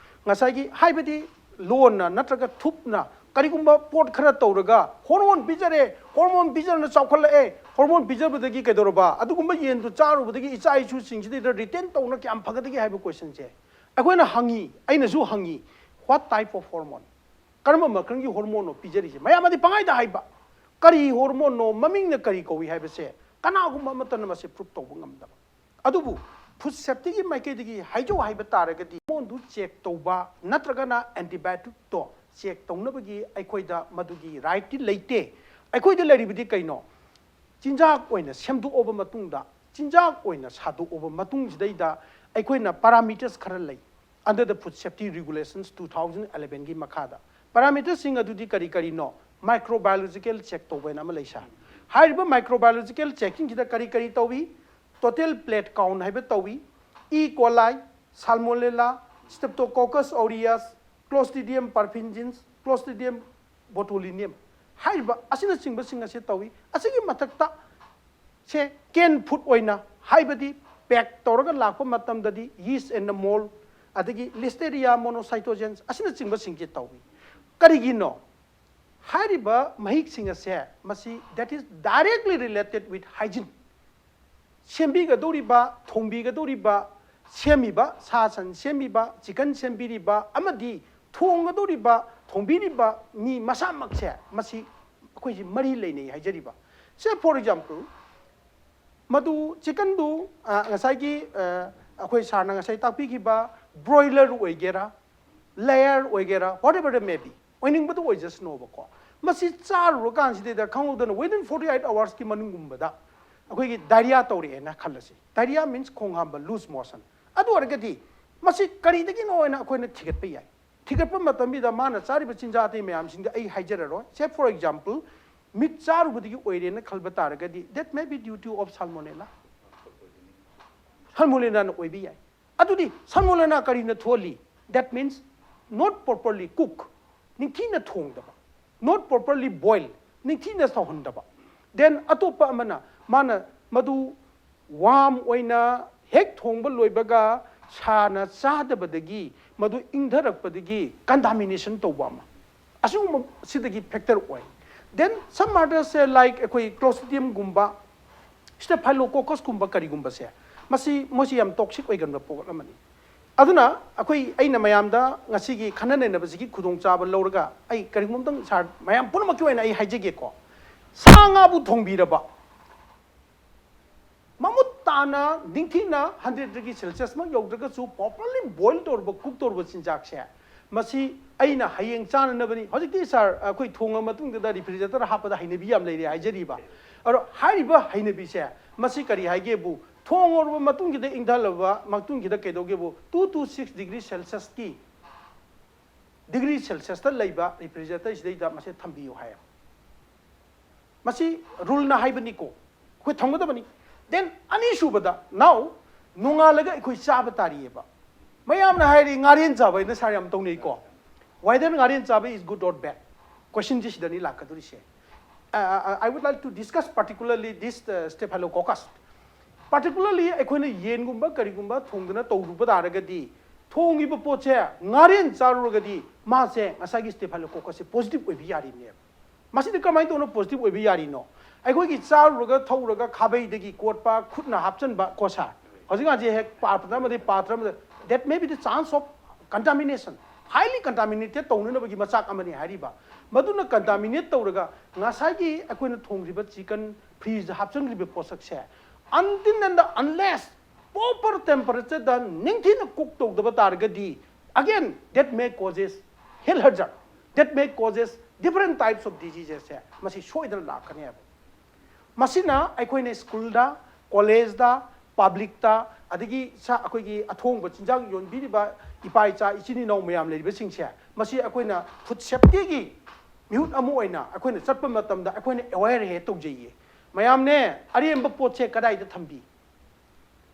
ꯉꯁꯥꯏꯒꯤ, ꯍꯥꯏꯕꯗꯤ ꯂꯣꯟꯅ ꯅꯠꯇ꯭ꯔꯒ ꯊꯨꯞꯅ ꯀꯔꯤꯒꯨꯝꯕ ꯄꯣꯠ ꯈꯔ ꯇꯧꯔꯒ hormone ꯄꯤꯖꯔꯦ, hormone ꯄꯤꯖꯔꯅ ꯆꯥꯎꯈꯠꯂꯛꯑꯦ, hormone ꯄꯤꯖꯕꯗꯒꯤ ꯀꯩꯗꯧꯔꯕ, ꯑꯗꯨꯒꯨꯝꯕ ꯌꯦꯟꯗꯨ ꯆꯥꯔꯨꯕꯗꯒꯤ ꯏꯆꯥ ꯏꯁꯨꯁꯤꯡꯁꯤꯗ retain ꯇꯧꯅ ꯀꯌꯥꯝ ꯐꯒꯗꯒꯦ ꯍꯥꯏꯕ question ꯁꯦ ꯑꯩꯈꯣꯏꯅ ꯍꯪꯉꯤ, ꯑꯩꯅꯁꯨ ꯍꯪꯉꯤ, what type of hormone? ꯀꯔꯝꯕ ꯃꯈꯜꯒꯤ hormone ꯅꯣ ꯄꯤꯖꯔꯤꯁꯦ? ꯃꯌꯥꯝ ꯑꯗꯤ ꯄꯪꯍꯥꯏꯗ ꯍꯥꯏꯕ, ꯀꯔꯤ hormone ꯅꯣ, ꯃꯃꯤꯡꯅ ꯀꯔꯤ ꯀꯧꯏ ꯍꯥꯏꯕꯁꯦ ꯀꯅꯥꯒꯨꯝꯕ ꯑꯃꯠꯇꯅ ꯃꯁꯤ prove ꯇꯧꯕ ꯉꯝꯗꯕ꯫ ꯑꯗꯨꯕꯨ food safety ꯒꯤ ꯃꯥꯏꯀꯩꯗꯒꯤ ꯍꯥꯏꯖꯧ ꯍꯥꯏꯕ ꯇꯥꯔꯒꯗꯤ, hormone ꯗꯨ check ꯇꯧꯕ ꯅꯠꯇ꯭ꯔꯒꯅ antibiotic ꯇꯣ check ꯇꯧꯅꯕꯒꯤ ꯑꯩꯈꯣꯏꯗ ꯃꯗꯨꯒꯤ right ꯇꯤ ꯂꯩꯇꯦ꯫ ꯑꯩꯈꯣꯏꯗ ꯂꯩꯔꯤꯕꯗꯤ ꯀꯩꯅꯣ? ꯆꯤꯟꯖꯥꯛ ꯑꯣꯏꯅ ꯁꯦꯝꯗꯣꯛꯑꯕ ꯃꯇꯨꯡꯗ, ꯆꯤꯟꯖꯥꯛ ꯑꯣꯏꯅ ꯁꯥꯗꯣꯛꯑꯕ ꯃꯇꯨꯡꯁꯤꯗꯩꯗ ꯑꯩꯈꯣꯏꯅ parameters ꯈꯔ ꯂꯩ under the Food Safety Regulations two thousand eleven ꯒꯤ ꯃꯈꯥꯗ꯫ Parameters ꯁꯤꯡ ꯑꯗꯨꯗꯤ ꯀꯔꯤ ꯀꯔꯤꯅꯣ? Microbiological check ꯇꯧꯕ ꯍꯥꯏꯅ ꯑꯃ ꯂꯩ ꯁꯥꯔ꯫ ꯍꯥꯏꯔꯤꯕ microbiological checking ꯁꯤꯗ ꯀꯔꯤ ꯀꯔꯤ ꯇꯧꯏ? Total plate count ꯍꯥꯏꯕ ꯇꯧꯏ, E. coli, Salmonella, Streptococcus aureus, Clostridium perfringens, Clostridium botulinum ꯍꯥꯏꯔꯤꯕ ꯑꯁꯤꯅꯆꯤꯡꯕꯁꯤꯡ ꯑꯁꯤ ꯇꯧꯏ꯫ ꯑꯁꯤꯒꯤ ꯃꯊꯛꯇ ꯁꯦ canned food ꯑꯣꯏꯅ, ꯍꯥꯏꯕꯗꯤ pack ꯇꯧꯔꯒ ꯂꯥꯛꯄ ꯃꯇꯝꯗꯗꯤ yeast and mold, ꯑꯗꯒꯤ Listeria monocytogenes ꯑꯁꯤꯅꯆꯤꯡꯕꯁꯤꯡꯁꯦ ꯇꯧꯏ꯫ ꯀꯔꯤꯒꯤꯅꯣ? ꯍꯥꯏꯔꯤꯕ ꯃꯍꯤꯛꯁꯤꯡ ꯑꯁꯦ ꯃꯁꯤ that is directly related with hygiene꯫ ꯁꯦꯝꯕꯤꯒꯗꯧꯔꯤꯕ, ꯊꯣꯡꯕꯤꯒꯗꯧꯔꯤꯕ, ꯁꯦꯝꯃꯤꯕ, ꯁꯥ ꯁꯟ ꯁꯦꯝꯃꯤꯕ, chicken ꯁꯦꯝꯕꯤꯔꯤꯕ ꯑꯃꯗꯤ ꯊꯣꯡꯒꯗꯧꯔꯤꯕ, ꯊꯣꯡꯕꯤꯔꯤꯕ ꯃꯤ ꯃꯁꯥꯃꯛꯁꯦ ꯃꯁꯤ ꯑꯩꯈꯣꯏꯁꯤ ꯃꯔꯤ ꯂꯩꯅꯩ ꯍꯥꯏꯖꯔꯤꯕ꯫ Say for example, ꯃꯗꯨ chicken ꯗꯨ, ꯑ, ꯉꯁꯥꯏꯒꯤ, ꯑ, ꯑꯩꯈꯣꯏ ꯁꯥꯔꯅ ꯉꯁꯥꯏ ꯇꯥꯛꯄꯤꯈꯤꯕ broiler ꯑꯣꯏꯒꯦꯔꯥ, layer ꯑꯣꯏꯒꯦꯔꯥ, whatever it may be, ꯑꯣꯏꯅꯤꯡꯕꯗꯨ ꯑꯣꯏꯖꯁꯅꯣꯕꯀꯣ, ꯃꯁꯤ ꯆꯥꯔꯨꯔꯀꯥꯟꯁꯤꯗꯩꯗ ꯈꯪꯍꯧꯗꯅ within forty eight hours ꯀꯤ ꯃꯅꯨꯡꯒꯨꯝꯕꯗ ꯑꯩꯈꯣꯏꯒꯤ diarrhea ꯇꯧꯔꯛꯑꯦꯅ ꯈꯜꯂꯁꯤ꯫ Diarrhea means ꯈꯣꯡ ꯍꯥꯝꯕ, loose motion꯫ ꯑꯗꯨ ꯑꯣꯏꯔꯒꯗꯤ ꯃꯁꯤ ꯀꯔꯤꯗꯒꯤꯅꯣ ꯍꯥꯏꯅ ꯑꯩꯈꯣꯏꯅ ꯊꯤꯒꯠꯄ ꯌꯥꯏ꯫ ꯊꯤꯒꯠꯄ ꯃꯇꯝꯁꯤꯗ ꯃꯥꯅ ꯆꯥꯔꯤꯕ ꯆꯤꯟꯖꯥꯛ ꯑꯇꯩ ꯃꯌꯥꯝꯁꯤꯡꯗꯤ ꯑꯩ ꯍꯥꯏꯖꯔꯔꯣꯏ꯫ Say for example, meat ꯆꯥꯔꯨꯕꯗꯒꯤ ꯑꯣꯏꯔꯦꯅ ꯈꯜꯕ ꯇꯥꯔꯒꯗꯤ, that may be due to of Salmonella꯫ Salmonella ꯅ ꯑꯣꯏꯕ ꯌꯥꯏ꯫ ꯑꯗꯨꯗꯤ Salmonella ꯀꯔꯤꯅ ꯊꯣꯛꯍꯜꯂꯤ? That means not properly cook, ꯅꯤꯡꯊꯤꯅ ꯊꯣꯡꯗꯕ, not properly boil, ꯅꯤꯡꯊꯤꯅ ꯁꯧꯍꯟꯗꯕ. Then ꯑꯇꯣꯞꯄ ꯑꯃꯅ ꯃꯥꯅ ꯃꯗꯨ warm ꯑꯣꯏꯅ ꯍꯦꯛ ꯊꯣꯡꯕ ꯂꯣꯏꯕꯒ ꯁꯥꯅ ꯆꯥꯗꯕꯗꯒꯤ ꯃꯗꯨ ꯏꯪꯊꯔꯛꯄꯗꯒꯤ contamination ꯇꯧꯕ ꯑꯃ, ꯑꯁꯤꯒꯨꯝꯕ ꯁꯤꯗꯒꯤ factor ꯑꯣꯏ. Then some others ꯁꯦ, like ꯑꯩꯈꯣꯏ Clostridium ꯒꯨꯝꯕ, Staphylococcus ꯀꯨꯝꯕ ꯀꯔꯤꯒꯨꯝꯕꯁꯦ, ꯃꯁꯤ ꯃꯣꯏꯁꯤ ꯌꯥꯝ toxic ꯑꯣꯏꯒꯟꯕ ꯄꯣꯠ ꯑꯃꯅꯤ. ꯑꯗꯨꯅ ꯑꯩꯈꯣꯏ, ꯑꯩꯅ ꯃꯌꯥꯝꯗ ꯉꯁꯤꯒꯤ ꯈꯟꯅ ꯅꯩꯅꯕꯁꯤꯒꯤ ꯈꯨꯗꯣꯡꯆꯥꯕ ꯂꯧꯔꯒ ꯑꯩ ꯀꯔꯤꯒꯨꯝꯕ ꯑꯃꯇꯪ ꯁꯥꯔ ꯃꯌꯥꯝ ꯄꯨꯝꯅꯃꯛꯀꯤ ꯑꯣꯏꯅ ꯑꯩ ꯍꯥꯏꯖꯒꯦꯀꯣ. ꯁꯥ ꯉꯥꯕꯨ ꯊꯣꯡꯕꯤꯔꯕ ꯃꯃꯨꯠ ꯇꯥꯅ ꯅꯤꯡꯊꯤꯅ hundred degree Celsius ꯃꯛ ꯌꯧꯗ꯭ꯔꯒꯁꯨ properly boil ꯇꯧꯔꯕ, cook ꯇꯧꯔꯕ ꯆꯤꯟꯖꯥꯛꯁꯦ, ꯃꯁꯤ ꯑꯩꯅ ꯍꯌꯦꯡ ꯆꯥꯅꯅꯕꯅꯤ. ꯍꯧꯖꯤꯛꯇꯤ ꯁꯥꯔ ꯑꯩꯈꯣꯏ ꯊꯣꯡꯉ ꯃꯇꯨꯡꯗ refrigerator ꯍꯥꯞꯄꯗ ꯍꯩꯅꯕꯤ ꯌꯥꯝ ꯂꯩꯔꯦ ꯍꯥꯏꯖꯔꯤꯕ. ꯑꯗꯣ ꯍꯥꯏꯔꯤꯕ ꯍꯩꯅꯕꯤꯁꯦ ꯃꯁꯤ ꯀꯔꯤ ꯍꯥꯏꯒꯦꯕꯨ, ꯊꯣꯡꯉꯨꯔꯕ ꯃꯇꯨꯡꯒꯤꯗ, ꯏꯪꯊꯜꯂꯕ ꯃꯇꯨꯡꯒꯤꯗ ꯀꯩꯗꯧꯒꯦꯕꯨ, two to six degree Celsius ꯀꯤ, degree Celsius ꯇ ꯂꯩꯕ refrigerator ꯁꯤꯗꯩꯗ ꯃꯁꯦ ꯊꯝꯕꯤꯌꯨ ꯍꯥꯏꯌꯦꯕ. ꯃꯁꯤ rule ꯅ ꯍꯥꯏꯕꯅꯤꯀꯣ, ꯑꯩꯈꯣꯏ ꯊꯝꯒꯗꯕꯅꯤ. Then ꯑꯅꯤꯁꯨꯕꯗ, now ꯅꯣꯡꯉꯥꯜꯂꯒ ꯑꯩꯈꯣꯏ ꯆꯥꯕ ꯇꯥꯔꯤꯑꯕ. ꯃꯌꯥꯝꯅ ꯍꯥꯏꯔꯤ ꯉꯥꯔꯦꯟ ꯆꯥꯕ ꯍꯥꯏꯅ ꯁꯥꯔ ꯌꯥꯝ ꯇꯧꯅꯩꯀꯣ. Whether ꯉꯥꯔꯦꯟ ꯆꯥꯕ is good or bad, question ꯁꯤ ꯁꯤꯗꯅꯤ ꯂꯥꯛꯀꯗꯣꯔꯤꯁꯦ. I would like to discuss particularly this, uh, Staphylococcus. Particularly ꯑꯩꯈꯣꯏꯅ ꯌꯦꯟꯒꯨꯝꯕ ꯀꯔꯤꯒꯨꯝꯕ ꯊꯣꯡꯗꯅ ꯇꯧꯔꯨꯕ ꯇꯥꯔꯒꯗꯤ, ꯊꯣꯡꯉꯤꯕ ꯄꯣꯠꯁꯦ ꯉꯥꯔꯦꯟ ꯆꯥꯔꯨꯔꯒꯗꯤ ꯃꯥꯁꯦ ꯉꯁꯥꯏꯒꯤ Staphylococcus ꯁꯦ positive ꯑꯣꯏꯕ ꯌꯥꯔꯤꯅꯦꯕ. ꯃꯁꯤꯗꯤ ꯀꯃꯥꯏꯅ ꯇꯧꯅ positive ꯑꯣꯏꯕ ꯌꯥꯔꯤꯅꯣ? ꯑꯩꯈꯣꯏꯒꯤ ꯆꯥꯔꯨꯔꯒ ꯊꯛꯎꯔꯒ ꯈꯥꯕꯩꯗꯒꯤ ꯀꯣꯠꯄ, ꯈꯨꯠꯅ ꯍꯥꯞꯆꯤꯟꯕ ꯀꯣ ꯁꯥꯔ, ꯍꯧꯖꯤꯛꯀꯥꯟꯁꯦ ꯍꯦꯛ ꯄꯥꯇ꯭ꯔ ꯑꯃꯗꯒꯤ ꯄꯥꯇ꯭ꯔ ꯑꯃꯗ, that may be the chance of contamination, highly contaminated ꯇꯧꯅꯅꯕꯒꯤ ꯃꯆꯥꯛ ꯑꯃꯅꯤ ꯍꯥꯏꯔꯤꯕ. ꯃꯗꯨꯅ contaminate ꯇꯧꯔꯒ ꯉꯁꯥꯏꯒꯤ ꯑꯩꯈꯣꯏꯅ ꯊꯣꯡꯈ꯭ꯔꯤꯕ chicken, fridge the ꯍꯥꯞꯆꯤꯟꯈ꯭ꯔꯤꯕ ꯄꯣꯠꯁꯛꯁꯦ, until and unless proper temperature ꯗ ꯅꯤꯡꯊꯤꯅ cook ꯇꯧꯗꯕ ꯇꯥꯔꯒꯗꯤ, again that may causes health hazard, that may causes different types of diseases ꯁꯦ ꯃꯁꯤ ꯁꯣꯏꯗꯅ ꯂꯥꯛꯀꯅꯦꯕ. ꯃꯁꯤꯅ ꯑꯩꯈꯣꯏꯅ school ꯗ, college ꯇ, public ꯇ, ꯑꯗꯒꯤ ꯁꯥ-, ꯑꯩꯈꯣꯏꯒꯤ ꯑꯊꯣꯡꯕ ꯆꯤꯟꯖꯥꯛ ꯌꯣꯟꯕꯤꯔꯤꯕ ꯏꯄꯥ ꯏꯆꯥ ꯏꯆꯤꯟ ꯏꯅꯥꯎ ꯃꯌꯥꯝ ꯂꯩꯔꯤꯕꯁꯤꯡꯁꯦ, ꯃꯁꯤ ꯑꯩꯈꯣꯏꯅ food safety ꯒꯤ ꯃꯤꯍꯨꯠ ꯑꯃ ꯑꯣꯏꯅ ꯑꯩꯈꯣꯏꯅ ꯆꯠꯄ ꯃꯇꯝꯗ ꯑꯩꯈꯣꯏꯅ aware ꯍꯦꯛ ꯇꯧꯖꯩꯌꯦ꯫ ꯃꯌꯥꯝꯅꯦ, ꯑꯔꯦꯝꯕ ꯄꯣꯠꯁꯦ ꯀꯗꯥꯏꯗ ꯊꯝꯕꯤ?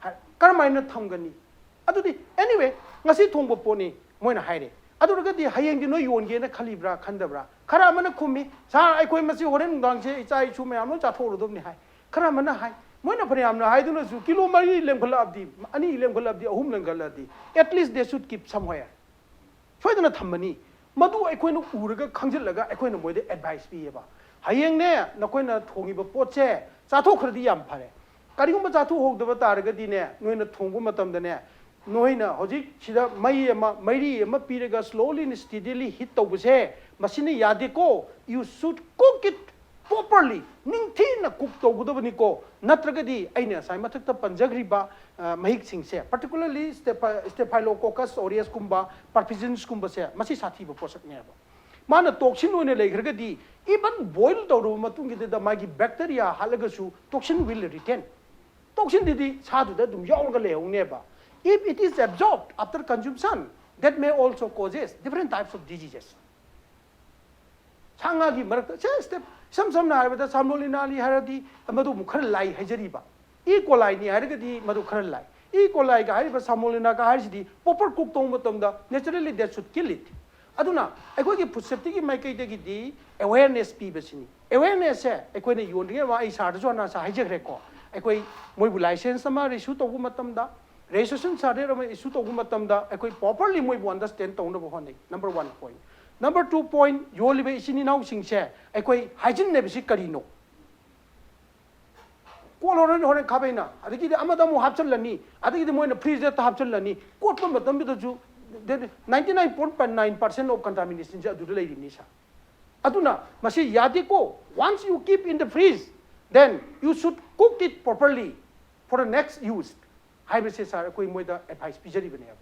ꯍꯥꯏ, ꯀꯔꯝꯍꯥꯏꯅ ꯊꯝꯒꯅꯤ? ꯑꯗꯨꯗꯤ Anyway, ꯉꯁꯤ ꯊꯣꯡꯕ ꯄꯣꯠꯅꯤ ꯃꯣꯏꯅ ꯍꯥꯏꯔꯦ꯫ ꯑꯗꯨ ꯑꯣꯏꯔꯒꯗꯤ ꯍꯌꯦꯡꯗꯤ ꯅꯣꯏ ꯌꯣꯟꯒꯦꯅ ꯈꯜꯂꯤꯕ꯭ꯔꯥ ꯈꯟꯗꯕ꯭ꯔꯥ? ꯈꯔ ꯑꯃꯅ ꯈꯨꯝꯃꯤ, "ꯁꯥꯔ, ꯑꯩꯈꯣꯏ ꯃꯁꯤ ꯍꯣꯔꯦꯟ ꯅꯨꯡꯗꯥꯡꯁꯦ ꯏꯆꯥ ꯏꯁꯨ ꯃꯌꯥꯝ ꯂꯣꯏ ꯆꯥꯊꯣꯛꯎꯔꯗꯕꯅꯤ" ꯍꯥꯏ꯫ ꯈꯔ ꯑꯃꯅ ꯍꯥꯏ, ꯃꯣꯏꯅ ꯐꯅꯌꯥꯝꯅ ꯍꯥꯏꯗꯨꯅꯁꯨ ꯀꯤꯂꯣ ꯃꯔꯤ ꯂꯦꯝꯈꯠꯂꯛꯑꯕꯗꯤ, ꯑꯅꯤ ꯂꯦꯝꯈꯠꯂꯛꯑꯕꯗꯤ, ꯑꯍꯨꯝ ꯂꯦꯝꯈꯠꯂꯛꯑꯗꯤ, at least they should keep somewhere꯫ ꯁꯣꯏꯗꯅ ꯊꯝꯃꯅꯤ꯫ ꯃꯗꯨ ꯑꯩꯈꯣꯏꯅ ꯎꯔꯒ ꯈꯪꯖꯤꯜꯂꯒ ꯑꯩꯈꯣꯏꯅ ꯃꯣꯏꯗ ꯑꯦꯗꯚꯥꯏꯁ ꯄꯤꯌꯦꯕ꯫ "ꯍꯌꯦꯡꯅꯦ ꯅꯈꯣꯏꯅ ꯊꯣꯡꯉꯤꯕ ꯄꯣꯠꯁꯦ ꯆꯥꯊꯣꯛꯈ꯭ꯔꯗꯤ ꯌꯥꯝ ꯐꯔꯦ꯫ ꯀꯔꯤꯒꯨꯝꯕ ꯆꯥꯊꯣꯛꯍꯧꯗꯕ ꯇꯥꯔꯒꯗꯤꯅꯦ, ꯅꯣꯏꯅ ꯊꯣꯡꯕ ꯃꯇꯝꯗꯅꯦ, ꯅꯣꯏꯅ ꯍꯧꯖꯤꯛ ꯁꯤꯗ ꯃꯩ ꯑꯃ, ꯃꯩꯔꯤ ꯑꯃ ꯄꯤꯔꯒ slowly and steadily heat ꯇꯧꯕꯁꯦ, ꯃꯁꯤꯅ ꯌꯥꯗꯦꯀꯣ꯫ You should cook it properly, ꯅꯤꯡꯊꯤꯅ ꯀꯨꯛ ꯇꯧꯒꯗꯕꯅꯤꯀꯣ, ꯅꯠꯇ꯭ꯔꯒꯗꯤ ꯑꯩꯅ ꯉꯁꯥꯏ ꯃꯊꯛꯇ ꯄꯟꯖꯈ꯭ꯔꯤꯕ, ꯑ, ꯃꯍꯤꯛꯁꯤꯡꯁꯦ, particularly Staphy-, Staphylococcus aureus ꯀꯨꯝꯕ, Parkinson ꯀꯨꯝꯕꯁꯦ, ꯃꯁꯤ ꯁꯥꯊꯤꯕ ꯄꯣꯠꯁꯛꯅꯦꯕ"꯫ ꯃꯥꯅ toxin ꯑꯣꯏꯅ ꯂꯩꯈ꯭ꯔꯒꯗꯤ, even boil ꯇꯧꯔꯕ ꯃꯇꯨꯡꯒꯤꯗꯨꯗ ꯃꯥꯒꯤ bacteria ꯍꯥꯠꯂꯒꯁꯨ toxin will retain꯫ Toxin ꯗꯨꯗꯤ ꯁꯥꯗꯨꯗ ꯑꯗꯨꯝ ꯌꯥꯎꯔꯒ ꯂꯩꯍꯧꯅꯦꯕ꯫ If it is absorbed after consumption, that may also causes different types of diseases꯫ ꯁꯥ ꯉꯥꯒꯤ ꯃꯔꯛꯇ ꯁꯦ step, ꯏꯁꯝ ꯁꯝꯅ ꯍꯥꯏꯔꯕꯗ salmonella ꯅꯤ ꯍꯥꯏꯔꯗꯤ ꯃꯗꯨ ꯑꯃꯨꯛ ꯈꯔ ꯂꯥꯏ ꯍꯥꯏꯖꯔꯤꯕ꯫ E. coli ꯅꯤ ꯍꯥꯏꯔꯒꯗꯤ ꯃꯗꯨ ꯈꯔ ꯂꯥꯏ꯫ E. coli ꯒ ꯍꯥꯏꯔꯤꯕ salmonella ꯒ ꯍꯥꯏꯔꯤꯁꯤꯗꯤ proper cook ꯇꯧꯕ ꯃꯇꯝꯗ naturally they should kill it꯫ ꯑꯗꯨꯅ ꯑꯩꯈꯣꯏꯒꯤ food safety ꯒꯤ ꯃꯥꯏꯀꯩꯗꯒꯤꯗꯤ awareness ꯄꯤꯕꯁꯤꯅꯤ꯫ Awareness ꯁꯦ ꯑꯩꯈꯣꯏꯅ ꯌꯣꯟꯗ꯭ꯔꯤꯉꯩ ꯃꯃꯥꯡ ꯑꯩ ꯁꯥꯔꯗꯁꯨ ꯍꯥꯟꯅ ꯉꯁꯥꯏ ꯍꯥꯏꯖꯈ꯭ꯔꯦꯀꯣ, ꯑꯩꯈꯣꯏ ꯃꯣꯏꯕꯨ license ꯑꯃ issue ꯇꯧꯕ ꯃꯇꯝꯗ, registration certificate ꯑꯃ issue ꯇꯧꯕ ꯃꯇꯝꯗ ꯑꯩꯈꯣꯏ properly ꯃꯣꯏꯕꯨ understand ꯇꯧꯅꯕ ꯍꯣꯠꯅꯩ꯫ Number one point꯫ Number two point, ꯌꯣꯜꯂꯤꯕ ꯏꯆꯤꯟ ꯏꯅꯥꯎꯁꯤꯡꯁꯦ ꯑꯩꯈꯣꯏ hygiene ꯍꯥꯏꯕꯁꯤ ꯀꯔꯤꯅꯣ? ꯀꯣꯠꯂꯣ ꯍꯣꯔꯦꯟ, ꯍꯣꯔꯦꯟ ꯈꯥꯕꯩꯅ, ꯑꯗꯒꯤꯗꯤ ꯑꯃꯗ ꯑꯃꯨꯛ ꯍꯥꯞꯆꯤꯜꯂꯅꯤ, ꯑꯗꯒꯤꯗꯤ ꯃꯣꯏꯅ freezer ꯗ ꯍꯥꯞꯆꯤꯜꯂꯅꯤ, ꯀꯣꯠꯄ ꯃꯇꯝꯗꯨꯗꯁꯨ ninety nine point nine percent of contamination ꯁꯦ ꯑꯗꯨꯗ ꯂꯩꯔꯤꯕꯅꯤ ꯁꯥꯔ꯫ ꯑꯗꯨꯅ ꯃꯁꯤ ꯌꯥꯗꯦꯀꯣ꯫ Once you keep in the fridge, then you should cook it properly for the next use ꯍꯥꯏꯕꯁꯦ ꯁꯥꯔ ꯑꯩꯈꯣꯏ ꯃꯣꯏꯗ ꯑꯦꯗꯚꯥꯏꯁ ꯄꯤꯖꯔꯤꯕꯅꯦꯕ꯫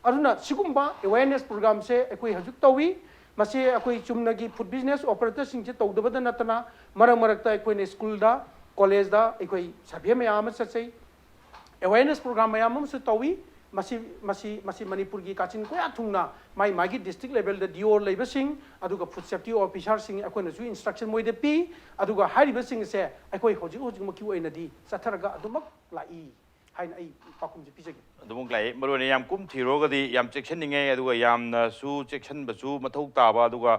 ꯑꯗꯨꯅ ꯁꯤꯒꯨꯝꯕ awareness program ꯁꯦ ꯑꯩꯈꯣꯏ ꯍꯧꯖꯤꯛ ꯇꯧꯏ꯫ ꯃꯁꯤ ꯑꯩꯈꯣꯏ ꯆꯨꯝꯅꯒꯤ food business operator ꯁꯤꯡꯁꯦ ꯇꯧꯗꯕꯗ ꯅꯠꯇꯅ, ꯃꯔꯛ ꯃꯔꯛꯇ ꯑꯩꯈꯣꯏꯅ school ꯗ, college ꯗ ꯑꯩꯈꯣꯏ survey ꯃꯌꯥꯝ ꯑꯃ ꯆꯠꯆꯩ, awareness program ꯃꯌꯥꯝ ꯑꯃꯁꯨ ꯇꯧꯏ꯫ ꯃꯁꯤ, ꯃꯁꯤ, ꯃꯁꯤ ꯃꯅꯤꯄꯨꯔꯒꯤ ꯀꯥꯆꯤꯟ ꯀꯣꯌꯥ ꯊꯨꯡꯅ ꯃꯥꯏ ꯃꯥꯒꯤ district level ꯗ D O ꯂꯩꯕꯁꯤꯡ, ꯑꯗꯨꯒ food safety officer ꯁꯤꯡ ꯑꯩꯈꯣꯏꯅꯁꯨ instruction ꯃꯣꯏꯗ ꯄꯤ꯫ ꯑꯗꯨꯒ ꯍꯥꯏꯔꯤꯕꯁꯤꯡ ꯑꯁꯦ ꯑꯩꯈꯣꯏ ꯍꯧꯖꯤꯛ ꯍꯧꯖꯤꯛꯃꯛꯀꯤ ꯑꯣꯏꯅꯗꯤ ꯆꯠꯊꯔꯒ ꯑꯗꯨꯃꯛ ꯂꯥꯛꯏ꯫ ꯍꯥꯏꯅ ꯑꯩ ꯄꯥꯎꯈꯨꯝꯁꯦ ꯄꯤꯖꯒꯦ꯫ ꯑꯗꯨꯃꯛ ꯂꯥꯛꯏ꯫ ꯃꯔꯨ ꯑꯣꯏꯅ ꯌꯥꯝ ꯀꯨꯝ ꯊꯤꯔꯨꯔꯒꯗꯤ ꯌꯥꯝ ꯆꯦꯛꯁꯤꯟꯅꯤꯡꯉꯥꯏ, ꯑꯗꯨꯒ ꯌꯥꯝꯅꯁꯨ ꯆꯦꯛꯁꯤꯟꯕꯁꯨ ꯃꯊꯧ ꯇꯥꯕ, ꯑꯗꯨꯒ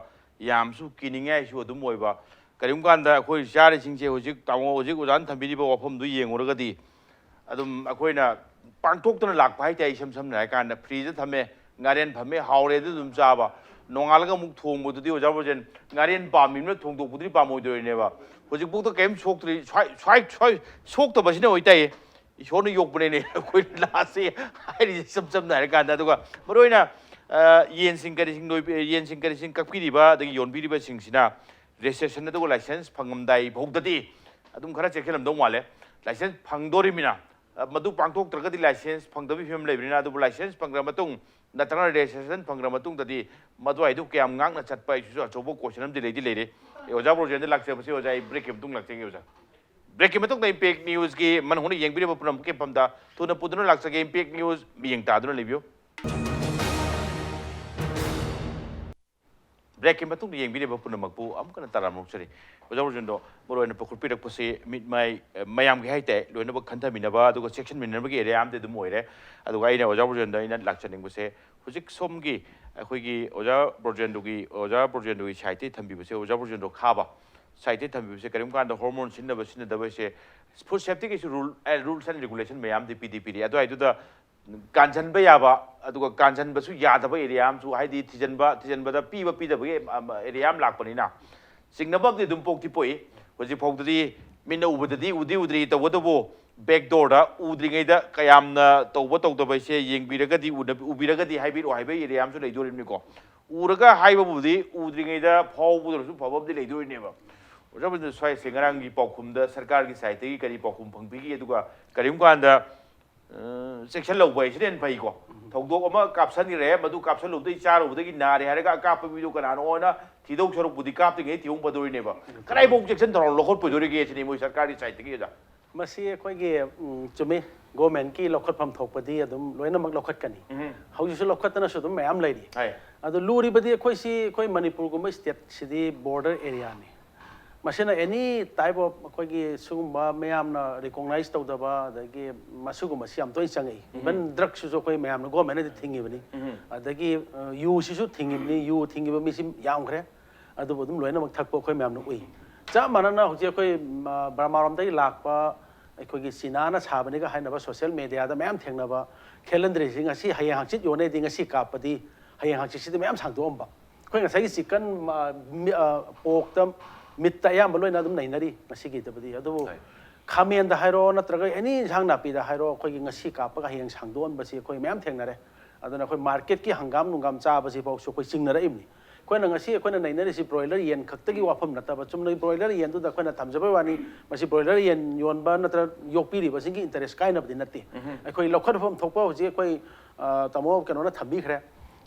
ꯌꯥꯝꯁꯨ ꯀꯤꯅꯤꯡꯉꯥꯏꯁꯨ ꯑꯗꯨꯝ ꯑꯣꯏꯕ꯫ ꯀꯔꯤꯒꯨꯝꯕ ꯀꯥꯟꯗ ꯑꯩꯈꯣꯏ ꯆꯥꯔꯤꯁꯤꯡꯁꯦ ꯍꯧꯖꯤꯛ ꯇꯥꯃꯣ, ꯍꯧꯖꯤꯛ ꯑꯣꯖꯥꯅ ꯊꯝꯕꯤꯔꯤꯕ ꯋꯥꯐꯝꯗꯨ ꯌꯦꯡꯉꯨꯔꯒꯗꯤ ꯑꯗꯨꯝ ꯑꯩꯈꯣꯏꯅ ꯄꯥꯡꯊꯣꯛꯇꯅ ꯂꯥꯛꯄ ꯍꯥꯏꯇꯥꯔꯦ꯫ ꯏꯁꯝ ꯁꯝꯅ ꯍꯥꯏꯔ ꯀꯥꯟꯗ ꯐ꯭ꯔꯤꯖꯇ ꯊꯝꯃꯦ, ꯉꯥꯔꯦꯟ ꯐꯝꯃꯦ, ꯍꯥꯎꯔꯦ ꯑꯗꯨ ꯑꯗꯨꯝ ꯆꯥꯕ꯫ ꯅꯣꯡꯉꯥꯜꯂꯒ ꯑꯃꯨꯛ ꯊꯣꯡꯕꯗꯨꯗꯤ ꯑꯣꯖꯥ ꯕ꯭ꯔꯣꯖꯦꯟ, ꯉꯥꯔꯦꯟ ꯄꯥꯝꯃꯤꯕꯅ ꯊꯣꯡꯗꯣꯛꯄꯗꯨꯗꯤ ꯄꯥꯝꯃꯣꯏꯗꯣꯏꯅꯦꯕ꯫ ꯍꯧꯖꯤꯛꯐꯥꯎꯗ ꯀꯔꯤꯝ ꯁꯣꯛꯇ꯭ꯔꯤ, ꯁ꯭ꯋꯥꯏ ꯁ꯭ꯋꯥꯏ ꯁ꯭ꯋꯥꯏ ꯁꯣꯛꯇꯕꯁꯤꯅ ꯑꯣꯏꯇꯥꯏꯌꯦ꯫ ꯏꯁꯣꯔꯅ ꯌꯣꯛꯄꯅꯦꯅꯦ ꯑꯩꯈꯣꯏ ꯂꯥꯁꯁꯦ ꯍꯥꯏꯔꯤꯁꯦ ꯏꯁꯝ ꯁꯝꯅ ꯍꯥꯏꯔꯀꯥꯟꯗ꯫ ꯑꯗꯨꯒ ꯃꯔꯨꯑꯣꯏꯅ ꯑ, ꯌꯦꯟꯁꯤꯡ ꯀꯔꯤꯁꯤꯡ ꯂꯣꯏꯕ, ꯌꯦꯟꯁꯤꯡ ꯀꯔꯤꯁꯤꯡ ꯀꯛꯄꯤꯔꯤꯕ ꯑꯗꯒꯤ ꯌꯣꯟꯕꯤꯔꯤꯕꯁꯤꯡꯁꯤꯅ ꯔꯦꯖꯤꯁꯇ꯭ꯔꯦꯁꯟ ꯑꯗꯨꯒ ꯂꯥꯏꯁꯦꯟꯁ ꯐꯪꯉꯝꯗꯥꯏ ꯐꯥꯎꯗꯗꯤ ꯑꯗꯨꯝ ꯈꯔ ꯆꯦꯛꯁꯤꯜꯂꯝꯗꯧ ꯃꯥꯜꯂꯦ꯫ ꯂꯥꯏꯁꯦꯟꯁ ꯐꯪꯗꯣꯔꯤꯃꯤꯅ, ꯑ, ꯃꯗꯨ ꯄꯥꯡꯊꯣꯛꯇ꯭ꯔꯒꯗꯤ ꯂꯥꯏꯁꯦꯟꯁ ꯐꯪꯗꯕꯒꯤ ꯐꯤꯕꯝ ꯂꯩꯕꯅꯤꯅ, ꯑꯗꯨꯕꯨ ꯂꯥꯏꯁꯦꯟꯁ ꯐꯪꯈ꯭ꯔ ꯃꯇꯨꯡ ꯅꯠꯇ꯭ꯔꯒꯅ ꯔꯦꯖꯤꯁꯇ꯭ꯔꯦꯁꯟ ꯐꯪꯈ꯭ꯔ ꯃꯇꯨꯡꯗꯗꯤ ꯃꯗꯨꯋꯥꯏꯗꯨ ꯀꯌꯥꯝ ꯉꯥꯛꯅ ꯆꯠꯄ ꯍꯥꯏꯁꯤꯁꯨ ꯑꯆꯧꯕ ꯀꯣꯏꯁꯟ ꯑꯃꯗꯤ ꯂꯩꯗꯤ ꯂꯩꯔꯦ꯫ ꯑꯦ, ꯑꯣꯖꯥ ꯕ꯭ꯔꯣꯖꯦꯟꯗ ꯂꯥꯛꯆꯕꯁꯦ ꯑꯣꯖꯥ, ꯑꯩ ꯕ꯭ꯔꯦꯛꯀꯤ ꯃꯇꯨꯡ ꯂꯥꯛꯆꯒꯦ ꯑꯣꯖꯥ꯫ ꯕ꯭ꯔꯦꯛꯀꯤ ꯃꯇꯨꯡꯗ ꯏꯝꯄꯦꯛ ꯅ꯭ꯌꯨꯁꯀꯤ ꯃꯅꯨꯡ ꯍꯨꯠꯅ ꯌꯦꯡꯕꯤꯔꯤꯕ ꯄꯨꯝꯅꯃꯛꯀꯤ ꯃꯐꯝꯗ ꯊꯨꯅ ꯄꯨꯗꯨꯅ ꯂꯥꯛꯆꯒꯦ꯫ ꯏꯝꯄꯦꯛ ꯅ꯭ꯌꯨꯁ ꯃꯤꯠꯌꯦꯡ ꯇꯥꯗꯨꯅ ꯂꯩꯕꯤꯌꯨ꯫ ꯕ꯭ꯔꯦꯛꯀꯤ ꯃꯇꯨꯡꯗ ꯌꯦꯡꯕꯤꯔꯤꯕ ꯄꯨꯝꯅꯃꯛꯄꯨ ꯑꯃꯨꯛ ꯍꯟꯅ ꯇꯔꯥꯝꯅ ꯑꯣꯛꯆꯔꯤ꯫ ꯑꯣꯖꯥ ꯕ꯭ꯔꯣꯖꯦꯟꯗꯣ ꯃꯔꯨꯑꯣꯏꯅ ꯄꯨꯈꯠꯄꯤꯔꯛꯄꯁꯤ ꯃꯤꯠ ꯃꯥꯏ, ꯑ, ꯃꯌꯥꯝꯒꯤ ꯍꯥꯏꯇꯥꯔꯦ, ꯂꯣꯏꯅꯃꯛ ꯈꯟꯊꯃꯤꯟꯅꯕ ꯑꯗꯨꯒ ꯆꯦꯛꯁꯤꯟꯃꯤꯟꯅꯕꯒꯤ ꯑꯦꯔꯤꯌꯥ ꯑꯃꯗꯤ ꯑꯗꯨꯝ ꯑꯣꯏꯔꯦ꯫ ꯑꯗꯨꯒ ꯑꯩꯅ ꯑꯣꯖꯥ ꯕ꯭ꯔꯣꯖꯦꯟꯗ ꯑꯩꯅ ꯂꯥꯛꯆꯅꯤꯡꯕꯁꯦ, ꯍꯧꯖꯤꯛ ꯁꯣꯝꯒꯤ ꯑꯩꯈꯣꯏꯒꯤ ꯑꯣꯖꯥ ꯕ꯭ꯔꯣꯖꯦꯟꯗꯨꯒꯤ, ꯑꯣꯖꯥ ꯕ꯭ꯔꯣꯖꯦꯟꯗꯨꯒꯤ ꯁꯥꯏꯠꯇꯒꯤ ꯊꯝꯕꯤꯕꯁꯦ, ꯑꯣꯖꯥ ꯕ꯭ꯔꯣꯖꯦꯟꯗꯣ ꯈꯥꯕ ꯁꯥꯏꯠꯇꯒꯤ ꯊꯝꯕꯤꯕꯁꯦ, ꯀꯔꯤꯒꯨꯝꯕ ꯀꯥꯟꯗ ꯍꯣꯔꯃꯣꯟ ꯁꯤꯖꯤꯟꯅꯕ ꯁꯤꯖꯤꯟꯅꯗꯕ ꯍꯥꯏꯁꯦ ꯐꯨꯗ ꯁꯦꯐꯇꯤꯒꯤꯁꯨ rule, uh, rules and regulation ꯃꯌꯥꯝꯗꯤ ꯄꯤꯗꯤ ꯄꯤꯔꯤ꯫ ꯑꯗꯨꯋꯥꯏꯗꯨꯗ ꯀꯥꯟꯁꯤꯟꯕ ꯌꯥꯕ, ꯑꯗꯨꯒ ꯀꯥꯟꯁꯤꯟꯕꯁꯨ ꯌꯥꯗꯕ ꯑꯦꯔꯤꯌꯥ ꯑꯃꯁꯨ, ꯍꯥꯏꯗꯤ ꯊꯤꯖꯤꯟꯕ, ꯊꯤꯖꯤꯟꯕꯗ ꯄꯤꯕ ꯄꯤꯗꯕꯒꯤ, ꯑ, ꯑꯦꯔꯤꯌꯥ ꯑꯃ ꯂꯥꯛꯄꯅꯤꯅ ꯆꯤꯡꯅꯕ ꯑꯃꯗꯤ ꯑꯗꯨꯝ ꯄꯣꯛꯇꯤ ꯄꯣꯛꯏ꯫ ꯍꯧꯖꯤꯛ ꯐꯥꯎꯗꯗꯤ ꯃꯤꯠꯅ ꯎꯕꯗꯗꯤ ꯎꯗꯤ ꯎꯗ꯭ꯔꯤ, ꯇꯧꯕꯇꯕꯨ ꯕꯦꯛ ꯗꯣꯔꯗ ꯎꯗ꯭ꯔꯤꯉꯩꯗ ꯀꯌꯥꯝꯅ ꯇꯧꯕ ꯇꯧꯗꯕ ꯍꯥꯏꯁꯦ ꯌꯦꯡꯕꯤꯔꯒꯗꯤ, ꯎꯅ-, ꯎꯕꯤꯔꯒꯗꯤ ꯍꯥꯏꯕꯤꯔꯛꯑꯣ ꯍꯥꯏꯕ ꯑꯦꯔꯤꯌꯥ ꯑꯃꯁꯨ ꯂꯩꯗꯣꯔꯤꯕꯅꯤꯀꯣ꯫ ꯎꯔꯒ ꯍꯥꯏꯕꯕꯨꯗꯤ ꯎꯗ꯭ꯔꯤꯉꯩꯗ ꯐꯥꯎꯕꯗꯨꯅꯁꯨ ꯐꯕ ꯑꯃꯗꯤ ꯂꯩꯗꯣꯔꯤꯅꯦꯕ꯫ ꯑꯣꯖꯥ ꯕ꯭ꯔꯣꯖꯦꯟꯗ, ꯁ꯭ꯋꯥꯏꯁꯦ ꯉꯔꯥꯡꯒꯤ ꯄꯥꯎꯈꯨꯝꯗ ꯁꯔꯀꯥꯔꯒꯤ ꯁꯥꯏꯠꯇꯒꯤ ꯀꯔꯤ ꯄꯥꯎꯈꯨꯝ ꯐꯪꯕꯤꯈꯤ, ꯑꯗꯨꯒ ꯀꯔꯤꯒꯨꯝꯕ ꯀꯥꯟꯗ ꯑ, ꯆꯦꯛꯁꯤꯜꯍꯧꯕ ꯍꯥꯏꯁꯤꯅ ꯍꯦꯟꯅ ꯐꯩꯀꯣ꯫ ꯊꯧꯗꯣꯛ ꯑꯃ ꯀꯥꯞꯁꯟꯈ꯭ꯔꯦ, ꯃꯗꯨ ꯀꯥꯞꯁꯜꯂꯨꯕꯗꯒꯤ ꯆꯥꯔꯨꯕꯗꯒꯤ ꯅꯥꯔꯦ ꯍꯥꯏꯔꯒ ꯑꯀꯥꯞꯄ ꯃꯤꯗꯣ ꯀꯅꯥꯅꯣꯅ ꯊꯤꯗꯣꯛ ꯁꯔꯨꯛꯄꯨꯗꯤ ꯀꯥꯞꯇ꯭ꯔꯤꯉꯩ ꯊꯤꯍꯧ ꯐꯗꯣꯔꯤꯅꯦꯕ꯫ ꯀꯗꯥꯏꯐꯥꯎ ꯆꯦꯛꯁꯤꯟ ꯊꯧꯔꯥꯡ ꯂꯧꯈꯠꯄꯤꯗꯣꯔꯤꯒꯦ ꯁꯤꯅꯤ ꯃꯣꯏ ꯁꯔꯀꯥꯔꯒꯤ ꯁꯥꯏꯠꯇꯒꯤ ꯑꯣꯖꯥ꯫ ꯃꯁꯤ ꯑꯩꯈꯣꯏꯒꯤ, ꯎꯝ, ꯆꯨꯝꯃꯤ, ꯒꯣꯔꯃꯦꯟꯀꯤ ꯂꯧꯈꯠꯐꯝ ꯊꯣꯛꯄꯗꯤ ꯑꯗꯨꯝ ꯂꯣꯏꯅꯃꯛ ꯂꯧꯈꯠꯀꯅꯤ꯫ ꯎꯝ꯫ ꯍꯧꯖꯤꯛꯁꯨ ꯂꯧꯈꯠꯇꯅꯁꯨ ꯑꯗꯨꯝ ꯃꯌꯥꯝ ꯂꯩꯔꯤ꯫ ꯍꯥꯏ꯫ ꯑꯗꯣ ꯂꯨꯔꯤꯕꯗꯤ ꯑꯩꯈꯣꯏꯁꯤ, ꯑꯩꯈꯣꯏ ꯃꯅꯤꯄꯨꯔꯒꯨꯝꯕ ꯁ꯭ꯇꯦꯠꯁꯤꯗꯤ ꯕꯣꯔꯗꯔ ꯑꯦꯔꯤꯌꯥꯅꯤ꯫ ꯃꯁꯤꯅ any type of ꯑꯩꯈꯣꯏꯒꯤ ꯁꯤꯒꯨꯝꯕ ꯃꯌꯥꯝꯅ recognize ꯇꯧꯗꯕ, ꯑꯗꯒꯤ ꯃꯁꯤꯒꯨꯝꯕꯁꯤ ꯌꯥꯝ ꯇꯣꯏꯅ ꯆꯪꯉꯛꯏ꯫ Even drugsꯁꯤꯁꯨ ꯑꯩꯈꯣꯏ ꯃꯌꯥꯝꯅ, governmentꯅꯗꯤ ꯊꯤꯡꯉꯤꯕꯅꯤ꯫ ꯑꯗꯒꯤ ꯑ, ꯌꯨꯁꯤꯁꯨ ꯊꯤꯡꯉꯤꯕꯅꯤ꯫ ꯌꯨ ꯊꯤꯡꯉꯤꯕ ꯃꯤꯁꯤ ꯌꯥꯝꯈ꯭ꯔꯦ꯫ ꯑꯗꯨꯕꯨ ꯑꯗꯨꯝ ꯂꯣꯏꯅꯃꯛ ꯊꯛꯄ ꯑꯩꯈꯣꯏ ꯃꯌꯥꯝꯅ ꯎꯏ꯫ ꯆꯞ ꯃꯥꯟꯅꯅ ꯍꯧꯖꯤꯛ ꯑꯩꯈꯣꯏ, ꯃ, ꯕꯔꯃꯥꯔꯣꯝꯗꯒꯤ ꯂꯥꯛꯄ ꯑꯩꯈꯣꯏꯒꯤ ꯆꯤꯅꯥꯅ ꯁꯥꯕꯅꯤꯒ ꯍꯥꯏꯅꯕ social mediaꯗ ꯃꯌꯥꯝ ꯊꯦꯡꯅꯕ ꯈꯦꯂꯟꯗ꯭ꯔꯤꯁꯤ ꯉꯁꯤ ꯍꯌꯦꯡ ꯍꯪꯆꯤꯠ ꯌꯣꯟꯅꯦꯗꯤ ꯉꯁꯤ ꯀꯥꯞꯄꯗꯤ ꯍꯌꯦꯡ ꯍꯪꯆꯤꯠꯁꯤꯗ ꯃꯌꯥꯝ ꯁꯥꯡꯗꯣꯛꯑꯝꯕ꯫ ꯑꯩꯈꯣꯏ ꯉꯁꯥꯏꯒꯤ chicken, ꯃ, ꯃꯤ, ꯑ, porkꯇ, meatꯇ ꯑꯌꯥꯝꯕ ꯂꯣꯏꯅ ꯑꯗꯨꯝ ꯅꯩꯅꯔꯤ ꯉꯁꯤꯒꯤꯗꯕꯨꯗꯤ꯫ ꯑꯗꯨꯕꯨ ꯈꯥꯃꯦꯟꯗ ꯍꯥꯏꯔꯣ, ꯅꯠꯇ꯭ꯔꯒ any ꯏꯟꯁꯥꯡ ꯅꯥꯄꯤꯗ ꯍꯥꯏꯔꯣ, ꯑꯩꯈꯣꯏꯒꯤ ꯉꯁꯤ ꯀꯥꯞꯄꯒ ꯍꯌꯦꯡ ꯁꯥꯡꯗꯣꯛꯍꯟꯕꯁꯤ ꯑꯩꯈꯣꯏ ꯃꯌꯥꯝ ꯊꯦꯡꯅꯔꯦ꯫ ꯑꯗꯨꯅ ꯑꯩꯈꯣꯏ marketꯀꯤ ꯍꯪꯒꯥꯝ ꯅꯨꯡꯒꯥꯝ ꯆꯥꯕꯁꯤꯐꯥꯎꯁꯨ ꯑꯩꯈꯣꯏ ꯆꯤꯡꯅꯔꯛꯏꯕꯅꯤ꯫ ꯑꯩꯈꯣꯏꯅ ꯉꯁꯤ ꯑꯩꯈꯣꯏꯅ ꯅꯩꯅꯔꯤꯁꯤ broiler ꯌꯦꯟ ꯈꯛꯇꯒꯤ ꯋꯥꯐꯝ ꯅꯠꯇꯕ, ꯆꯨꯝꯅꯒꯤ broiler ꯌꯦꯟꯗꯨꯗ ꯑꯩꯈꯣꯏꯅ ꯊꯝꯖꯕꯩ ꯋꯥꯅꯤ, ꯃꯁꯤ broiler ꯌꯦꯟ ꯌꯣꯟꯕ ꯅꯠꯇ꯭ꯔꯒ ꯌꯣꯛꯄꯤꯔꯤꯕꯁꯤꯡꯒꯤ interest ꯀꯥꯏꯅꯕꯗꯤ ꯅꯠꯇꯦ꯫ ꯑꯩꯈꯣꯏ ꯂꯧꯈꯠꯐꯝ ꯊꯣꯛꯄ ꯍꯧꯖꯤꯛ ꯑꯩꯈꯣꯏ, ꯑ, ꯇꯥꯃꯣ ꯀꯩꯅꯣꯅ ꯊꯝꯕꯤꯈ꯭ꯔꯦ꯫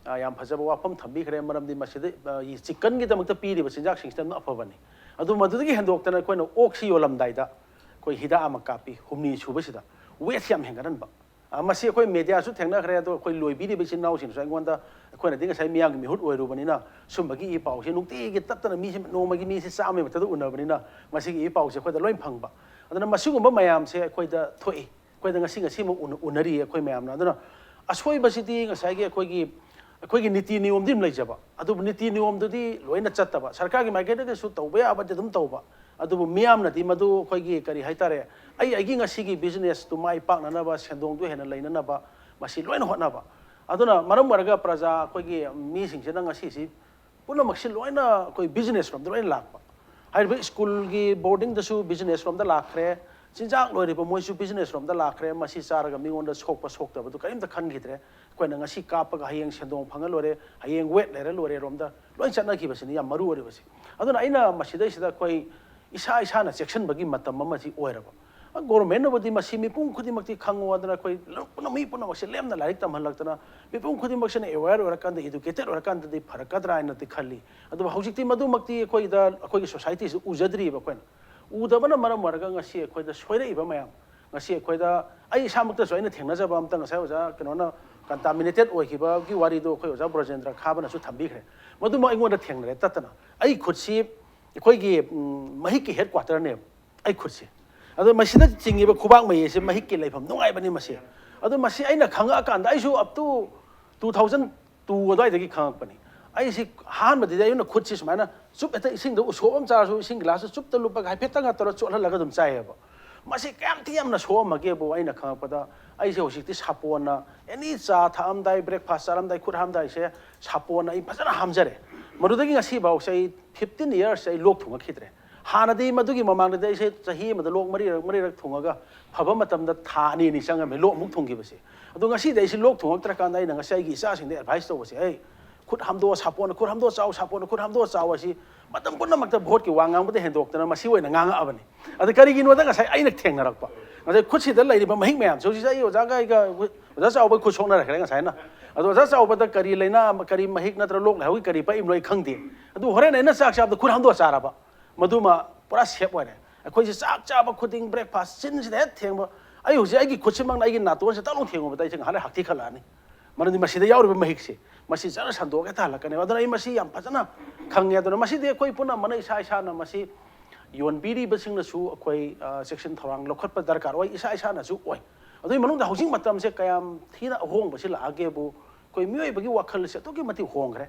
ꯑ, ꯌꯥꯝ ꯐꯖꯕ ꯋꯥꯐꯝ ꯊꯝꯕꯤꯈ꯭ꯔꯦ, ꯃꯔꯝꯗꯤ ꯃꯁꯤꯗ, ꯑ, chickenꯒꯤꯗꯃꯛꯇ ꯄꯤꯔꯤꯕ ꯆꯤꯟꯖꯥꯛꯁꯤꯡꯁꯤꯗ ꯑꯗꯨꯝ ꯑꯐꯕꯅꯤ꯫ ꯑꯗꯨ ꯃꯗꯨꯗꯒꯤ ꯍꯦꯟꯗꯣꯛꯇꯅ ꯑꯩꯈꯣꯏꯅ ꯑꯣꯛꯁꯤ ꯌꯣꯜꯂꯝꯗꯥꯏꯗ ꯑꯩꯈꯣꯏ ꯍꯤꯗꯥꯛ ꯑꯃ ꯀꯥꯞꯄꯤ, ꯍꯨꯝꯅꯤ ꯁꯨꯕꯁꯤꯗ weightꯁꯤ ꯌꯥꯝ ꯍꯦꯟꯒꯠꯍꯟꯕ꯫ ꯑ, ꯃꯁꯤ ꯑꯩꯈꯣꯏ mediaꯁꯨ ꯊꯦꯡꯅꯈ꯭ꯔꯦ, ꯑꯗꯣ ꯑꯩꯈꯣꯏ ꯂꯣꯏꯕꯤꯔꯤꯕ ꯏꯆꯤꯟ ꯏꯅꯥꯎꯁꯤꯡꯁꯨ ꯑꯩꯉꯣꯟꯗ, ꯑꯩꯈꯣꯏꯅꯗꯤ ꯉꯁꯥꯏ ꯃꯤꯌꯥꯝꯒꯤ ꯃꯤꯍꯨꯠ ꯑꯣꯏꯔꯨꯕꯅꯤꯅ ꯁꯨꯝꯕꯒꯤ ꯏ ꯄꯥꯎꯁꯦ ꯅꯨꯡꯇꯤꯒꯤ ꯇꯠꯇꯅ ꯃꯤꯁꯦ ꯅꯣꯡꯃꯒꯤ ꯃꯤꯁꯦ ꯆꯥꯝꯃꯒꯤ ꯃꯊꯛꯇ ꯎꯅꯕꯅꯤꯅ ꯃꯁꯤꯒꯤ ꯏ ꯄꯥꯎꯁꯦ ꯑꯩꯈꯣꯏꯗ ꯂꯣꯏ ꯐꯪꯕ꯫ ꯑꯗꯨꯅ ꯃꯁꯤꯒꯨꯝꯕ ꯃꯌꯥꯝꯁꯦ ꯑꯩꯈꯣꯏꯗ ꯊꯣꯛꯏ꯫ ꯑꯩꯈꯣꯏꯗ ꯉꯁꯤ ꯉꯁꯤꯃꯛ ꯎꯅ-, ꯎꯅꯔꯤ ꯑꯩꯈꯣꯏ ꯃꯌꯥꯝꯅ꯫ ꯑꯗꯨꯅ ꯑꯁꯣꯏꯕꯁꯤꯗꯤ ꯉꯁꯥꯏꯒꯤ ꯑꯩꯈꯣꯏꯒꯤ, ꯑꯩꯈꯣꯏꯒꯤ ꯅꯤꯇꯤ ꯅꯤꯌꯣꯝꯗꯤ ꯑꯗꯨꯝ ꯂꯩꯖꯕ, ꯑꯗꯨꯕꯨ ꯅꯤꯇꯤ ꯅꯤꯌꯣꯝꯗꯨꯗꯤ ꯂꯣꯏꯅ ꯆꯠꯇꯕ꯫ ꯁꯔꯀꯥꯔꯒꯤ ꯃꯥꯏꯀꯩꯗꯒꯤꯁꯨ ꯇꯧꯕ ꯌꯥꯕꯗꯤ ꯑꯗꯨꯝ ꯇꯧꯕ, ꯑꯗꯨꯕꯨ ꯃꯤꯌꯥꯝꯅꯗꯤ ꯃꯗꯨ ꯑꯩꯈꯣꯏꯒꯤ ꯀꯔꯤ ꯍꯥꯏꯇꯥꯔꯦ, ꯑꯩ ꯑꯩꯒꯤ ꯉꯁꯤꯒꯤ businessꯇꯨ ꯃꯥꯏ ꯄꯥꯛꯅꯅꯕ, ꯁꯦꯟꯗꯣꯡꯗꯨ ꯍꯦꯟꯅ ꯂꯩꯅꯅꯕ ꯃꯁꯤ ꯂꯣꯏꯅ ꯍꯣꯠꯅꯕ꯫ ꯑꯗꯨꯅ ꯃꯔꯝ ꯑꯣꯏꯔꯒ ꯄ꯭ꯔꯖꯥ ꯑꯩꯈꯣꯏꯒꯤ ꯃꯤꯁꯤꯡꯁꯤꯅ ꯉꯁꯤꯁꯤ ꯄꯨꯝꯅꯃꯛꯁꯤ ꯂꯣꯏꯅ ꯑꯩꯈꯣꯏ businessꯔꯣꯝꯗ ꯂꯣꯏꯅ ꯂꯥꯛꯄ꯫ ꯍꯥꯏꯔꯤꯕ ꯁ꯭ꯀꯨꯜꯒꯤ boardingꯗꯁꯨ businessꯔꯣꯝꯗ ꯂꯥꯛꯈ꯭ꯔꯦ, ꯆꯤꯟꯖꯥꯛ ꯂꯣꯏꯔꯤꯕ ꯃꯣꯏꯁꯨ businessꯔꯣꯝꯗ ꯂꯥꯛꯈ꯭ꯔꯦ꯫ ꯃꯁꯤ ꯆꯥꯔꯒ ꯃꯤꯉꯣꯟꯗ ꯁꯣꯛꯄ ꯁꯣꯛꯇꯕꯗꯨ ꯀꯔꯤꯝꯇ ꯈꯟꯈꯤꯗ꯭ꯔꯦ꯫ ꯑꯩꯈꯣꯏꯅ ꯉꯁꯤ ꯀꯥꯞꯄꯒ ꯍꯌꯦꯡ ꯁꯦꯟꯗꯣꯡ ꯐꯪꯉ ꯂꯣꯏꯔꯦ, ꯍꯌꯦꯡ weight ꯂꯩꯔ ꯂꯣꯏꯔꯦꯔꯣꯝꯗ ꯂꯣꯏ ꯆꯠꯅꯈꯤꯕꯁꯤꯅꯤ ꯌꯥꯝ ꯃꯔꯨ ꯑꯣꯏꯔꯤꯕꯁꯤ꯫ ꯑꯗꯨꯅ ꯑꯩꯅ ꯃꯁꯤꯗꯩꯁꯤꯗ ꯑꯩꯈꯣꯏ ꯏꯁꯥ ꯏꯁꯥꯅ ꯆꯦꯛꯁꯤꯟꯕꯒꯤ ꯃꯇꯝ ꯑꯃꯁꯤ ꯑꯣꯏꯔꯕ꯫ Governmentꯅꯕꯨꯗꯤ ꯃꯁꯤ ꯃꯤꯄꯨꯝ ꯈꯨꯗꯤꯡꯃꯛꯇꯤ ꯈꯪꯉꯣ ꯍꯥꯏꯗꯅ ꯑꯩꯈꯣꯏ ꯂꯣꯏꯅ, ꯃꯤ ꯄꯨꯝꯅꯃꯛꯁꯦ ꯂꯦꯝꯅ ꯂꯥꯏꯔꯤꯛ ꯇꯝꯍꯜꯂꯛꯇꯅ, ꯃꯤꯄꯨꯝ ꯈꯨꯗꯤꯡꯃꯛꯁꯤꯅ aware ꯑꯣꯏꯔꯀꯥꯟꯗ, educated ꯑꯣꯏꯔꯀꯥꯟꯗꯗꯤ ꯐꯔꯛꯀꯗ꯭ꯔꯥ ꯍꯥꯏꯅꯗꯤ ꯈꯜꯂꯤ꯫ ꯑꯗꯨꯕꯨ ꯍꯧꯖꯤꯛꯇꯤ ꯃꯗꯨꯃꯛꯇꯤ ꯑꯩꯈꯣꯏꯗ, ꯑꯩꯈꯣꯏꯒꯤ societyꯁꯤꯗ ꯎꯖꯗ꯭ꯔꯤꯕ ꯑꯩꯈꯣꯏꯅ꯫ ꯎꯗꯕꯅ ꯃꯔꯝ ꯑꯣꯏꯔꯒ ꯉꯁꯤ ꯑꯩꯈꯣꯏꯗ ꯁꯣꯏꯔꯛꯏꯕ ꯃꯌꯥꯝ, ꯉꯁꯤ ꯑꯩꯈꯣꯏꯗ, ꯑꯩ ꯏꯁꯥꯃꯛꯇꯁꯨ ꯑꯩꯅ ꯊꯦꯡꯅꯖꯕ ꯑꯝꯇ, ꯉꯁꯥꯏ ꯑꯣꯖꯥ ꯀꯩꯅꯣꯅ contaminated ꯑꯣꯏꯈꯤꯕꯒꯤ ꯋꯥꯔꯤꯗꯣ ꯑꯩꯈꯣꯏ ꯑꯣꯖꯥ ꯕ꯭ꯔꯣꯖꯦꯟꯗ꯭ꯔ ꯈꯥꯕꯅꯁꯨ ꯊꯝꯕꯤꯈ꯭ꯔꯦ꯫ ꯃꯗꯨꯃꯛ ꯑꯩꯉꯣꯟꯗ ꯊꯦꯡꯅꯔꯦ ꯇꯠꯇꯅ꯫ ꯑꯩ ꯈꯨꯠꯁꯤ ꯑꯩꯈꯣꯏꯒꯤ ꯎꯝ, ꯃꯍꯤꯛꯀꯤ ꯍꯦꯗ ꯀ꯭ꯋꯥꯇꯔꯅꯦꯕ ꯑꯩ ꯈꯨꯠꯁꯦ꯫ ꯑꯗꯣ ꯃꯁꯤꯗ ꯆꯤꯡꯉꯤꯕ ꯈꯨꯕꯥꯛ ꯃꯌꯤ ꯑꯁꯤ ꯃꯍꯤꯛꯀꯤ ꯂꯩꯐꯝ ꯅꯨꯡꯉꯥꯏꯕꯅꯤ ꯃꯁꯤ꯫ ꯑꯗꯣ ꯃꯁꯤ ꯑꯩꯅ ꯈꯪꯉꯛꯑꯀꯥꯟꯗ, ꯑꯩꯁꯨ up to two thousand two ꯑꯗꯨꯋꯥꯏꯗꯒꯤ ꯈꯪꯉꯛꯄꯅꯤ꯫ ꯑꯩꯁꯤ ꯑꯍꯥꯟꯕꯗꯗꯤ ꯑꯩꯅ ꯈꯨꯠꯁꯤ ꯁꯨꯃꯥꯏꯅ ꯆꯨꯞ, ꯍꯦꯛꯇ ꯏꯁꯤꯡꯗ ꯎꯁꯣꯞ ꯑꯃ ꯆꯥꯔꯁꯨ ꯏꯁꯤꯡ ꯒꯤꯂꯥꯁꯇ ꯆꯨꯞꯇ ꯂꯨꯞꯄꯒ ꯍꯥꯏꯐꯦꯠꯇꯪ ꯇꯧꯔ ꯆꯣꯠꯍꯜꯂꯒ ꯑꯗꯨꯝ ꯆꯥꯏꯌꯦꯕ꯫ ꯃꯁꯤ ꯀꯌꯥꯝ ꯊꯤ ꯌꯥꯝꯅ ꯁꯣꯛꯑꯝꯃꯒꯦꯕꯨ ꯑꯩꯅ ꯈꯪꯉꯛꯄꯗ, ꯑꯩꯁꯦ ꯍꯧꯖꯤꯛꯇꯤ ꯁꯥꯄꯣꯟꯅ, ꯑꯦꯅꯤ ꯆꯥ ꯊꯛꯑꯝꯗꯥꯏ, ꯕ꯭ꯔꯦꯛꯐꯥꯁ ꯆꯥꯔꯝꯗꯥꯏ, ꯈꯨꯠ ꯍꯥꯝꯗꯥꯏꯁꯦ ꯁꯥꯄꯣꯟꯅ ꯑꯩ ꯐꯖꯅ ꯍꯥꯝꯖꯔꯦ꯫ ꯃꯗꯨꯗꯒꯤ ꯉꯁꯤꯐꯥꯎꯁꯦ ꯑꯩ fifteen years ꯑꯩ ꯂꯣꯛ ꯊꯨꯡꯉꯛꯈꯤꯗ꯭ꯔꯦ꯫ ꯍꯥꯟꯅꯗꯤ ꯃꯗꯨꯒꯤ ꯃꯃꯥꯡꯗꯗꯤ ꯑꯩꯁꯦ ꯆꯍꯤ ꯑꯃꯗ ꯂꯣꯛ ꯃꯔꯤꯔꯛ ꯃꯔꯤꯔꯛ ꯊꯨꯡꯉꯒ ꯐꯕ ꯃꯇꯝꯗ ꯊꯥ ꯑꯅꯤ ꯑꯅꯤ ꯆꯪꯉꯝꯃꯦ ꯂꯣꯛ ꯑꯃꯨꯛ ꯊꯨꯡꯈꯤꯕꯁꯦ꯫ ꯑꯗꯣ ꯉꯁꯤꯗꯤ ꯑꯩꯁꯦ ꯂꯣꯛ ꯊꯨꯡꯉꯛꯇ꯭ꯔꯀꯥꯟꯗ ꯑꯩꯅ ꯉꯁꯤ ꯑꯩꯒꯤ ꯏꯆꯥꯁꯤꯡꯗ ꯑꯦꯗꯚꯥꯏꯁ ꯇꯧꯕꯁꯦ, ꯑꯩ ꯈꯨꯠ ꯍꯥꯝꯗꯣꯛꯑ ꯁꯥꯄꯣꯟꯅ ꯈꯨꯠ ꯍꯥꯝꯗꯣꯛꯑ ꯆꯥꯎ, ꯁꯥꯄꯣꯟꯅ ꯈꯨꯠ ꯍꯥꯝꯗꯣꯛꯑ ꯆꯥꯎ ꯑꯁꯤ ꯃꯇꯝ ꯄꯨꯝꯅꯃꯛꯇ ꯚꯣꯠꯀꯤ ꯋꯥ ꯉꯥꯡꯕꯗ ꯍꯦꯟꯗꯣꯛꯇꯅ ꯃꯁꯤ ꯑꯣꯏꯅ ꯉꯥꯡꯉꯛꯑꯕꯅꯤ꯫ ꯑꯗ ꯀꯔꯤꯒꯤꯅꯣꯗ ꯉꯁꯥꯏ ꯑꯩꯅ ꯊꯦꯡꯅꯔꯛꯄ, ꯉꯁꯥꯏ ꯈꯨꯠꯁꯤꯗ ꯂꯩꯔꯤꯕ ꯃꯍꯤꯛ ꯃꯌꯥꯝꯁꯦ ꯍꯧꯖꯤꯛꯁꯦ ꯑꯩ ꯑꯣꯖꯥꯒ ꯑꯩꯒ, ꯑꯣꯖꯥ ꯆꯥꯎꯕꯒꯤ ꯈꯨꯠ ꯁꯣꯛꯅꯔꯛꯈ꯭ꯔꯦ ꯉꯁꯥꯏꯅ꯫ ꯑꯗꯣ ꯑꯣꯖꯥ ꯆꯥꯎꯕꯗ ꯀꯔꯤ ꯂꯩꯅꯥ, ꯀꯔꯤ ꯃꯍꯤꯛ ꯅꯠꯇ꯭ꯔ ꯂꯣꯛ ꯂꯥꯏꯍꯧꯒꯤ ꯀꯔꯤ ꯄꯛꯏꯕꯅꯣ ꯑꯩ ꯈꯪꯗꯦ꯫ ꯑꯗꯨ ꯍꯣꯔꯦꯟ ꯑꯩꯅ ꯆꯥꯛ ꯆꯥꯕꯗ ꯈꯨꯠ ꯍꯥꯝꯗꯣꯛꯑ ꯆꯥꯔꯕ, ꯃꯗꯨꯃ ꯄꯨꯔꯥ ꯁꯦꯞ ꯑꯣꯏꯔꯦ꯫ ꯑꯩꯈꯣꯏꯁꯦ ꯆꯥꯛ ꯆꯥꯕ ꯈꯨꯗꯤꯡ, ꯕ꯭ꯔꯦꯛꯐꯥꯁ, ꯆꯤꯟꯁꯤꯗ ꯍꯦꯛ ꯊꯦꯡꯕ, ꯑꯩ ꯍꯧꯖꯤꯛ ꯑꯩꯒꯤ ꯈꯨꯠꯁꯤꯃꯛꯅ ꯑꯩꯒꯤ ꯅꯥꯇꯣꯟꯁꯦ ꯇꯛ ꯂꯥꯎ ꯊꯦꯡꯉꯨꯕꯗ ꯑꯩꯁꯦ ꯉꯥꯏꯍꯥꯛ ꯂꯩ ꯍꯛꯊꯤ ꯈꯜꯂꯛꯑꯅꯤ꯫ ꯃꯔꯝꯗꯤ ꯃꯁꯤꯗ ꯌꯥꯎꯔꯤꯕ ꯃꯍꯤꯛꯁꯦ, ꯃꯁꯤ ꯖꯔ ꯁꯟꯗꯣꯛꯑꯒ ꯍꯦꯛꯇ ꯍꯜꯂꯛꯀꯅꯦꯕ꯫ ꯑꯗꯨꯅ ꯑꯩ ꯃꯁꯤ ꯌꯥꯝ ꯐꯖꯅ ꯈꯪꯉꯦ꯫ ꯑꯗꯨꯅ ꯃꯁꯤꯗꯤ ꯑꯩꯈꯣꯏ ꯄꯨꯝꯅꯃꯛꯅ ꯏꯁꯥ ꯏꯁꯥꯅ ꯃꯁꯤ ꯌꯣꯟꯕꯤꯔꯤꯕꯁꯤꯡꯅꯁꯨ ꯑꯩꯈꯣꯏ, ꯑ, ꯆꯦꯛꯁꯤꯟ ꯊꯧꯔꯥꯡ ꯂꯧꯈꯠꯄ ꯗꯔꯀꯥꯔ ꯑꯣꯏ, ꯏꯁꯥ ꯏꯁꯥꯅꯁꯨ ꯑꯣꯏ꯫ ꯑꯗꯨꯒꯤ ꯃꯅꯨꯡꯗ ꯍꯧꯖꯤꯛ ꯃꯇꯝꯁꯦ ꯀꯌꯥꯝ ꯊꯤꯅ ꯑꯍꯣꯡꯕꯁꯤ ꯂꯥꯛꯑꯒꯦꯕꯨ, ꯑꯩꯈꯣꯏ ꯃꯤꯑꯣꯏꯕꯒꯤ ꯋꯥꯈꯜꯁꯦ ꯑꯗꯨꯛꯀꯤ ꯃꯇꯤꯛ ꯍꯣꯡꯈ꯭ꯔꯦ꯫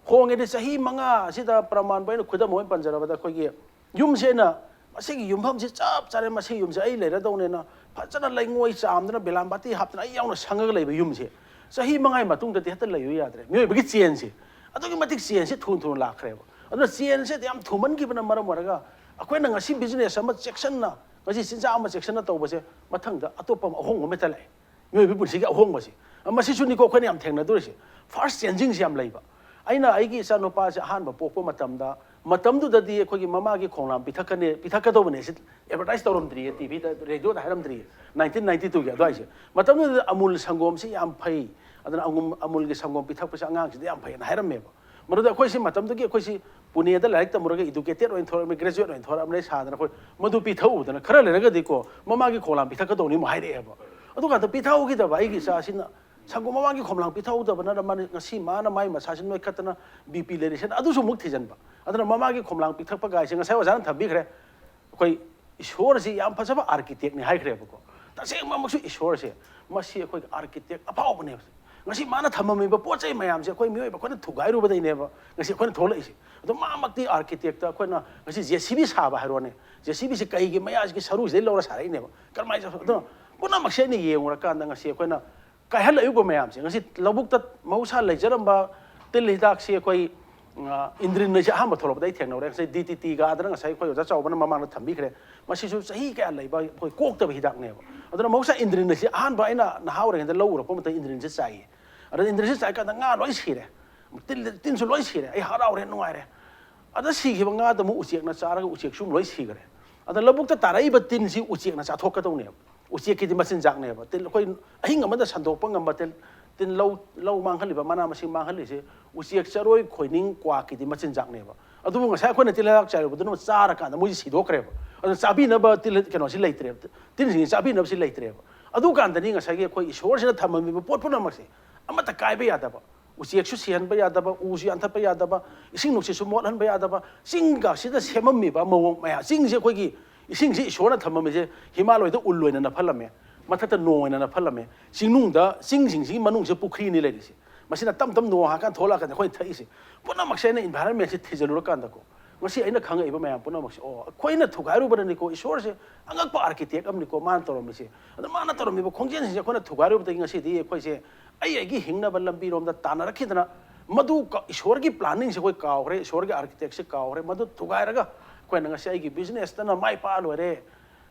ꯍꯣꯡꯉꯦꯗꯤ ꯆꯍꯤ ꯃꯉꯥ ꯑꯁꯤꯗ, ꯄ꯭ꯔꯃꯥꯟꯕꯨ ꯑꯩꯅ ꯈꯨꯗꯝ ꯑꯣꯏꯅ ꯄꯟꯖꯔꯕꯗ, ꯑꯩꯈꯣꯏꯒꯤ ꯌꯨꯝꯁꯦ ꯑꯩꯅ, "ꯃꯁꯤꯒꯤ ꯌꯨꯝꯐꯝꯁꯤ ꯆꯞ ꯆꯥꯔꯦ, ꯃꯁꯤ ꯌꯨꯝꯁꯦ ꯑꯩ ꯂꯩꯔꯗꯧꯅꯦꯅ" ꯐꯖꯅ ꯂꯩꯉꯣꯏ ꯆꯥꯝꯗꯅ, ꯕꯦꯂꯥꯝꯕꯥꯇꯤ ꯍꯥꯞꯇꯅ ꯑꯩ ꯌꯥꯎꯅ ꯁꯪꯉꯒ ꯂꯩꯕ ꯌꯨꯝꯁꯦ ꯆꯍꯤ ꯃꯉꯥꯒꯤ ꯃꯇꯨꯡꯗꯗꯤ ꯍꯦꯛꯇ ꯂꯩꯌꯨ ꯌꯥꯗ꯭ꯔꯦ꯫ ꯃꯤꯑꯣꯏꯕꯒꯤ ꯆꯦꯟꯖꯁꯦ, ꯑꯗꯨꯛꯀꯤ ꯃꯇꯤꯛ ꯆꯦꯟꯖꯁꯦ ꯊꯨꯅ ꯊꯨꯅ ꯂꯥꯛꯈ꯭ꯔꯦꯕ꯫ ꯑꯗꯨꯅ ꯆꯦꯟꯖꯁꯦ ꯌꯥꯝ ꯊꯨꯃꯟꯈꯤꯕꯅ ꯃꯔꯝ ꯑꯣꯏꯔꯒ ꯑꯩꯈꯣꯏꯅ ꯉꯁꯤ ꯕꯤꯖꯤꯅꯦꯁ ꯑꯃ ꯆꯦꯛꯁꯤꯟꯅ, ꯉꯁꯤ ꯆꯤꯟꯖꯥꯛ ꯑꯃ ꯆꯦꯛꯁꯤꯟꯅ ꯇꯧꯕꯁꯦ ꯃꯊꯪꯗ ꯑꯇꯣꯞꯄ ꯑꯃ ꯑꯍꯣꯡꯕ ꯑꯃ ꯍꯦꯛꯇ ꯂꯥꯛꯑꯦ꯫ ꯃꯤꯑꯣꯏꯕꯒꯤ ꯄꯨꯟꯁꯤꯒꯤ ꯑꯍꯣꯡꯕꯁꯦ, ꯃꯁꯤꯁꯨꯅꯤꯀꯣ ꯑꯩꯈꯣꯏꯅ ꯌꯥꯝ ꯊꯦꯡꯅꯗꯣꯔꯤꯁꯦ꯫ ꯐꯥꯔꯁ ꯆꯦꯟꯖꯤꯡꯁꯦ ꯌꯥꯝ ꯂꯩꯕ꯫ ꯑꯩꯅ ꯑꯩꯒꯤ ꯏꯆꯥꯅꯨꯄꯥꯁꯦ ꯑꯍꯥꯟꯕ ꯄꯣꯛꯄ ꯃꯇꯝꯗ, ꯃꯇꯝꯗꯨꯗꯗꯤ ꯑꯩꯈꯣꯏꯒꯤ ꯃꯃꯥꯒꯤ ꯈꯣꯡꯂꯥꯝ ꯄꯤꯊꯛꯀꯅꯤ, ꯄꯤꯊꯛꯀꯗꯧꯕꯅꯦ ꯁꯤ ꯑꯦꯗꯚꯔꯇꯥꯏꯁ ꯇꯧꯔꯝꯗ꯭ꯔꯤꯌꯦ, ꯇꯤꯚꯤꯗ, ꯔꯦꯗꯤꯑꯣꯗ ꯍꯥꯏꯔꯝꯗ꯭ꯔꯤꯌꯦ, ꯅꯥꯏꯟꯇꯤꯟ ꯅꯥꯏꯟꯇꯤ ꯇꯨꯒꯤ ꯑꯗꯨꯋꯥꯏꯁꯦ꯫ ꯃꯇꯝꯗꯨꯗ ꯑꯃꯨꯜ ꯁꯪꯒꯣꯝꯁꯤ ꯌꯥꯝ ꯐꯩ, ꯑꯗꯨꯅ ꯑꯃꯨꯜ, ꯑꯃꯨꯜꯒꯤ ꯁꯪꯒꯣꯝ ꯄꯤꯊꯛꯄꯁꯦ ꯑꯉꯥꯡꯁꯤꯗ ꯌꯥꯝ ꯐꯩꯌꯦꯅ ꯍꯥꯏꯔꯝꯃꯦꯕ꯫ ꯃꯗꯨꯗ ꯑꯩꯈꯣꯏꯁꯤ ꯃꯇꯝꯗꯨꯒꯤ ꯑꯩꯈꯣꯏꯁꯤ ꯄꯨꯅꯦꯗ ꯂꯥꯏꯔꯤꯛ ꯇꯝꯃꯨꯔꯒ ꯏꯗꯨꯀꯦꯇꯦꯠ ꯑꯣꯏꯅ ꯊꯣꯔꯛꯑꯕꯅꯤ, ꯒ꯭ꯔꯦꯖꯨꯑꯦꯠ ꯑꯣꯏꯅ ꯊꯣꯔꯛꯑꯕꯅꯤ ꯁꯥꯗꯅ ꯑꯩꯈꯣꯏ ꯃꯗꯨ ꯄꯤꯊꯛꯎꯗꯅ ꯈꯔ ꯂꯩꯔꯒꯗꯤꯀꯣ ꯃꯃꯥꯒꯤ ꯈꯣꯡꯂꯥꯝ ꯄꯤꯊꯛꯀꯗꯧꯅꯤ ꯑꯃꯨꯛ ꯍꯥꯏꯔꯛꯑꯦꯕ꯫ ꯑꯗꯨꯀꯥꯟꯗ ꯄꯤꯊꯛꯍꯧꯈꯤꯗꯕ ꯑꯩꯒꯤ ꯏꯆꯥꯁꯤꯅ ꯁꯪꯒꯣꯝ ꯃꯃꯥꯒꯤ ꯈꯣꯝꯂꯥꯡ ꯄꯤꯊꯛꯍꯧꯗꯕꯅ ꯃꯥꯅ ꯉꯁꯤ ꯃꯥꯅ ꯃꯥꯏ ꯃꯁꯥꯁꯤ ꯅꯣꯏꯈꯠꯇꯅ ꯕꯤ ꯄꯤ ꯂꯩꯔꯤꯁꯦꯅ ꯑꯗꯨꯁꯨ ꯑꯃꯨꯛ ꯊꯤꯖꯤꯟꯕ꯫ ꯑꯗꯨꯅ ꯃꯃꯥꯒꯤ ꯈꯣꯝꯂꯥꯡ ꯄꯤꯛꯊꯛꯄ ꯀꯥꯏꯁꯦ ꯉꯁꯥꯏ ꯑꯣꯖꯥꯅ ꯊꯝꯕꯤꯈ꯭ꯔꯦ꯫ ꯑꯩꯈꯣꯏ ꯏꯁꯣꯔꯁꯤ ꯌꯥꯝ ꯐꯖꯕ ꯑꯥꯔꯀꯤꯇꯦꯛꯅꯤ ꯍꯥꯏꯈ꯭ꯔꯦꯕꯀꯣ꯫ ꯇꯁꯦꯡꯕꯃꯛꯁꯨ ꯏꯁꯣꯔꯁꯦ, ꯃꯁꯤ ꯑꯩꯈꯣꯏꯒꯤ ꯑꯥꯔꯀꯤꯇꯦꯛ ꯑꯐꯥꯎꯕꯅꯦꯕ꯫ ꯉꯁꯤ ꯃꯥꯅ ꯊꯝꯃꯝꯃꯤꯕ ꯄꯣꯠ ꯆꯩ ꯃꯌꯥꯝꯁꯦ ꯑꯩꯈꯣꯏ ꯃꯤꯑꯣꯏꯕ ꯑꯩꯈꯣꯏꯅ ꯊꯨꯒꯥꯏꯔꯨꯕꯗꯩꯅꯦꯕ ꯉꯁꯤ ꯑꯩꯈꯣꯏꯅ ꯊꯣꯛꯂꯛꯏꯁꯦ꯫ ꯑꯗꯣ ꯃꯥꯃꯛꯇꯤ ꯑꯥꯔꯀꯤꯇꯦꯛꯇ ꯑꯩꯈꯣꯏꯅ ꯉꯁꯤ ꯖꯦ ꯁꯤ ꯕꯤ ꯁꯥꯕ ꯍꯥꯏꯔꯣꯅꯦ, ꯖꯦ ꯁꯤ ꯕꯤꯁꯤ ꯀꯩꯒꯤ ꯃꯌꯥꯁꯤꯒꯤ ꯁꯔꯨꯁꯤꯗꯩ ꯂꯧꯔ ꯁꯥꯔꯛꯏꯅꯦꯕ? ꯀꯔꯝꯍꯥꯏꯅ ꯇꯧ-, ꯑꯗꯣ ꯄꯨꯝꯅꯃꯛꯁꯦ ꯑꯩꯅ ꯌꯦꯡꯉꯨꯔꯀꯥꯟꯗ ꯉꯁꯤ ꯑꯩꯈꯣꯏꯅ ꯀꯥꯏꯍꯜꯂꯛꯏꯕ ꯃꯌꯥꯝꯁꯦ, ꯉꯁꯤ ꯂꯧꯕꯨꯛꯇ ꯃꯍꯧꯁꯥ ꯂꯩꯖꯔꯝꯕ ꯇꯤꯜ ꯍꯤꯗꯥꯛꯁꯤ ꯑꯩꯈꯣꯏ, ꯑ, ꯏꯟꯗ꯭ꯔꯤꯟ ꯑꯁꯤ ꯑꯍꯥꯟꯕ ꯊꯣꯛꯂꯛꯄꯗ ꯑꯩ ꯊꯦꯡꯅꯍꯧꯔꯦ꯫ ꯉꯁꯥꯏ ꯗꯤ ꯇꯤ ꯇꯤꯒ ꯑꯗꯨꯅ ꯉꯁꯥꯏ ꯑꯩꯈꯣꯏ ꯑꯣꯖꯥ ꯆꯥꯎꯕꯅ ꯃꯃꯥꯡꯗ ꯊꯝꯕꯤꯈ꯭ꯔꯦ꯫ ꯃꯁꯤꯁꯨ ꯆꯍꯤ ꯀꯌꯥ ꯂꯩꯕ ꯑꯩꯈꯣꯏ ꯀꯣꯛꯇꯕ ꯍꯤꯗꯥꯛꯅꯦꯕ꯫ ꯑꯗꯨꯅ ꯃꯍꯧꯁꯥ ꯏꯟꯗ꯭ꯔꯤꯟ ꯑꯁꯤ ꯑꯍꯥꯟꯕ ꯑꯩꯅ ꯅꯍꯥ ꯑꯣꯏꯔꯤꯉꯩꯗ ꯂꯧ ꯎꯔꯛꯄ ꯃꯇꯝꯗ ꯏꯟꯗ꯭ꯔꯤꯟꯁꯦ ꯆꯥꯏꯌꯦ꯫ ꯑꯗ ꯏꯟꯗ꯭ꯔꯤꯟꯁꯦ ꯆꯥꯏ ꯀꯥꯟꯗ ꯉꯥ ꯂꯣꯏ ꯁꯤꯔꯦ, ꯇꯤꯟ, ꯇꯤꯟꯁꯨ ꯂꯣꯏ ꯁꯤꯔꯦ꯫ ꯑꯩ ꯍꯔꯥꯎꯔꯦ, ꯅꯨꯡꯉꯥꯏꯔꯦ꯫ ꯑꯗ ꯁꯤꯈꯤꯕ ꯉꯥꯗꯨ ꯑꯃꯨꯛ ꯎꯆꯦꯛꯅ ꯆꯥꯔꯒ ꯎꯆꯦꯛꯁꯨ ꯂꯣꯏ ꯁꯤꯈꯔꯦ꯫ ꯑꯗ ꯂꯧꯕꯨꯛꯇ ꯇꯥꯔꯛꯏꯕ ꯇꯤꯟꯁꯤ ꯎꯆꯦꯛꯅ ꯆꯥꯊꯣꯛꯀꯗꯧꯅꯦꯕ꯫ ꯎꯆꯦꯛꯀꯤꯗꯤ ꯃꯆꯤꯟꯖꯥꯛꯅꯦꯕ꯫ ꯇꯤꯟ, ꯑꯩꯈꯣꯏ ꯑꯍꯤꯡ ꯑꯃꯗ ꯁꯟꯗꯣꯛꯄ ꯉꯝꯕ ꯇꯤꯟ, ꯇꯤꯟ ꯂꯧ, ꯂꯧ ꯃꯥꯡꯍꯜꯂꯤꯕ, ꯃꯅꯥ ꯃꯁꯤꯡ ꯃꯥꯡꯍꯜꯂꯤꯁꯦ ꯎꯆꯦꯛ, ꯆꯔꯣꯏ, ꯈꯣꯏꯅꯤꯡ, ꯀ꯭ꯋꯥꯛꯀꯤꯗꯤ ꯃꯆꯤꯟꯖꯥꯛꯅꯦꯕ꯫ ꯑꯗꯨꯕꯨ ꯉꯁꯥꯏ ꯑꯩꯈꯣꯏꯅ ꯇꯤꯜ ꯍꯤꯗꯥꯛ ꯆꯥꯏꯔꯨꯕꯗꯨꯅ ꯆꯥꯔꯀꯥꯟꯗ ꯃꯣꯏꯁꯤ ꯁꯤꯗꯣꯛꯈ꯭ꯔꯦꯕ꯫ ꯑꯗꯨꯅ ꯆꯥꯕꯤꯅꯕ ꯇꯤꯜ, ꯀꯩꯅꯣꯁꯤ ꯂꯩꯇ꯭ꯔꯦꯕ, ꯇꯤꯟꯁꯤꯡꯁꯤ ꯆꯥꯕꯤꯅꯕꯁꯤ ꯂꯩꯇ꯭ꯔꯦꯕ꯫ ꯑꯗꯨꯀꯥꯟꯗꯅꯤ ꯉꯁꯥꯏꯒꯤ ꯑꯩꯈꯣꯏ ꯏꯁꯣꯔꯁꯤꯅ ꯊꯝꯃꯝꯃꯤꯕ ꯄꯣꯠ ꯄꯨꯝꯅꯃꯛꯁꯦ ꯑꯃꯠꯇ ꯀꯥꯏꯕ ꯌꯥꯗꯕ, ꯎꯆꯦꯛꯁꯨ ꯁꯤꯍꯟꯕ ꯌꯥꯗꯕ, ꯎꯁꯨ ꯌꯥꯟꯊꯠꯄ ꯌꯥꯗꯕ, ꯏꯁꯤꯡ ꯅꯨꯡꯁꯤꯠꯁꯨ ꯃꯣꯠꯍꯟꯕ ꯌꯥꯗꯕ, ꯆꯤꯡꯒꯁꯤꯗ ꯁꯦꯝꯃꯝꯃꯤꯕ ꯃꯑꯣꯡ ꯃꯌꯥꯝ, ꯆꯤꯡꯁꯦ ꯑꯩꯈꯣꯏꯒꯤ, ꯏꯁꯤꯡꯁꯦ ꯏꯁꯣꯔꯅ ꯊꯝꯃꯝꯃꯤꯁꯦ ꯍꯤꯃꯥꯂꯣꯏꯗ ꯎꯜ ꯑꯣꯏꯅ ꯅꯞꯍꯜꯂꯝꯃꯦ, ꯃꯊꯛꯇ ꯅꯣꯡ ꯑꯣꯏꯅ ꯅꯞꯍꯜꯂꯝꯃꯦ, ꯆꯤꯡꯅꯨꯡꯗ, ꯆꯤꯡꯁꯤꯡꯁꯤꯒꯤ ꯃꯅꯨꯡꯁꯤꯗ ꯄꯨꯈ꯭ꯔꯤꯅꯤ ꯂꯩꯔꯤꯁꯦ꯫ ꯃꯁꯤꯅ ꯇꯞ ꯇꯞ ꯅꯣꯡ ꯍꯥꯡꯀꯥꯟꯗ ꯊꯣꯛꯂꯛꯑꯀꯥꯟꯗ ꯑꯩꯈꯣꯏꯅ ꯊꯛꯏꯁꯦ꯫ ꯄꯨꯝꯅꯃꯛꯁꯦ ꯑꯩꯅ ꯏꯟꯚꯥꯏꯔꯟꯃꯦꯟꯁꯦ ꯊꯤꯖꯤꯜꯂꯨꯔꯀꯥꯟꯗꯀꯣ, ꯉꯁꯤ ꯑꯩꯅ ꯈꯪꯉꯛꯏꯕ ꯃꯌꯥꯝ ꯄꯨꯝꯅꯃꯛꯁꯦ, ꯑꯣ, ꯑꯩꯈꯣꯏꯅ ꯊꯨꯒꯥꯏꯔꯨꯕꯅꯅꯤꯀꯣ, ꯏꯁꯣꯔꯁꯦ ꯑꯉꯛꯄ ꯑꯥꯔꯀꯤꯇꯦꯛ ꯑꯃꯅꯤꯀꯣ ꯃꯥꯅ ꯇꯧꯔꯝꯃꯤꯁꯦ꯫ ꯑꯗꯣ ꯃꯥꯅ ꯇꯧꯔꯝꯃꯤꯕ ꯈꯣꯡꯖꯦꯜꯁꯤꯡꯁꯦ ꯑꯩꯈꯣꯏꯅ ꯊꯨꯒꯥꯏꯔꯨꯕꯗꯒꯤ ꯉꯁꯤꯗꯤ ꯑꯩꯈꯣꯏꯁꯦ ꯑꯩ ꯑꯩꯒꯤ ꯍꯤꯡꯅꯕ ꯂꯝꯕꯤꯔꯣꯝꯗ ꯇꯥꯟꯅꯔꯛꯈꯤꯗꯅ, ꯃꯗꯨ ꯀ-, ꯏꯁꯣꯔꯒꯤ ꯄ꯭ꯂꯥꯅꯤꯡꯁꯦ ꯑꯩꯈꯣꯏ ꯀꯥꯎꯈ꯭ꯔꯦ, ꯏꯁꯣꯔꯒꯤ ꯑꯥꯔꯀꯤꯇꯦꯛꯁꯦ ꯀꯥꯎꯈ꯭ꯔꯦ꯫ ꯃꯗꯨ ꯊꯨꯒꯥꯏꯔꯒ ꯑꯩꯈꯣꯏꯅ ꯉꯁꯤ ꯑꯩꯒꯤ ꯕꯤꯖꯤꯅꯦꯁꯇꯅ ꯃꯥꯏ ꯄꯥꯛꯑ ꯂꯣꯏꯔꯦ,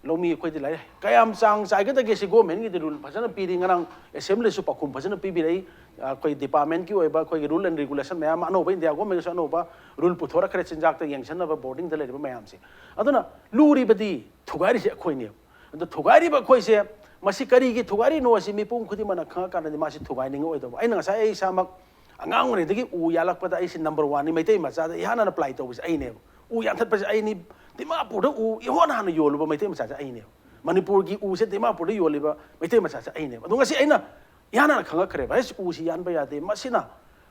ꯂꯧꯃꯤ ꯑꯩꯈꯣꯏꯗꯤ ꯂꯩꯔꯦ꯫ ꯀꯌꯥꯝ ꯆꯥꯡ ꯆꯥꯏꯒꯗꯒꯦ ꯁꯤ ꯒꯣꯔꯃꯦꯟꯒꯤꯗꯤ ꯔꯨꯜ ꯐꯖꯅ ꯄꯤꯔꯤ꯫ ꯉꯔꯥꯡ ꯑꯦꯁꯦꯝꯕ꯭ꯂꯤꯁꯨ ꯄꯥꯎꯈꯨꯝ ꯐꯖꯅ ꯄꯤꯕꯤꯔꯛꯏ꯫ ꯑꯩꯈꯣꯏ ꯗꯤꯄꯥꯔꯠꯃꯦꯟꯠꯀꯤ ꯑꯣꯏꯕ ꯑꯩꯈꯣꯏꯒꯤ ꯔꯨꯜ ꯑꯦꯟ ꯔꯤꯒꯨꯂꯦꯁꯟ ꯃꯌꯥꯝ ꯑꯃ, ꯑꯅꯧꯕ ꯏꯟꯗꯤꯌꯥ ꯒꯣꯔꯃꯦꯟꯒꯤꯁꯨ ꯑꯅꯧꯕ ꯔꯨꯜ ꯄꯨꯊꯣꯔꯛꯈ꯭ꯔꯦ, ꯆꯤꯟꯖꯥꯛꯇ ꯌꯦꯡꯁꯤꯟꯅꯕ ꯕꯣꯔꯗꯤꯡꯗ ꯂꯩꯔꯤꯕ ꯃꯌꯥꯝꯁꯦ꯫ ꯑꯗꯨꯅ ꯂꯨꯔꯤꯕꯗꯤ ꯊꯨꯒꯥꯏꯔꯤꯁꯦ ꯑꯩꯈꯣꯏꯅꯦꯕ꯫ ꯑꯗꯣ ꯊꯨꯒꯥꯏꯔꯤꯕ ꯑꯩꯈꯣꯏꯁꯦ, ꯃꯁꯤ ꯀꯔꯤꯒꯤ ꯊꯨꯒꯥꯏꯔꯤꯅꯣ ꯑꯁꯤ ꯃꯤꯄꯨꯝ ꯈꯨꯗꯤꯡꯃꯛꯅ ꯈꯪꯉꯀꯥꯟꯗꯗꯤ ꯃꯥꯁꯤ ꯊꯨꯒꯥꯏꯅꯤꯡꯉꯛꯑꯣꯏꯗꯧꯕ꯫ ꯑꯩꯅ ꯉꯁꯥꯏ ꯑꯩ ꯏꯁꯥꯃꯛ ꯑꯉꯥꯡ ꯑꯣꯏꯔꯤꯉꯩꯗꯒꯤ ꯎ ꯌꯥꯜꯂꯛꯄꯗ ꯑꯩꯁꯤ ꯅꯝꯕꯔ ꯋꯥꯟꯅꯤ, ꯃꯩꯇꯩ ꯃꯆꯥꯗ ꯏꯍꯥꯟ ꯍꯥꯟꯅ ꯄ꯭ꯂꯥꯏ ꯇꯧꯕꯁꯦ ꯑꯩꯅꯦꯕ꯫ ꯎ ꯌꯥꯟꯊꯠꯄꯁꯦ ꯑꯩꯅꯤ꯫ ꯗꯤꯃꯥꯄꯨꯔꯗ ꯎ ꯏꯍꯣꯟ ꯍꯥꯟꯅ ꯌꯣꯜꯂꯨꯕ ꯃꯩꯇꯩ ꯃꯆꯥꯁꯦ ꯑꯩꯅꯦꯕ꯫ ꯃꯅꯤꯄꯨꯔꯒꯤ ꯎꯁꯦ ꯗꯤꯃꯥꯄꯨꯔꯗ ꯌꯣꯜꯂꯤꯕ ꯃꯩꯇꯩ ꯃꯆꯥꯁꯦ ꯑꯩꯅꯦꯕ꯫ ꯑꯗꯣ ꯉꯁꯤ ꯑꯩꯅ ꯏꯍꯥꯟ ꯍꯥꯟꯅ ꯈꯪꯉꯛꯈ꯭ꯔꯦꯕ, "ꯑꯩꯁ, ꯎꯁꯤ ꯌꯥꯟꯕ ꯌꯥꯗꯦ, ꯃꯁꯤꯅ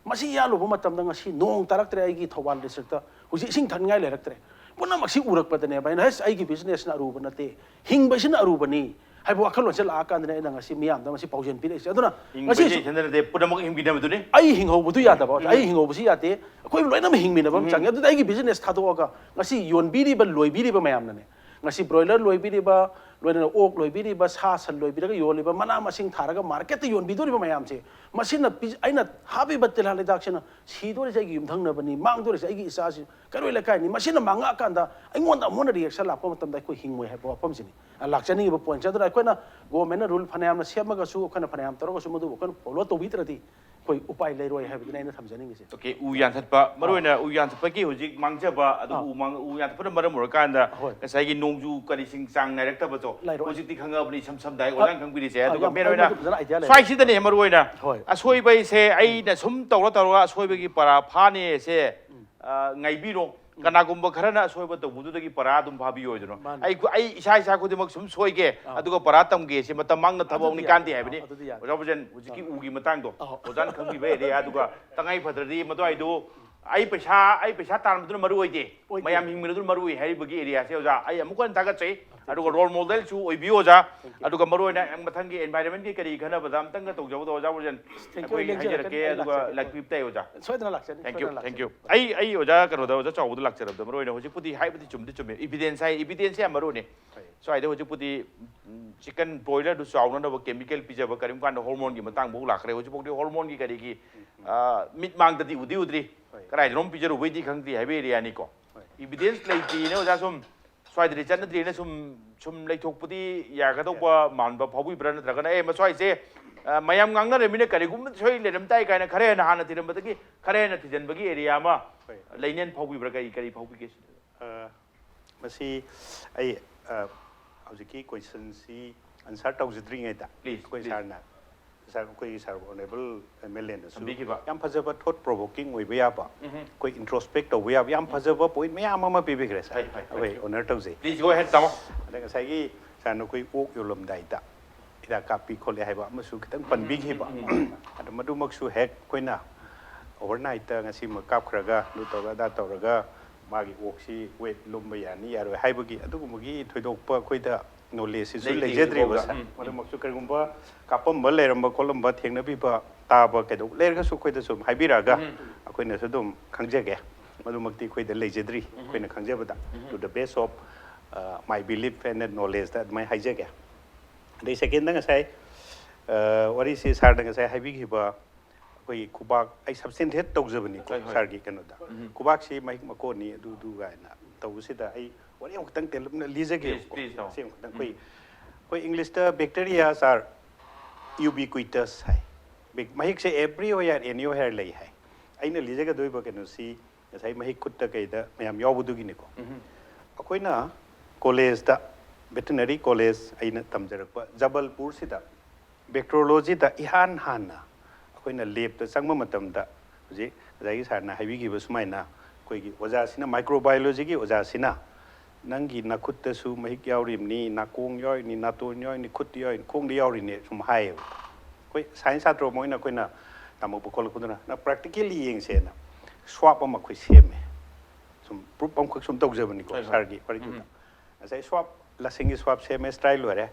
ꯃꯁꯤ ꯌꯥꯜꯂꯨꯕ ꯃꯇꯝꯗ ꯉꯁꯤ ꯅꯣꯡ ꯇꯥꯔꯛꯇ꯭ꯔꯦ ꯑꯩꯒꯤ ꯊꯧꯕꯥꯜ ꯗꯤꯁꯇ꯭ꯔꯤꯛꯇ꯫ ꯍꯧꯖꯤꯛ ꯏꯁꯤꯡ ꯊꯛꯅꯤꯡꯉꯥꯏ ꯂꯩꯔꯛꯇ꯭ꯔꯦ꯫ ꯄꯨꯝꯅꯃꯛꯁꯤ ꯎꯔꯛꯄꯗꯅꯦꯕ ꯑꯩꯅ, "ꯍꯩꯁ, ꯑꯩꯒꯤ ꯕꯤꯖꯤꯅꯦꯁꯅ ꯑꯔꯨꯕ ꯅꯠꯇꯦ, ꯍꯤꯡꯕꯁꯤꯅ ꯑꯔꯨꯕꯅꯤ" ꯍꯥꯏꯕ ꯋꯥꯈꯜꯂꯣꯟꯁꯦ ꯂꯥꯛꯑꯀꯥꯟꯗꯅꯦ ꯑꯩꯅ ꯉꯁꯤ ꯃꯤꯌꯥꯝꯗ ꯃꯁꯤ ꯄꯥꯎꯖꯦꯜ ꯄꯤꯔꯛꯏꯁꯦ꯫ ꯑꯗꯨꯅ ꯍꯤꯡꯕꯁꯦ ꯉꯁꯤꯁꯨ ꯏꯊꯟꯗ ꯅꯠꯇꯦ, ꯄꯨꯝꯅꯃꯛ ꯍꯤꯡꯃꯤꯟꯅꯕꯗꯨꯅꯤ꯫ ꯑꯩ ꯍꯤꯡꯍꯧꯕꯗꯨ ꯌꯥꯗꯕ, ꯑꯩ ꯍꯤꯡꯍꯧꯕꯁꯤ ꯌꯥꯗꯦ, ꯑꯩꯈꯣꯏ ꯂꯣꯏꯅꯃꯛ ꯍꯤꯡꯃꯤꯟꯅꯕ ꯑꯃ ꯆꯪꯉꯦ꯫ ꯑꯗꯨꯗ ꯑꯩꯒꯤ ꯕꯤꯖꯤꯅꯦꯁ ꯊꯥꯗꯣꯛꯑꯒ ꯉꯁꯤ ꯌꯣꯟꯕꯤꯔꯤꯕ, ꯂꯣꯏꯕꯤꯔꯤꯕ ꯃꯌꯥꯝꯅꯅꯦ, ꯉꯁꯤ ꯕ꯭ꯔꯣꯏꯂꯔ ꯂꯣꯏꯕꯤꯔꯤꯕ, ꯂꯣꯏꯅꯅ ꯑꯣꯛ ꯂꯣꯏꯕꯤꯔꯤꯕ, ꯁꯥ ꯁꯟ ꯂꯣꯏꯕꯤꯔꯒ ꯌꯣꯜꯂꯤꯕ, ꯃꯅꯥ ꯃꯁꯤꯡ ꯊꯥꯔꯒ ꯃꯥꯔꯀꯦꯠꯇ ꯌꯣꯟꯕꯤꯗꯣꯔꯤꯕ ꯃꯌꯥꯝꯁꯦ, ꯃꯁꯤꯅ ꯄꯤ-, ꯑꯩꯅ ꯍꯥꯞꯄꯤꯕ ꯇꯤꯜꯍꯥꯠ ꯍꯤꯗꯥꯛꯁꯤꯅ ꯁꯤꯗꯣꯔꯤꯁꯦ ꯑꯩꯒꯤ ꯌꯨꯝꯊꯪꯅꯕꯅꯤ, ꯃꯥꯡꯗꯣꯔꯤꯁꯦ ꯑꯩꯒꯤ ꯏꯆꯥꯁꯤ, ꯀꯩꯔꯣꯏ ꯂꯩꯀꯥꯏꯅꯤ꯫ ꯃꯁꯤꯅ ꯃꯥꯡꯉꯛꯑꯀꯥꯟꯗ ꯑꯩꯉꯣꯟꯗ ꯑꯃꯨꯛ ꯍꯟꯅ ꯔꯤꯌꯦꯛꯁꯟ ꯂꯥꯛꯄ ꯃꯇꯝꯗ ꯑꯩꯈꯣꯏ ꯍꯤꯡꯉꯣꯏ ꯍꯥꯏꯕ ꯋꯥꯐꯝꯁꯤꯅꯤ꯫ ꯑ, ꯂꯥꯛꯆꯅꯤꯡꯉꯤꯕ ꯄꯣꯏꯟꯠꯁꯦ꯫ ꯑꯗꯨꯅ ꯑꯩꯈꯣꯏꯅ ꯒꯣꯔꯃꯦꯟꯅ ꯔꯨꯜ ꯐꯅꯌꯥꯝꯅ ꯁꯦꯝꯃꯒꯁꯨ, ꯑꯩꯈꯣꯏꯅ ꯐꯅꯌꯥꯝ ꯇꯧꯔꯒꯁꯨ ꯃꯗꯨꯕꯨ ꯑꯩꯈꯣꯏꯅ ꯐꯣꯂꯣ ꯇꯧꯕꯤꯗ꯭ꯔꯗꯤ ꯑꯩꯈꯣꯏ ꯎꯄꯥꯏ ꯂꯩꯔꯣꯏ ꯍꯥꯏꯕꯗꯨꯅꯤ ꯑꯩꯅ ꯊꯝꯖꯅꯤꯡꯉꯤꯁꯦ꯫ ꯑꯣꯀꯦ, ꯎ ꯌꯥꯟꯊꯠꯄ, ꯃꯔꯨ ꯑꯣꯏꯅ ꯎ ꯌꯥꯟꯊꯠꯄꯒꯤ ꯍꯧꯖꯤꯛ ꯃꯥꯡꯖꯕ, ꯑꯗꯨꯕꯨ ꯑꯥ꯫ ꯎ ꯃꯥꯡ-, ꯎ ꯌꯥꯟꯊꯠꯄꯅ ꯃꯔꯝ ꯑꯣꯏꯔꯀꯥꯟꯗ ꯍꯣꯏ꯫ ꯉꯁꯥꯏꯒꯤ ꯅꯣꯡꯖꯨ ꯀꯔꯤꯁꯤꯡ ꯆꯥꯡ ꯅꯥꯏꯔꯛꯇꯕꯗꯣ ꯂꯩꯔꯣꯏ꯫ ꯍꯧꯖꯤꯛꯇꯤ ꯈꯪꯉꯕꯅꯤ, ꯏꯁꯝ ꯁꯝꯗ ꯍꯥꯏ, ꯑꯥ, ꯑꯣꯖꯥꯅ ꯈꯪꯕꯤꯔꯤꯁꯦ꯫ ꯑꯥ, ꯑꯗꯨꯒ ꯌꯥꯝ ꯃꯦꯟ ꯑꯣꯏꯅ ꯐꯖꯅ ꯑꯥꯏꯗꯤꯌꯥ ꯂꯩꯔꯦ꯫ ꯁ꯭ꯋꯥꯏꯁꯤꯗꯅꯦ ꯃꯔꯨ ꯑꯣꯏꯅ ꯍꯣꯏ꯫ ꯑꯁꯣꯏꯕ ꯍꯥꯏꯁꯦ ꯑꯩꯅ ꯁꯨꯝ ꯇꯧꯔ ꯇꯧꯔꯒ ꯑꯁꯣꯏꯕꯒꯤ ꯄꯔꯥ ꯐꯥꯅꯦꯁꯦ, ꯎꯝ꯫ ꯑ, ꯉꯥꯏꯕꯤꯔꯣ꯫ ꯎꯝ꯫ ꯀꯅꯥꯒꯨꯝꯕ ꯈꯔꯅ ꯑꯁꯣꯏꯕ ꯇꯧꯕꯗꯨꯗꯒꯤ ꯄꯔꯥ ꯑꯗꯨꯝ ꯐꯥꯕꯤꯌꯣ ꯍꯥꯏꯗꯅ꯫ ꯃꯥꯅꯦ꯫ ꯑꯩ, ꯑꯩ ꯏꯁꯥ ꯏꯁꯥ ꯈꯨꯗꯤꯡꯃꯛ ꯁꯨꯝ ꯁꯣꯏꯒꯦ, ꯑꯥ꯫ ꯑꯗꯨꯒ ꯄꯔꯥ ꯇꯝꯒꯦ ꯁꯤ ꯃꯇꯝ ꯃꯥꯡꯅ ꯊꯕꯛꯅꯤ ꯑꯗꯨꯗꯤ ꯌꯥꯗꯦ꯫ ꯀꯥꯟꯗꯦ ꯍꯥꯏꯕꯅꯤ꯫ ꯑꯥ, ꯑꯗꯨꯗꯤ ꯌꯥꯗꯦ꯫ ꯑꯣꯖꯥ ꯕꯨꯖꯦꯟ, ꯍꯧꯖꯤꯛꯀꯤ ꯑꯥ꯫ ꯎꯒꯤ ꯃꯇꯥꯡꯗꯣ, ꯑꯥ꯫ ꯑꯣꯖꯥꯅ ꯈꯪꯕꯤꯕ ꯑꯦꯔꯤꯌꯥ, ꯑꯗꯨꯒ ꯇꯉꯥꯏ ꯐꯗ꯭ꯔꯗꯤ ꯃꯗꯨꯋꯥꯏꯗꯨ ꯑꯩ ꯄꯩꯁꯥ, ꯑꯩ ꯄꯩꯁꯥ ꯇꯥꯟꯕꯗꯨꯅ ꯃꯔꯨ ꯑꯣꯏꯗꯦ, ꯑꯣꯏꯗꯦ꯫ ꯃꯌꯥꯝ ꯍꯤꯡꯕꯅ ꯑꯗꯨꯝ ꯃꯔꯨ ꯑꯣꯏ ꯍꯥꯏꯔꯤꯕꯒꯤ ꯑꯦꯔꯤꯌꯥꯁꯦ ꯑꯣꯖꯥ, ꯑꯩ ꯑꯃꯨꯛ ꯍꯟꯅ ꯊꯥꯒꯠꯆꯩ꯫ ꯑꯗꯨꯒ ꯔꯣꯜ ꯃꯣꯗꯦꯜꯁꯨ ꯑꯣꯏꯕꯤꯌꯨ ꯑꯣꯖꯥ꯫ Thank you꯫ ꯑꯗꯨꯒ ꯃꯔꯨ ꯑꯣꯏꯅ ꯃꯊꯪꯒꯤ ꯑꯦꯟꯚꯥꯏꯔꯟꯃꯦꯟꯒꯤ ꯀꯔꯤ ꯈꯟꯅꯕꯗ ꯑꯝꯇꯪꯒ ꯇꯧꯖꯕꯗꯣ ꯑꯣꯖꯥ ꯕꯨꯖꯦꯟ, thank you, ꯑꯩꯈꯣꯏ ꯑꯩ ꯂꯦꯡꯖꯔꯛꯀꯦ, ꯍꯥꯏꯖꯔꯛꯀꯦ, ꯑꯩ ꯑꯗꯨꯒ ꯂꯥꯛꯆꯒꯦ꯫ ꯂꯥꯛꯄꯤꯕ ꯇꯥꯏ ꯑꯣꯖꯥ꯫ ꯁꯣꯏꯗꯅ ꯂꯥꯛꯆꯅꯤ, thank you, ꯁꯣꯏꯗꯅ thank you꯫ ꯂꯥꯛꯆꯅꯤ꯫ ꯑꯩ, ꯑꯩ ꯑꯣꯖꯥ ꯀꯩꯅꯣꯗ, ꯑꯣꯖꯥ ꯆꯥꯎꯕꯗ ꯂꯥꯛꯆꯔꯕꯗ ꯃꯔꯨ ꯑꯣꯏꯅ ꯍꯧꯖꯤꯛꯄꯨꯗꯤ ꯍꯥꯏꯕꯗꯤ ꯆꯨꯝꯗꯤ ꯆꯨꯝꯃꯦ, evidence ꯍꯥꯏ, evidence ꯁꯦ ꯌꯥꯝ ꯃꯔꯨꯅꯤ꯫ ꯍꯣꯏ꯫ ꯁ꯭ꯋꯥꯏꯗ ꯍꯧꯖꯤꯛꯄꯨꯗꯤ, ꯎꯝ, chicken broiler ꯗꯨ ꯆꯥꯎꯅꯅꯕ chemical ꯄꯤꯖꯕ, ꯀꯔꯤꯒꯨꯝꯕ ꯀꯥꯟꯗ hormone ꯒꯤ ꯃꯇꯥꯡ ꯐꯥꯎ ꯂꯥꯛꯈ꯭ꯔꯦ꯫ ꯍꯧꯖꯤꯛꯐꯥꯎꯗꯤ hormone ꯒꯤ ꯀꯔꯤꯒꯤ, ꯎꯝ, ꯎꯝ꯫ ꯑ, ꯃꯤꯠ ꯃꯥꯡꯗꯗꯤ ꯎꯗꯤ ꯎꯗ꯭ꯔꯤ꯫ ꯍꯣꯏ꯫ ꯀꯗꯥꯏꯗꯅꯣꯝ ꯄꯤꯖꯔꯨꯕꯩꯗꯤ ꯈꯪꯗꯦ ꯍꯥꯏꯕ ꯑꯦꯔꯤꯌꯥꯅꯤꯀꯣ꯫ ꯍꯣꯏ꯫ Evidence ꯂꯩꯇꯦꯅ ꯑꯣꯖꯥ ꯁꯨꯝ ꯁ꯭ꯋꯥꯏꯗꯗꯤ ꯆꯠꯅꯗ꯭ꯔꯤꯅ ꯁꯨꯝ, ꯁꯨꯝ ꯂꯩꯊꯣꯛꯄꯗꯤ ꯌꯥꯒꯗꯧꯕ ꯃꯥꯟꯕ ꯐꯥꯎꯕꯤꯕ꯭ꯔꯥ? ꯅꯠꯇ꯭ꯔꯒꯅ, "ꯑꯦ, ꯃꯁ꯭ꯋꯥꯏꯁꯦ, ꯑ, ꯃꯌꯥꯝ ꯉꯥꯡꯅꯔꯃꯤꯅ ꯀꯔꯤꯒꯨꯝꯕ ꯁꯣꯏ ꯂꯩꯔꯝ ꯇꯥꯏ" ꯀꯥꯏꯅ ꯈꯔ ꯍꯦꯟꯅ ꯍꯥꯟꯅ ꯊꯤꯔꯝꯕꯗꯒꯤ ꯈꯔ ꯍꯦꯟꯅ ꯊꯤꯖꯤꯟꯕꯒꯤ ꯑꯦꯔꯤꯌꯥ ꯑꯃ ꯍꯣꯏ꯫ ꯂꯩꯅꯦꯅ ꯐꯥꯎꯕꯤꯕ꯭ꯔꯥ? ꯀꯔꯤ, ꯀꯔꯤ ꯐꯥꯎꯕꯤꯒꯦ? ꯑ, ꯃꯁꯤ ꯑꯩ, ꯑ, ꯍꯧꯖꯤꯛꯀꯤ ꯀꯣꯏꯁꯟꯁꯤ ꯑꯟꯁꯔ ꯇꯧꯖꯗ꯭ꯔꯤꯉꯩꯗ please, ꯑꯩꯈꯣꯏ please꯫ ꯁꯥꯔꯅ, ꯁꯥꯔ, ꯑꯩꯈꯣꯏꯒꯤ ꯁꯥꯔ ꯑꯣꯅꯔꯦꯕꯜ ꯑꯦꯝ ꯑꯦꯜ ꯑꯦꯅꯁꯨ ꯊꯝꯕꯤꯈꯤꯕ꯫ ꯌꯥꯝ ꯐꯖꯕ thought provoking ꯑꯣꯏꯕ ꯌꯥꯕ, ꯎꯝ꯫ ꯑꯩꯈꯣꯏ introspect ꯇꯧꯕ ꯌꯥꯕ ꯌꯥꯝ ꯐꯖꯕ ꯄꯣꯏꯟꯠ ꯃꯌꯥꯝ ꯑꯃ ꯄꯤꯕꯤꯈ꯭ꯔꯦ ꯁꯥꯔ꯫ ꯐꯩ, ꯐꯩ, ꯐꯩ꯫ ꯑꯩꯈꯣꯏ ꯑꯣꯅꯔ ꯇꯧꯖꯩ꯫ Please go ahead, ꯇꯥꯃꯣ꯫ ꯑꯗ ꯉꯁꯥꯏꯒꯤ ꯁꯥꯔꯅ ꯑꯩꯈꯣꯏ ꯑꯣꯛ ꯌꯣꯜꯂꯝꯗꯥꯏꯗ ꯍꯤꯗꯥꯛ ꯀꯥꯞꯄꯤ ꯈꯣꯠꯂꯤ ꯍꯥꯏꯕ ꯑꯃꯁꯨ ꯈꯤꯇꯪ ꯄꯟꯕꯤꯈꯤꯕ꯫ ꯎꯝ, ꯎꯝ, ꯎꯝ꯫ ꯑꯗꯣ ꯃꯗꯨꯃꯛꯁꯨ ꯍꯦꯛ ꯑꯩꯈꯣꯏꯅ ꯑꯣꯚꯔꯅꯥꯏꯠꯇ ꯉꯁꯤꯃꯛ ꯀꯥꯞꯈ꯭ꯔꯒ ꯑꯗꯨ ꯇꯧꯔꯒ ꯑꯗꯥ ꯇꯧꯔꯒ ꯃꯥꯒꯤ ꯑꯣꯛꯁꯤ ꯋꯦꯠ ꯂꯨꯝꯕ ꯌꯥꯅꯤ ꯌꯥꯔꯣꯏ ꯍꯥꯏꯕꯒꯤ ꯑꯗꯨꯒꯨꯝꯕꯒꯤ ꯊꯣꯏꯗꯣꯛꯄ ꯑꯩꯈꯣꯏꯗ ꯅꯣꯂꯦꯖꯁꯤꯁꯨ ꯂꯩꯇꯦ ꯂꯩꯖꯗ꯭ꯔꯤꯕ ꯍꯧꯖꯤꯛꯐꯥꯎꯗ꯫ ꯁꯥꯔ꯫ ꯎꯝ꯫ ꯃꯗꯨꯃꯛꯁꯨ ꯀꯔꯤꯒꯨꯝꯕ ꯀꯥꯞꯄꯝꯕ ꯂꯩꯔꯝꯕ ꯈꯣꯠꯂꯝꯕ ꯊꯦꯡꯅꯕꯤꯕ ꯇꯥꯕ ꯀꯩꯗꯧꯕ ꯂꯩꯔꯒꯁꯨ ꯑꯩꯈꯣꯏꯗꯁꯨ ꯍꯥꯏꯕꯤꯔꯛꯑꯒ ꯎꯝ꯫ ꯑꯩꯈꯣꯏꯅꯁꯨ ꯑꯗꯨꯝ ꯈꯪꯖꯒꯦ꯫ ꯃꯗꯨꯃꯛꯇꯤ ꯑꯩꯈꯣꯏꯗ ꯂꯩꯖꯗ꯭ꯔꯤ꯫ ꯎꯝ꯫ ꯑꯩꯈꯣꯏꯅ ꯈꯪꯖꯕꯗ ꯎꯝ꯫ to the best of my belief and knowledgeꯇ ꯑꯗꯨꯃꯥꯏꯅ ꯍꯥꯏꯖꯒꯦ꯫ ꯑꯗꯩ ꯁꯦꯀꯦꯟꯗ ꯉꯁꯥꯏ ꯑ, ꯋꯥꯔꯤꯁꯤ ꯁꯥꯔꯅ ꯉꯁꯥꯏ ꯍꯥꯏꯕꯤꯈꯤꯕ ꯑꯩꯈꯣꯏꯒꯤ ꯈꯨꯕꯥꯛ, ꯑꯩ ꯁꯕꯁꯇꯦꯟꯇꯦꯠ ꯇꯧꯖꯕꯅꯤꯀꯣ ꯍꯣꯏ, ꯍꯣꯏ꯫ ꯁꯥꯔꯒꯤ ꯀꯩꯅꯣꯗ꯫ ꯎꯝ꯫ ꯈꯨꯕꯥꯛꯁꯤ ꯃꯍꯤꯛ ꯃꯀꯣꯟꯅꯤ ꯑꯗꯨ ꯑꯗꯨ ꯀꯥꯏꯅ ꯇꯧꯕꯁꯤꯗ ꯑꯩ ꯋꯥꯔꯤ ꯑꯃꯈꯛꯇꯪ ꯇꯦꯜꯂꯞꯅ ꯂꯤꯖꯒꯦꯕꯀꯣ꯫ Please, please, ꯇꯧ꯫ ꯁꯤ ꯑꯃꯈꯛꯇꯪ ꯎꯝ꯫ ꯑꯩꯈꯣꯏ ꯑꯩꯈꯣꯏ ꯏꯪꯂꯤꯁꯇ ꯕꯦꯛꯇꯔꯤꯌꯥ ꯁꯥꯔ ꯌꯨꯕꯤꯀ꯭ꯋꯤꯇꯁ ꯍꯥꯏ꯫ ꯕꯦꯛ-, ꯃꯍꯤꯛꯁꯦ everywhere, anywhere ꯂꯩ ꯍꯥꯏ꯫ ꯑꯩꯅ ꯂꯤꯖꯒꯗꯣꯏꯕ ꯀꯩꯅꯣꯁꯤ ꯉꯁꯥꯏ ꯃꯍꯤꯛ ꯈꯨꯠꯇ ꯀꯩꯗ ꯃꯌꯥꯝ ꯌꯥꯎꯕꯗꯨꯒꯤꯅꯤꯀꯣ꯫ ꯎꯝ꯫ ꯑꯩꯈꯣꯏꯅ ꯀꯣꯂꯦꯖꯇ, ꯚꯦꯇꯤꯅꯔꯤ ꯀꯣꯂꯦꯖ ꯑꯩꯅ ꯇꯝꯖꯔꯛꯄ ꯖꯕꯜꯄꯨꯔꯁꯤꯗ ꯕꯦꯛꯇ꯭ꯔꯣꯂꯣꯖꯤꯗ ꯏꯍꯥꯟ ꯍꯥꯟꯅ ꯑꯩꯈꯣꯏꯅ ꯂꯦꯞꯇ ꯆꯪꯕ ꯃꯇꯝꯗ ꯍꯧꯖꯤꯛ ꯉꯁꯥꯏꯒꯤ ꯁꯥꯔꯅ ꯍꯥꯏꯕꯤꯈꯤꯕ ꯁꯨꯃꯥꯏꯅ ꯑꯩꯈꯣꯏꯒꯤ ꯑꯣꯖꯥꯁꯤꯅ, ꯃꯥꯏꯀ꯭ꯔꯣꯕꯥꯏꯑꯣꯂꯣꯖꯤꯒꯤ ꯑꯣꯖꯥꯁꯤꯅ ꯅꯪꯒꯤ ꯅꯈꯨꯠꯇꯁꯨ ꯃꯍꯤꯛ ꯌꯥꯎꯔꯤꯕꯅꯤ, ꯅꯥꯀꯣꯡ ꯌꯥꯎꯔꯤꯕꯅꯤ, ꯅꯥꯇꯣꯟ ꯌꯥꯎꯔꯤꯕꯅꯤ, ꯈꯨꯠ ꯌꯥꯎꯔꯤꯕꯅꯤ, ꯈꯣꯡꯗ ꯌꯥꯎꯔꯤꯕꯅꯤ ꯁꯨꯝ ꯍꯥꯏꯌꯦꯕ꯫ ꯑꯩꯈꯣꯏ ꯁꯥꯏꯟꯁ ꯁꯥꯇ꯭ꯔ ꯑꯃ ꯑꯣꯏꯅ ꯑꯩꯈꯣꯏꯅ ꯇꯝꯃꯛꯄ ꯈꯣꯠꯂꯛꯄꯗꯨꯅ ꯅ ꯄ꯭ꯔꯦꯛꯇꯤꯀꯦꯜꯂꯤ ꯌꯦꯡꯁꯦꯅ ꯁ꯭ꯋꯥꯞ ꯑꯃ ꯑꯩꯈꯣꯏ ꯁꯦꯝꯃꯦ꯫ ꯁꯨꯝ ꯄ꯭ꯔꯨꯞ ꯑꯃꯈꯛ ꯁꯨꯝ ꯇꯧꯖꯕꯅꯤꯀꯣ ꯍꯣꯏ, ꯍꯣꯏ꯫ ꯁꯥꯔꯒꯤ ꯋꯥꯔꯤꯗꯨꯗ꯫ ꯎꯝ꯫ ꯉꯁꯥꯏ ꯁ꯭ꯋꯥꯞ, ꯂꯁꯤꯡꯒꯤ ꯁ꯭ꯋꯥꯞ ꯁꯦꯝꯃꯦ, ꯁ꯭ꯇꯥꯏꯜ ꯂꯣꯏꯔꯦ꯫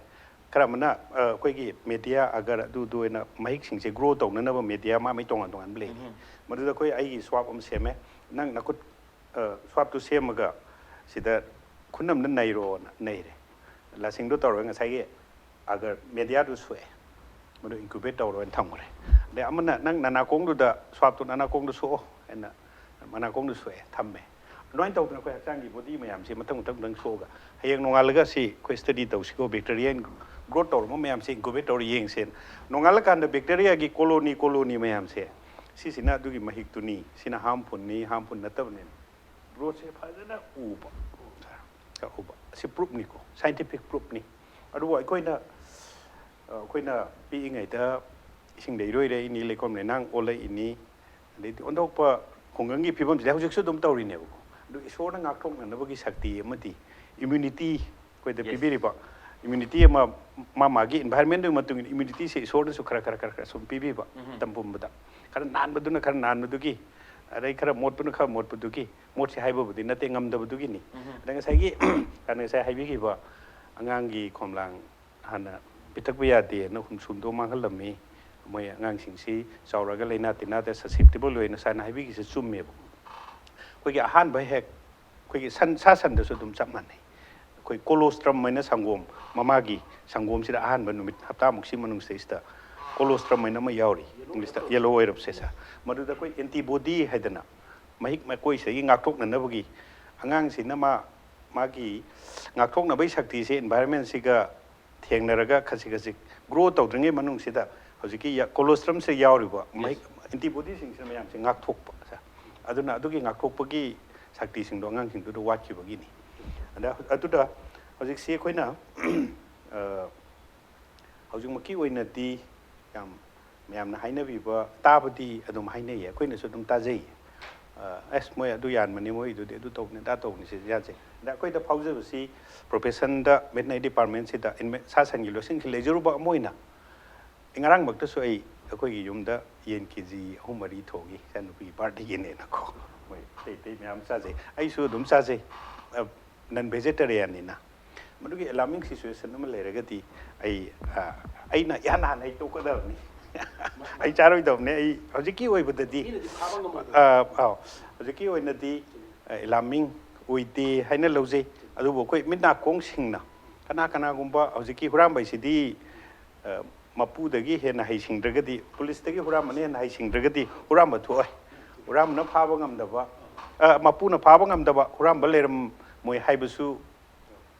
ꯈꯔ ꯑꯃꯅ ꯑ, ꯑꯩꯈꯣꯏꯒꯤ ꯃꯦꯗꯤꯌꯥ ꯑꯒꯔ ꯑꯗꯨꯗꯨ ꯑꯣꯏꯅ ꯃꯍꯤꯛꯁꯤꯡꯁꯦ ꯒ꯭ꯔꯣ ꯇꯧꯅꯅꯕ ꯃꯦꯗꯤꯌꯥ ꯃꯥ ꯃꯩ ꯇꯣꯉꯥꯟ ꯇꯣꯉꯥꯟꯕ ꯂꯩꯔꯤ꯫ ꯎꯝ꯫ ꯃꯗꯨꯗ ꯑꯩꯈꯣꯏ ꯑꯩꯒꯤ ꯁ꯭ꯋꯥꯞ ꯑꯃ ꯁꯦꯝꯃꯦ꯫ ꯅꯪ ꯅꯈꯨꯠ ꯑ, ꯁ꯭ꯋꯥꯞꯇꯨ ꯁꯦꯝꯃꯒ ꯁꯤꯗ ꯈꯨꯅꯝꯗ ꯅꯩꯔꯣꯅ ꯅꯩꯔꯦ꯫ ꯂꯁꯤꯡꯗꯣ ꯇꯧꯔꯒ ꯉꯁꯥꯏꯒꯤ ꯑꯒꯔ ꯃꯦꯗꯤꯌꯥꯗꯨ ꯁꯣꯛꯑꯦ꯫ ꯃꯗꯨ ꯏꯟꯀ꯭ꯌꯨꯕꯦꯠ ꯇꯧꯔꯣꯅ ꯊꯝꯈ꯭ꯔꯦ꯫ ꯑꯗꯩ ꯑꯃꯅ ꯅꯪ ꯅꯅꯥꯀꯣꯡꯗꯨꯗ ꯁ꯭ꯋꯥꯞꯇꯨ ꯅꯅꯥꯀꯣꯡꯗ ꯁꯣꯛꯑꯣ ꯍꯥꯏꯅ ꯃꯅꯥꯀꯣꯡꯗ ꯁꯣꯛꯑꯦ ꯊꯝꯃꯦ꯫ ꯑꯗꯨꯃꯥꯏꯅ ꯇꯧꯗꯅ ꯑꯩꯈꯣꯏ ꯍꯛꯆꯥꯡꯒꯤ ꯕꯣꯗꯤ ꯃꯌꯥꯝꯁꯦ ꯃꯊꯪ ꯃꯊꯪ ꯃꯊꯪ ꯁꯣꯛꯑꯒ ꯍꯌꯦꯡ ꯅꯣꯡꯉꯥꯜꯂꯒ ꯁꯤ ꯑꯩꯈꯣꯏ ꯁ꯭ꯇꯗꯤ ꯇꯧꯁꯤꯀꯣ, ꯕꯦꯛꯇꯔꯤꯌꯥ ꯒ꯭ꯔꯣꯠ ꯇꯧꯔꯕ ꯃꯌꯥꯝꯁꯦ ꯏꯟꯀ꯭ꯌꯨꯕꯦꯠ ꯇꯧꯔ ꯌꯦꯡꯁꯦꯅ꯫ ꯅꯣꯡꯉꯥꯜꯂꯀꯥꯟꯗ ꯕꯦꯛꯇꯔꯤꯌꯥꯒꯤ ꯀꯣꯂꯣꯅꯤ ꯀꯣꯂꯣꯅꯤ ꯃꯌꯥꯝꯁꯦ ꯁꯤꯁꯤꯅ ꯑꯗꯨꯒꯤ ꯃꯍꯤꯛꯇꯨꯅꯤ, ꯁꯤꯅ ꯍꯥꯔꯝꯐꯨꯜꯅꯤ, ꯍꯥꯔꯝꯐꯨꯜ ꯅꯠꯇꯕꯅꯦꯅ ꯒ꯭ꯔꯣꯠꯁꯦ ꯐꯖꯅ ꯎꯕ, ꯎꯕ꯫ ꯑꯁꯤ ꯄ꯭ꯔꯨꯞꯅꯤꯀꯣ, ꯁꯥꯏꯟꯇꯤꯐꯤꯛ ꯄ꯭ꯔꯨꯞꯅꯤ꯫ ꯑꯗꯨꯕꯨ ꯑꯩꯈꯣꯏꯅ, ꯑꯩꯈꯣꯏꯅ ꯄꯤꯛꯏꯉꯩꯗ ꯏꯁꯤꯡꯗ ꯏꯔꯣꯏꯔꯛꯏꯅꯤ, ꯂꯩꯈꯣꯝ ꯂꯩꯅꯥꯡ ꯑꯣꯜꯂꯛꯏꯅꯤ, ꯑꯗꯩꯗꯤ ꯑꯣꯟꯊꯣꯛꯄ ꯈꯨꯡꯒꯪꯒꯤ ꯐꯤꯕꯝꯁꯤꯗ ꯍꯧꯖꯤꯛꯁꯨ ꯑꯗꯨꯝ ꯇꯧꯔꯤꯅꯦꯕꯀꯣ꯫ ꯑꯗꯨ ꯏꯁꯣꯔꯅ ꯉꯥꯛꯊꯣꯛꯅꯅꯕꯒꯤ ꯁꯛꯇꯤ ꯑꯃꯗꯤ ꯏꯝꯃ꯭ꯌꯨꯅꯤꯇꯤ ꯑꯩꯈꯣꯏꯗ Yes. ꯄꯤꯕꯤꯔꯤꯕ ꯏꯝꯌꯨꯅꯤꯇꯤ ꯑꯃ, ꯃꯥ ꯃꯥꯒꯤ ꯏꯟꯚꯥꯏꯔꯟꯃꯦꯟꯗꯨꯒꯤ ꯃꯇꯨꯡ ꯏꯟꯅ ꯏꯝꯌꯨꯅꯤꯇꯤꯁꯦ ꯏꯁꯣꯔꯅꯁꯨ ꯈꯔ ꯈꯔ ꯈꯔ ꯈꯔ ꯁꯨꯝ ꯄꯤꯕꯤꯕ, ꯃꯇꯝ ꯄꯨꯝꯕꯗ꯫ ꯈꯔ ꯅꯥꯟꯕꯗꯨꯅ ꯈꯔ ꯅꯥꯟꯕꯗꯨꯒꯤ, ꯑꯗꯩ ꯈꯔ ꯃꯣꯠꯄꯅ ꯈꯔ ꯃꯣꯠꯄꯗꯨꯒꯤ꯫ ꯃꯣꯠꯁꯦ ꯍꯥꯏꯕꯕꯨꯗꯤ ꯅꯠꯇꯦ, ꯉꯝꯗꯕꯗꯨꯒꯤꯅꯤ꯫ ꯑꯗ ꯉꯁꯥꯏꯒꯤ ꯉꯁꯥꯏ ꯍꯥꯏꯕꯤꯈꯤꯕ ꯑꯉꯥꯡꯒꯤ ꯈꯣꯝꯂꯥꯡ ꯍꯥꯟꯅ ꯄꯤꯊꯛꯄ ꯌꯥꯗꯦꯅ ꯍꯨꯝꯁꯨꯝꯗꯣ ꯃꯥꯡꯍꯜꯂꯝꯃꯤ꯫ ꯃꯣꯏ ꯑꯉꯥꯡꯁꯤꯡꯁꯤ ꯆꯥꯎꯔꯒ ꯂꯥꯏꯅꯥ ꯇꯤꯟꯅꯥꯗ ꯁꯁꯦꯞꯇꯤꯕꯜ ꯑꯣꯏꯅ ꯁꯥꯏꯅ ꯍꯥꯏꯕꯤꯈꯤꯁꯦ ꯆꯨꯝꯃꯦꯕ꯫ ꯑꯩꯈꯣꯏꯒꯤ ꯑꯍꯥꯟꯕ ꯍꯦꯛ ꯑꯩꯈꯣꯏꯒꯤ ꯁꯟ, ꯁꯥ ꯁꯟꯗꯁꯨ ꯑꯗꯨꯝ ꯆꯞ ꯃꯥꯟꯅꯩ꯫ ꯑꯩꯈꯣꯏ ꯀꯣꯂꯣꯁꯇ꯭ꯔꯝ ꯍꯥꯏꯅ ꯁꯪꯒꯣꯝ, ꯃꯃꯥꯒꯤ ꯁꯪꯒꯣꯝꯁꯤꯗ ꯑꯍꯥꯟꯕ ꯅꯨꯃꯤꯠ ꯍꯞꯇꯥꯃꯨꯛꯁꯤ ꯃꯅꯨꯡꯁꯤꯗꯩꯁꯤꯗ ꯀꯣꯂꯣꯁꯇ꯭ꯔꯝ ꯍꯥꯏꯅ ꯑꯃ ꯌꯥꯎꯔꯤ, ꯏꯪꯂꯤꯁꯇ ꯌꯦꯂꯣ ꯑꯣꯏꯔꯞꯁꯦ ꯁꯥ꯫ ꯃꯗꯨꯗ ꯑꯩꯈꯣꯏ ꯑꯦꯟꯇꯤꯕꯣꯗꯤ ꯍꯥꯏꯗꯅ ꯃꯍꯤꯛ ꯃꯀꯣꯏꯁꯤꯗꯒꯤ ꯉꯥꯛꯊꯣꯛꯅꯅꯕꯒꯤ, ꯑꯉꯥꯡꯁꯤꯅ ꯃꯥ, ꯃꯥꯒꯤ ꯉꯥꯛꯊꯣꯛꯅꯕꯒꯤ ꯁꯛꯇꯤꯁꯦ ꯏꯟꯚꯥꯏꯔꯟꯃꯦꯟꯁꯤꯒ ꯊꯦꯡꯅꯔꯒ ꯈꯖꯤꯛ ꯈꯖꯤꯛ ꯒ꯭ꯔꯣ ꯇꯧꯗ꯭ꯔꯤꯉꯩ ꯃꯅꯨꯡꯁꯤꯗ ꯍꯧꯖꯤꯛꯀꯤ ꯌꯥ-, ꯀꯣꯂꯣꯁꯇ꯭ꯔꯝꯁꯦ ꯌꯥꯎꯔꯤꯕ ꯃꯍꯤꯛ ꯑꯦꯟꯇꯤꯕꯣꯗꯤꯁꯤꯡꯁꯤꯅ ꯃꯌꯥꯝꯁꯦ ꯉꯥꯛꯊꯣꯛꯄ꯫ ꯑꯗꯨꯅ ꯑꯗꯨꯒꯤ ꯉꯥꯛꯊꯣꯛꯄꯒꯤ ꯁꯛꯇꯤꯁꯤꯡꯗꯣ ꯑꯉꯥꯡꯁꯤꯡꯗꯨꯗ ꯋꯥꯠꯈꯤꯕꯒꯤꯅꯤ꯫ ꯑꯗ, ꯑꯗꯨꯗ ꯍꯧꯖꯤꯛꯁꯤ ꯑꯩꯈꯣꯏꯅ, ꯑ, ꯍꯧꯖꯤꯛꯃꯛꯀꯤ ꯑꯣꯏꯅꯗꯤ ꯌꯥꯝ ꯃꯌꯥꯝꯅ ꯍꯥꯏꯅꯕꯤꯕ, ꯇꯥꯕꯗꯤ ꯑꯗꯨꯝ ꯍꯥꯏꯅꯩꯌꯦ, ꯑꯩꯈꯣꯏꯅꯁꯨ ꯑꯗꯨꯝ ꯇꯥꯖꯩꯌꯦ꯫ ꯑ, "ꯑꯁ, ꯃꯣꯏ ꯑꯗꯨ ꯌꯥꯟꯕꯅꯤ, ꯃꯣꯏꯗꯨꯗꯤ ꯑꯗꯨ ꯇꯧꯕꯅꯤ, ꯑꯗꯥ ꯇꯧꯕꯅꯤ", ꯁꯤ ꯌꯥꯖꯩ꯫ ꯑꯗ ꯑꯩꯈꯣꯏꯗ ꯐꯥꯎꯖꯕꯁꯤ ꯄ꯭ꯔꯣꯐꯦꯁꯟꯗ, ꯚꯦꯇꯅꯔꯤ ꯗꯤꯄꯥꯔꯠꯃꯦꯟꯁꯤꯗ ꯏꯟꯃꯦ-, ꯁꯥ ꯁꯟꯒꯤ ꯂꯣꯏꯁꯪꯁꯤ ꯂꯩꯖꯔꯨꯕ ꯑꯃ ꯑꯣꯏꯅ, ꯑꯩ ꯉꯔꯥꯡꯃꯛꯇꯁꯨ ꯑꯩ ꯑꯩꯈꯣꯏꯒꯤ ꯌꯨꯝꯗ ꯌꯦꯟ ꯀꯦ ꯖꯤ ꯑꯍꯨꯝ ꯃꯔꯤ ꯊꯣꯡꯉꯤ, ꯏꯆꯥꯅꯨꯄꯤꯒꯤ ꯕꯥꯔꯗꯦꯒꯤꯅꯦꯅꯀꯣ꯫ ꯃꯣꯏ ꯑꯇꯩ ꯑꯇꯩ ꯃꯌꯥꯝ ꯆꯥꯖꯩ, ꯑꯩꯁꯨ ꯑꯗꯨꯝ ꯆꯥꯖꯩ꯫ ꯑ, ꯅꯟ ꯚꯦꯖꯤꯇꯦꯔꯤꯌꯥꯟꯅꯤꯅ꯫ ꯃꯗꯨꯒꯤ ꯑꯦꯂꯥꯔꯃꯤꯡ ꯁꯤꯆꯨꯋꯦꯁꯟ ꯑꯃ ꯂꯩꯔꯒꯗꯤ ꯑꯩ, ꯑ, ꯑꯩꯅ ꯏꯍꯥꯟ ꯍꯥꯟꯅ ꯑꯩ ꯇꯣꯛꯀꯗꯕꯅꯤ꯫ ꯑꯩ ꯆꯥꯔꯣꯏꯗꯕꯅꯤ꯫ ꯑꯩ ꯍꯧꯖꯤꯛꯀꯤ ꯑꯣꯏꯕꯗꯗꯤ, ꯃꯤꯅꯗꯤ ꯐꯥꯕ ꯉꯝꯃꯣꯏꯗꯕ꯫ ꯑ, ꯑꯥꯎ, ꯍꯧꯖꯤꯛꯀꯤ ꯑꯣꯏꯅꯗꯤ, ꯑ, ꯑꯦꯂꯥꯔꯃꯤꯡ ꯑꯣꯏꯗꯦ ꯍꯥꯏꯅ ꯂꯧꯖꯩ꯫ ꯑꯗꯨꯕꯨ ꯑꯩꯈꯣꯏ ꯃꯤꯠ ꯅꯥꯀꯣꯡꯁꯤꯡꯅ ꯀꯅꯥ ꯀꯅꯥꯒꯨꯝꯕ ꯍꯧꯖꯤꯛꯀꯤ ꯍꯨꯔꯥꯟꯕ ꯍꯥꯏꯁꯤꯗꯤ, ꯑ, ꯃꯄꯨꯗꯒꯤ ꯍꯦꯟꯅ ꯍꯩꯁꯤꯡꯗ꯭ꯔꯒꯗꯤ, ꯄꯨꯂꯤꯁꯇꯒꯤ ꯍꯨꯔꯥꯟꯕꯅ ꯍꯦꯟꯅ ꯍꯩꯁꯤꯡꯗ꯭ꯔꯒꯗꯤ ꯍꯨꯔꯥꯟꯕ ꯊꯣꯛꯑꯣꯏ꯫ ꯍꯨꯔꯥꯟꯕꯅ ꯐꯥꯕ ꯉꯝꯗꯕ, ꯑ, ꯃꯄꯨꯅ ꯐꯥꯕ ꯉꯝꯗꯕ ꯍꯨꯔꯥꯟꯕ ꯂꯩꯔꯝꯃꯣꯏ ꯍꯥꯏꯕꯁꯨ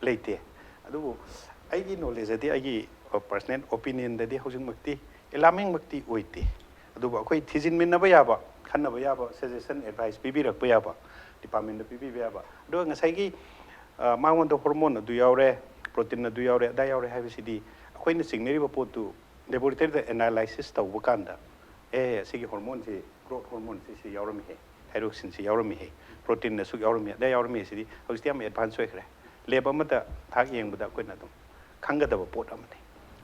ꯂꯩꯇꯦ꯫ ꯑꯗꯨꯕꯨ ꯑꯩꯒꯤ ꯅꯣꯂꯦꯖꯇꯗꯤ, ꯑꯩꯒꯤ ꯄꯔꯁꯅꯦꯜ ꯑꯣꯄꯤꯅꯤꯌꯟꯗꯗꯤ ꯍꯧꯖꯤꯛꯃꯛꯇꯤ ꯑꯦꯂꯥꯔꯃꯤꯡꯃꯛꯇꯤ ꯑꯣꯏꯗꯦ꯫ ꯑꯗꯨꯕꯨ ꯑꯩꯈꯣꯏ ꯊꯤꯖꯤꯟꯃꯤꯟꯅꯕ ꯌꯥꯕ, ꯈꯟꯅꯕ ꯌꯥꯕ, ꯁꯖꯦꯁꯟ, ꯑꯦꯗꯚꯥꯏꯁ ꯄꯤꯕꯤꯔꯛꯄ ꯌꯥꯕ ꯗꯤꯄꯥꯔꯠꯃꯦꯟꯗ ꯄꯤꯕꯤꯕ ꯌꯥꯕ꯫ ꯑꯗꯨꯒ ꯉꯁꯥꯏꯒꯤ, ꯑ, ꯃꯉꯣꯟꯗ ꯍꯣꯔꯃꯣꯟ ꯑꯗꯨ ꯌꯥꯎꯔꯦ, ꯄ꯭ꯔꯣꯇꯤꯟ ꯑꯗꯨ ꯌꯥꯎꯔꯦ, ꯑꯗꯥ ꯌꯥꯎꯔꯦ ꯍꯥꯏꯕꯁꯤꯗꯤ ꯑꯩꯈꯣꯏꯅ ꯆꯤꯡꯅꯔꯤꯕ ꯄꯣꯠꯇꯨ ꯂꯦꯕꯣꯔꯦꯇꯔꯤꯗ ꯑꯦꯅꯥꯂꯥꯏꯁꯤꯁ ꯇꯧꯕ ꯀꯥꯟꯗ, "ꯑꯦ, ꯑꯁꯤꯒꯤ ꯍꯣꯔꯃꯣꯟꯁꯤ, ꯒ꯭ꯔꯣꯠ ꯍꯣꯔꯃꯣꯟꯁꯤ ꯁꯤ ꯌꯥꯎꯔꯝꯃꯤꯍꯦ, ꯊꯥꯏꯔꯣꯛꯁꯤꯟꯁꯤ ꯌꯥꯎꯔꯝꯃꯤꯍꯦ, ꯄ꯭ꯔꯣꯇꯤꯟ ꯑꯁꯨꯛ ꯌꯥꯎꯔꯝꯃꯤ, ꯑꯗꯥ ꯌꯥꯎꯔꯝꯃꯤ", ꯁꯤꯗꯤ ꯍꯧꯖꯤꯛꯇꯤ ꯌꯥꯝ ꯑꯦꯗꯚꯥꯟꯁ ꯑꯣꯏꯈ꯭ꯔꯦ꯫ ꯂꯦꯕ ꯑꯃꯗ ꯊꯥꯛ ꯌꯦꯡꯕꯗ ꯑꯩꯈꯣꯏꯅ ꯑꯗꯨꯝ ꯈꯪꯒꯗꯕ ꯄꯣꯠ ꯑꯃꯅꯤ꯫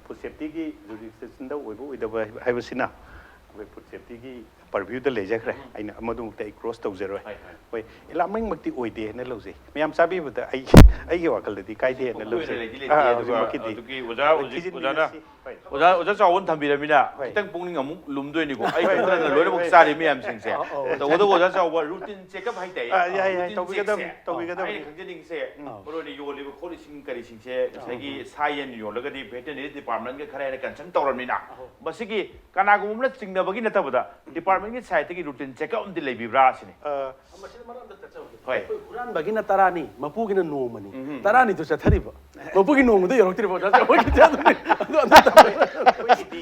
ꯐꯨꯗ ꯁꯦꯐꯇꯤꯒꯤ ꯖꯨꯔꯤꯁꯗꯤꯛꯁꯟꯗ ꯑꯣꯏꯕ ꯑꯣꯏꯗꯕ ꯍꯥꯏꯕꯁꯤꯅ ꯑꯩꯈꯣꯏ ꯐꯨꯗ ꯁꯦꯐꯇꯤꯒꯤ ꯄꯔꯚ꯭ꯌꯨꯗ ꯂꯩꯖꯈ꯭ꯔꯦ꯫ ꯑꯩꯅ ꯃꯗꯨꯃꯛꯇ ꯑꯩ ꯀ꯭ꯔꯣꯁ ꯇꯧꯖꯔꯣꯏ꯫ ꯍꯣꯏ, ꯏꯂꯥꯃꯤꯡꯃꯛꯇꯤ ꯑꯣꯏꯗꯦ ꯍꯥꯏꯅ ꯂꯧꯖꯩ꯫ ꯃꯌꯥꯝ ꯆꯥꯕꯤꯕꯗ ꯑꯩ ꯑꯩꯒꯤ ꯋꯥꯈꯜꯗꯗꯤ ꯀꯥꯏꯗꯦ ꯍꯥꯏꯅ ꯂꯧꯖꯩ꯫ ꯑꯥ, ꯍꯧꯖꯤꯛꯃꯛꯀꯤꯗꯤ꯫ ꯑꯗꯨꯒꯤ ꯑꯣꯖꯥ ꯍꯧꯖꯤꯛ, ꯊꯤꯖꯤꯟꯕꯤꯔꯁꯤ꯫ ꯑꯣꯖꯥꯅ ꯍꯣꯏ꯫ ꯑꯣꯖꯥ, ꯑꯣꯖꯥ ꯆꯥꯎꯕꯅ ꯊꯝꯕꯤꯔꯃꯤꯅ ꯍꯣꯏ꯫ ꯈꯤꯇꯪ ꯄꯨꯛꯅꯤꯡ ꯑꯃꯨꯛ ꯂꯨꯝꯗꯣꯏꯅꯤꯀꯣ꯫ ꯑꯩ ꯍꯣꯏ, ꯈꯛꯇꯅ ꯍꯣꯏ, ꯂꯣꯏꯅꯃꯛ ꯍꯣꯏ, ꯆꯥꯔꯤ ꯍꯣꯏ꯫ ꯃꯌꯥꯝꯁꯤꯡꯁꯦ꯫ ꯑꯧ, ꯑꯧ꯫ ꯇꯧꯕꯇꯕꯨ ꯑꯣꯖꯥ ꯆꯥꯎꯕ ꯔꯨꯇꯤꯟ ꯆꯦꯛꯑꯞ ꯍꯥꯏꯇꯥꯏ꯫ ꯑꯥ, ꯌꯥꯏ, ꯌꯥꯏ, ꯔꯨꯇꯤꯟ ꯇꯧꯕꯤꯒꯗꯕꯅꯤ, ꯆꯦꯛꯁꯦ꯫ ꯇꯧꯕꯤꯒꯗꯕꯅꯤ꯫ ꯑꯩꯅ ꯈꯪꯖꯅꯤꯡꯉꯤꯁꯦ, ꯑꯧ꯫ ꯃꯔꯨ ꯑꯣꯏꯅ ꯌꯣꯜꯂꯤꯕ ꯈꯣꯠꯂꯤꯁꯤꯡ ꯀꯔꯤꯁꯤꯡꯁꯦ ꯉꯁꯥꯏꯒꯤ ꯁꯥ ꯌꯦꯟ ꯌꯣꯜꯂꯒꯗꯤ ꯚꯦꯇꯦꯅꯔꯤ ꯗꯤꯄꯥꯔꯠꯃꯦꯟꯒ ꯈꯔ ꯍꯦꯟꯅ ꯀꯟꯁꯔꯟ ꯇꯧꯔꯕꯅꯤꯅ, ꯑꯧ꯫ ꯃꯁꯤꯒꯤ ꯀꯅꯥꯒꯨꯝꯕ ꯑꯃꯅ ꯆꯤꯡꯅꯕꯒꯤ ꯅꯠꯇꯕꯗ ꯗꯤꯄꯥꯔꯠꯃꯦꯟꯒꯤ ꯁꯥꯏꯠꯇꯒꯤ ꯔꯨꯇꯤꯟ ꯆꯦꯛꯑꯞ ꯑꯃꯗꯤ ꯂꯩꯕꯤꯕ꯭ꯔꯥ ꯁꯤꯅꯤ꯫ ꯑ, ꯃꯁꯤꯗ ꯃꯔꯛ ꯑꯝꯇ ꯆꯠꯆꯍꯧꯒꯦ꯫ ꯍꯣꯏ꯫ ꯑꯩꯈꯣꯏ ꯍꯨꯔꯥꯟꯕꯒꯤꯅ ꯇꯔꯥꯅꯤ, ꯃꯄꯨꯒꯤꯅ ꯅꯣꯡꯃꯅꯤ꯫ ꯎꯝ꯫ ꯇꯔꯥꯅꯤꯗꯨ ꯆꯠꯊꯔꯤꯕ꯫ ꯃꯄꯨꯒꯤ ꯅꯣꯡꯃꯗ ꯌꯧꯔꯛꯇ꯭ꯔꯤꯕ ꯑꯣꯖꯥ ꯆꯥꯎꯕꯒꯤꯗꯤ ꯑꯗꯨꯅꯤ꯫ ꯑꯗꯨ, ꯑꯗꯨ ꯇꯧꯋꯦ꯫ ꯑꯩꯈꯣꯏꯒꯤꯗꯤ,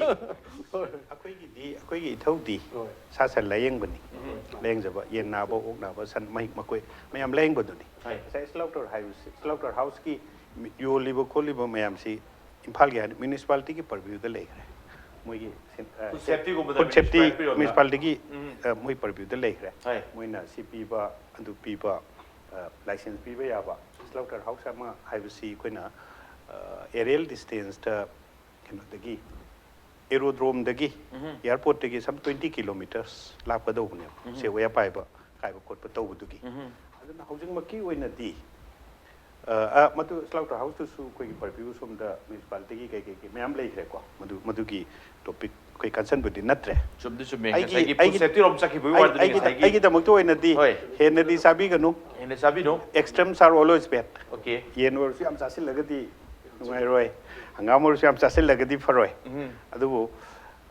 ꯑꯩꯈꯣꯏꯒꯤꯗꯤ, ꯑꯩꯈꯣꯏꯒꯤ ꯏꯊꯧꯗꯤ ꯍꯣꯏ꯫ ꯁꯥ ꯁꯟ ꯂꯥꯌꯦꯡꯕꯅꯤ꯫ ꯎꯝ꯫ ꯂꯥꯌꯦꯡꯖꯕ, ꯌꯦꯟ ꯅꯥꯕ, ꯑꯣꯛ ꯅꯥꯕ, ꯁꯟ ꯃꯍꯤꯛ ꯃꯈꯣꯏ ꯃꯌꯥꯝ ꯂꯥꯌꯦꯡꯕꯗꯨꯅꯤ꯫ ꯍꯣꯏ꯫ ꯉꯁꯥꯏ ꯁ꯭ꯂꯥꯎꯇꯔ ꯍꯥꯏꯕꯁꯤ, ꯁ꯭ꯂꯥꯎꯇꯔ ꯍꯥꯎꯁꯀꯤ ꯃꯤ-, ꯌꯣꯜꯂꯤꯕ ꯈꯣꯠꯂꯤꯕ ꯃꯌꯥꯝꯁꯤ ꯏꯝꯐꯥꯜꯒꯤ ꯍꯥꯏꯗꯤ ꯃ꯭ꯌꯨꯅꯤꯁꯤꯄꯥꯂꯤꯇꯤꯒꯤ ꯄꯔꯚ꯭ꯌꯨꯗ ꯂꯩꯈ꯭ꯔꯦ꯫ ꯃꯣꯏꯒꯤ ꯁꯦꯟ-, ꯑ, ꯐꯨꯗ ꯁꯦꯐꯇꯤꯒꯨꯝꯕꯗ ꯐꯨꯗ ꯁꯦꯐꯇꯤ ꯃ꯭ꯌꯨꯅꯤꯁꯤꯄꯥꯂꯤꯇꯤ ꯄꯤꯔꯣꯏꯕ? ꯃ꯭ꯌꯨꯅꯤꯁꯤꯄꯥꯂꯤꯇꯤꯒꯤ, ꯎꯝ꯫ ꯑ, ꯃꯣꯏ ꯄꯔꯚ꯭ꯌꯨꯗ ꯂꯩꯈ꯭ꯔꯦ꯫ ꯍꯣꯏ꯫ ꯃꯣꯏꯅ ꯁꯤ ꯄꯤꯕ, ꯑꯗꯨ ꯄꯤꯕ, ꯑ, ꯂꯥꯏꯁꯦꯟꯁ ꯄꯤꯕ ꯌꯥꯕ꯫ ꯁ꯭ꯂꯥꯎꯇꯔ ꯍꯥꯎꯁ ꯑꯃ ꯍꯥꯏꯕꯁꯤ ꯑꯩꯈꯣꯏꯅ, ꯑ, ꯑꯦꯔꯤꯌꯦꯜ ꯗꯤꯁꯇꯦꯟꯁꯇ ꯀꯩꯅꯣꯗꯒꯤ, ꯑꯦꯔꯣꯗ꯭ꯔꯣꯝꯗꯒꯤ, ꯎꯝ꯫ ꯑꯦꯌꯥꯔꯄꯣꯔꯠꯇꯒꯤ some twenty kilometres ꯂꯥꯞꯀꯗꯧꯕꯅꯦꯕ꯫ ꯎꯝ꯫ ꯁꯦ ꯋꯦꯌꯔ ꯄꯥꯏꯕ, ꯀꯥꯏꯕ ꯈꯣꯠꯄ ꯇꯧꯕꯗꯨꯒꯤ꯫ ꯎꯝ꯫ ꯑꯗꯨꯅ ꯍꯧꯖꯤꯛꯃꯛꯀꯤ ꯑꯣꯏꯅꯗꯤ, ꯑ, ꯑ, ꯃꯗꯨ ꯁ꯭ꯂꯥꯎꯇꯔ ꯍꯥꯎꯁꯇꯨꯁꯨ ꯑꯩꯈꯣꯏꯒꯤ ꯄꯔꯚ꯭ꯌꯨ ꯁꯣꯝꯗ ꯃ꯭ꯌꯨꯅꯤꯁꯤꯄꯥꯂꯤꯇꯤꯒꯤ ꯀꯩ ꯀꯩ ꯀꯩ ꯃꯌꯥꯝ ꯂꯩꯈ꯭ꯔꯦꯀꯣ꯫ ꯃꯗꯨ, ꯃꯗꯨꯒꯤ ꯇꯣꯄꯤꯛ ꯑꯩꯈꯣꯏ ꯀꯟꯁꯔꯟꯕꯨꯗꯤ ꯅꯠꯇ꯭ꯔꯦ꯫ ꯆꯨꯝꯗꯤ ꯆꯨꯝꯃꯦ꯫ ꯑꯩꯒꯤ, ꯉꯁꯥꯏꯒꯤ ꯐꯨꯗ ꯑꯩꯒꯤ, ꯁꯦꯐꯇꯤ ꯔꯣꯝ ꯆꯠꯈꯤꯕꯒꯤ ꯑꯩ-, ꯋꯥꯔꯤꯗꯨꯅꯤ ꯑꯩꯒꯤꯗ-, ꯉꯁꯥꯏꯒꯤ꯫ ꯑꯩꯒꯤꯗꯃꯛꯇ ꯑꯣꯏꯅꯗꯤ ꯍꯣꯏ꯫ ꯍꯦꯟꯅꯗꯤ ꯆꯥꯕꯤꯒꯅꯨ꯫ ꯍꯦꯟꯅ ꯆꯥꯕꯤꯅꯨ꯫ Extremes are always bad꯫ Okay. ꯌꯦꯟ ꯑꯣꯏꯔꯁꯨ ꯌꯥꯝ ꯆꯥꯁꯤꯜꯂꯒꯗꯤ ꯅꯨꯡꯉꯥꯏꯔꯣꯏ꯫ ꯍꯪꯒꯥꯝ ꯑꯣꯏꯔꯁꯨ ꯌꯥꯝ ꯆꯥꯁꯤꯜꯂꯒꯗꯤ ꯐꯔꯣꯏ꯫ ꯎꯝ꯫ ꯑꯗꯨꯕꯨ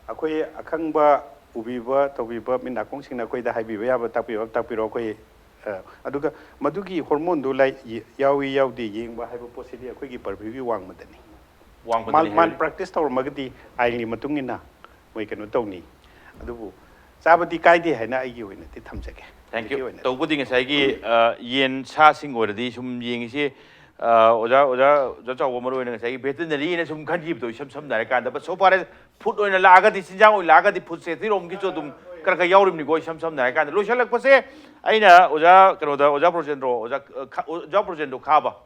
ꯑꯩꯈꯣꯏ ꯑꯈꯪꯕ ꯎꯕꯤꯕ ꯇꯧꯕꯤꯕ ꯃꯤꯠ ꯅꯥꯀꯣꯡꯁꯤꯡꯅ ꯑꯩꯈꯣꯏꯗ ꯍꯥꯏꯕꯤꯕ ꯌꯥꯕ ꯇꯥꯛꯄꯤꯔꯣ, ꯇꯥꯛꯄꯤꯔꯣ꯫ ꯑꯩꯈꯣꯏ, ꯑ, ꯑꯗꯨꯒ ꯃꯗꯨꯒꯤ ꯍꯣꯔꯃꯣꯟꯗꯨ ꯂꯩ-, ꯌꯥꯎꯏ ꯌꯥꯎꯗꯦ ꯌꯦꯡꯕ ꯍꯥꯏꯕ ꯄꯣꯠꯁꯤꯗꯤ ꯑꯩꯈꯣꯏꯒꯤ ꯄꯔꯚ꯭ꯌꯨꯒꯤ ꯋꯥꯡꯃꯗꯅꯤ꯫ ꯋꯥꯡꯃꯗꯅꯤ ꯃꯥꯜ-, ꯍꯥꯏꯕꯅꯤ꯫ ꯃꯥꯜ ꯄ꯭ꯔꯦꯛꯇꯤꯁ ꯇꯧꯔꯝꯃꯒꯗꯤ ꯑꯥꯏꯟꯒꯤ ꯃꯇꯨꯡ ꯏꯟꯅ ꯃꯣꯏ ꯀꯩꯅꯣ ꯇꯧꯅꯤ꯫ ꯑꯗꯨꯕꯨ ꯆꯥꯕꯗꯤ ꯀꯥꯏꯗꯦ ꯍꯥꯏꯅ ꯑꯩꯒꯤ ꯑꯣꯏꯅꯗꯤ ꯊꯝꯖꯒꯦ꯫ Thank you꯫ ꯍꯧꯖꯤꯛꯀꯤ ꯑꯣꯏꯅꯗꯤ꯫ ꯇꯧꯕꯗꯤ ꯉꯁꯥꯏꯒꯤ, ꯑ, ꯌꯦꯟ ꯁꯥꯁꯤꯡ ꯑꯣꯏꯔꯗꯤ ꯁꯨꯝ ꯌꯦꯡꯉꯤꯁꯤ, ꯑ, ꯑꯣꯖꯥ, ꯑꯣꯖꯥ, ꯑꯣꯖꯥ ꯆꯥꯎꯕ ꯃꯔꯨ ꯑꯣꯏꯅ ꯉꯁꯥꯏꯒꯤ ꯚꯦꯇꯤꯅꯔꯤꯅ ꯁꯨꯝ ꯈꯟꯈꯤꯕꯗꯣ ꯏꯁꯝ ꯁꯝꯅ ꯍꯥꯏꯔꯀꯥꯟꯗ, but so far as food ꯑꯣꯏꯅ ꯂꯥꯛꯑꯒꯗꯤ, ꯆꯤꯟꯖꯥꯛ ꯑꯣꯏꯅ ꯂꯥꯛꯑꯒꯗꯤ ꯐꯨꯗ ꯁꯦꯐꯇꯤ ꯔꯣꯝꯒꯤꯁꯨ ꯑꯗꯨꯝ ꯈꯔ ꯈꯔ ꯌꯥꯎꯔꯤꯕꯅꯤꯀꯣ꯫ ꯏꯁꯝ ꯁꯝꯅ ꯍꯥꯏꯔꯀꯥꯟꯗ ꯂꯣꯏꯁꯤꯜꯂꯛꯄꯁꯦ ꯑꯩꯅ ꯑꯣꯖꯥ ꯀꯩꯅꯣꯗ, ꯑꯣꯖꯥ ꯄ꯭ꯔꯣꯖꯦꯟꯗ꯭ꯔꯣ, ꯑꯣꯖꯥ, ꯑ, ꯈꯥ-, ꯑꯣꯖꯥ ꯄ꯭ꯔꯣꯖꯦꯟꯗ꯭ꯔꯣ ꯈꯥꯕ,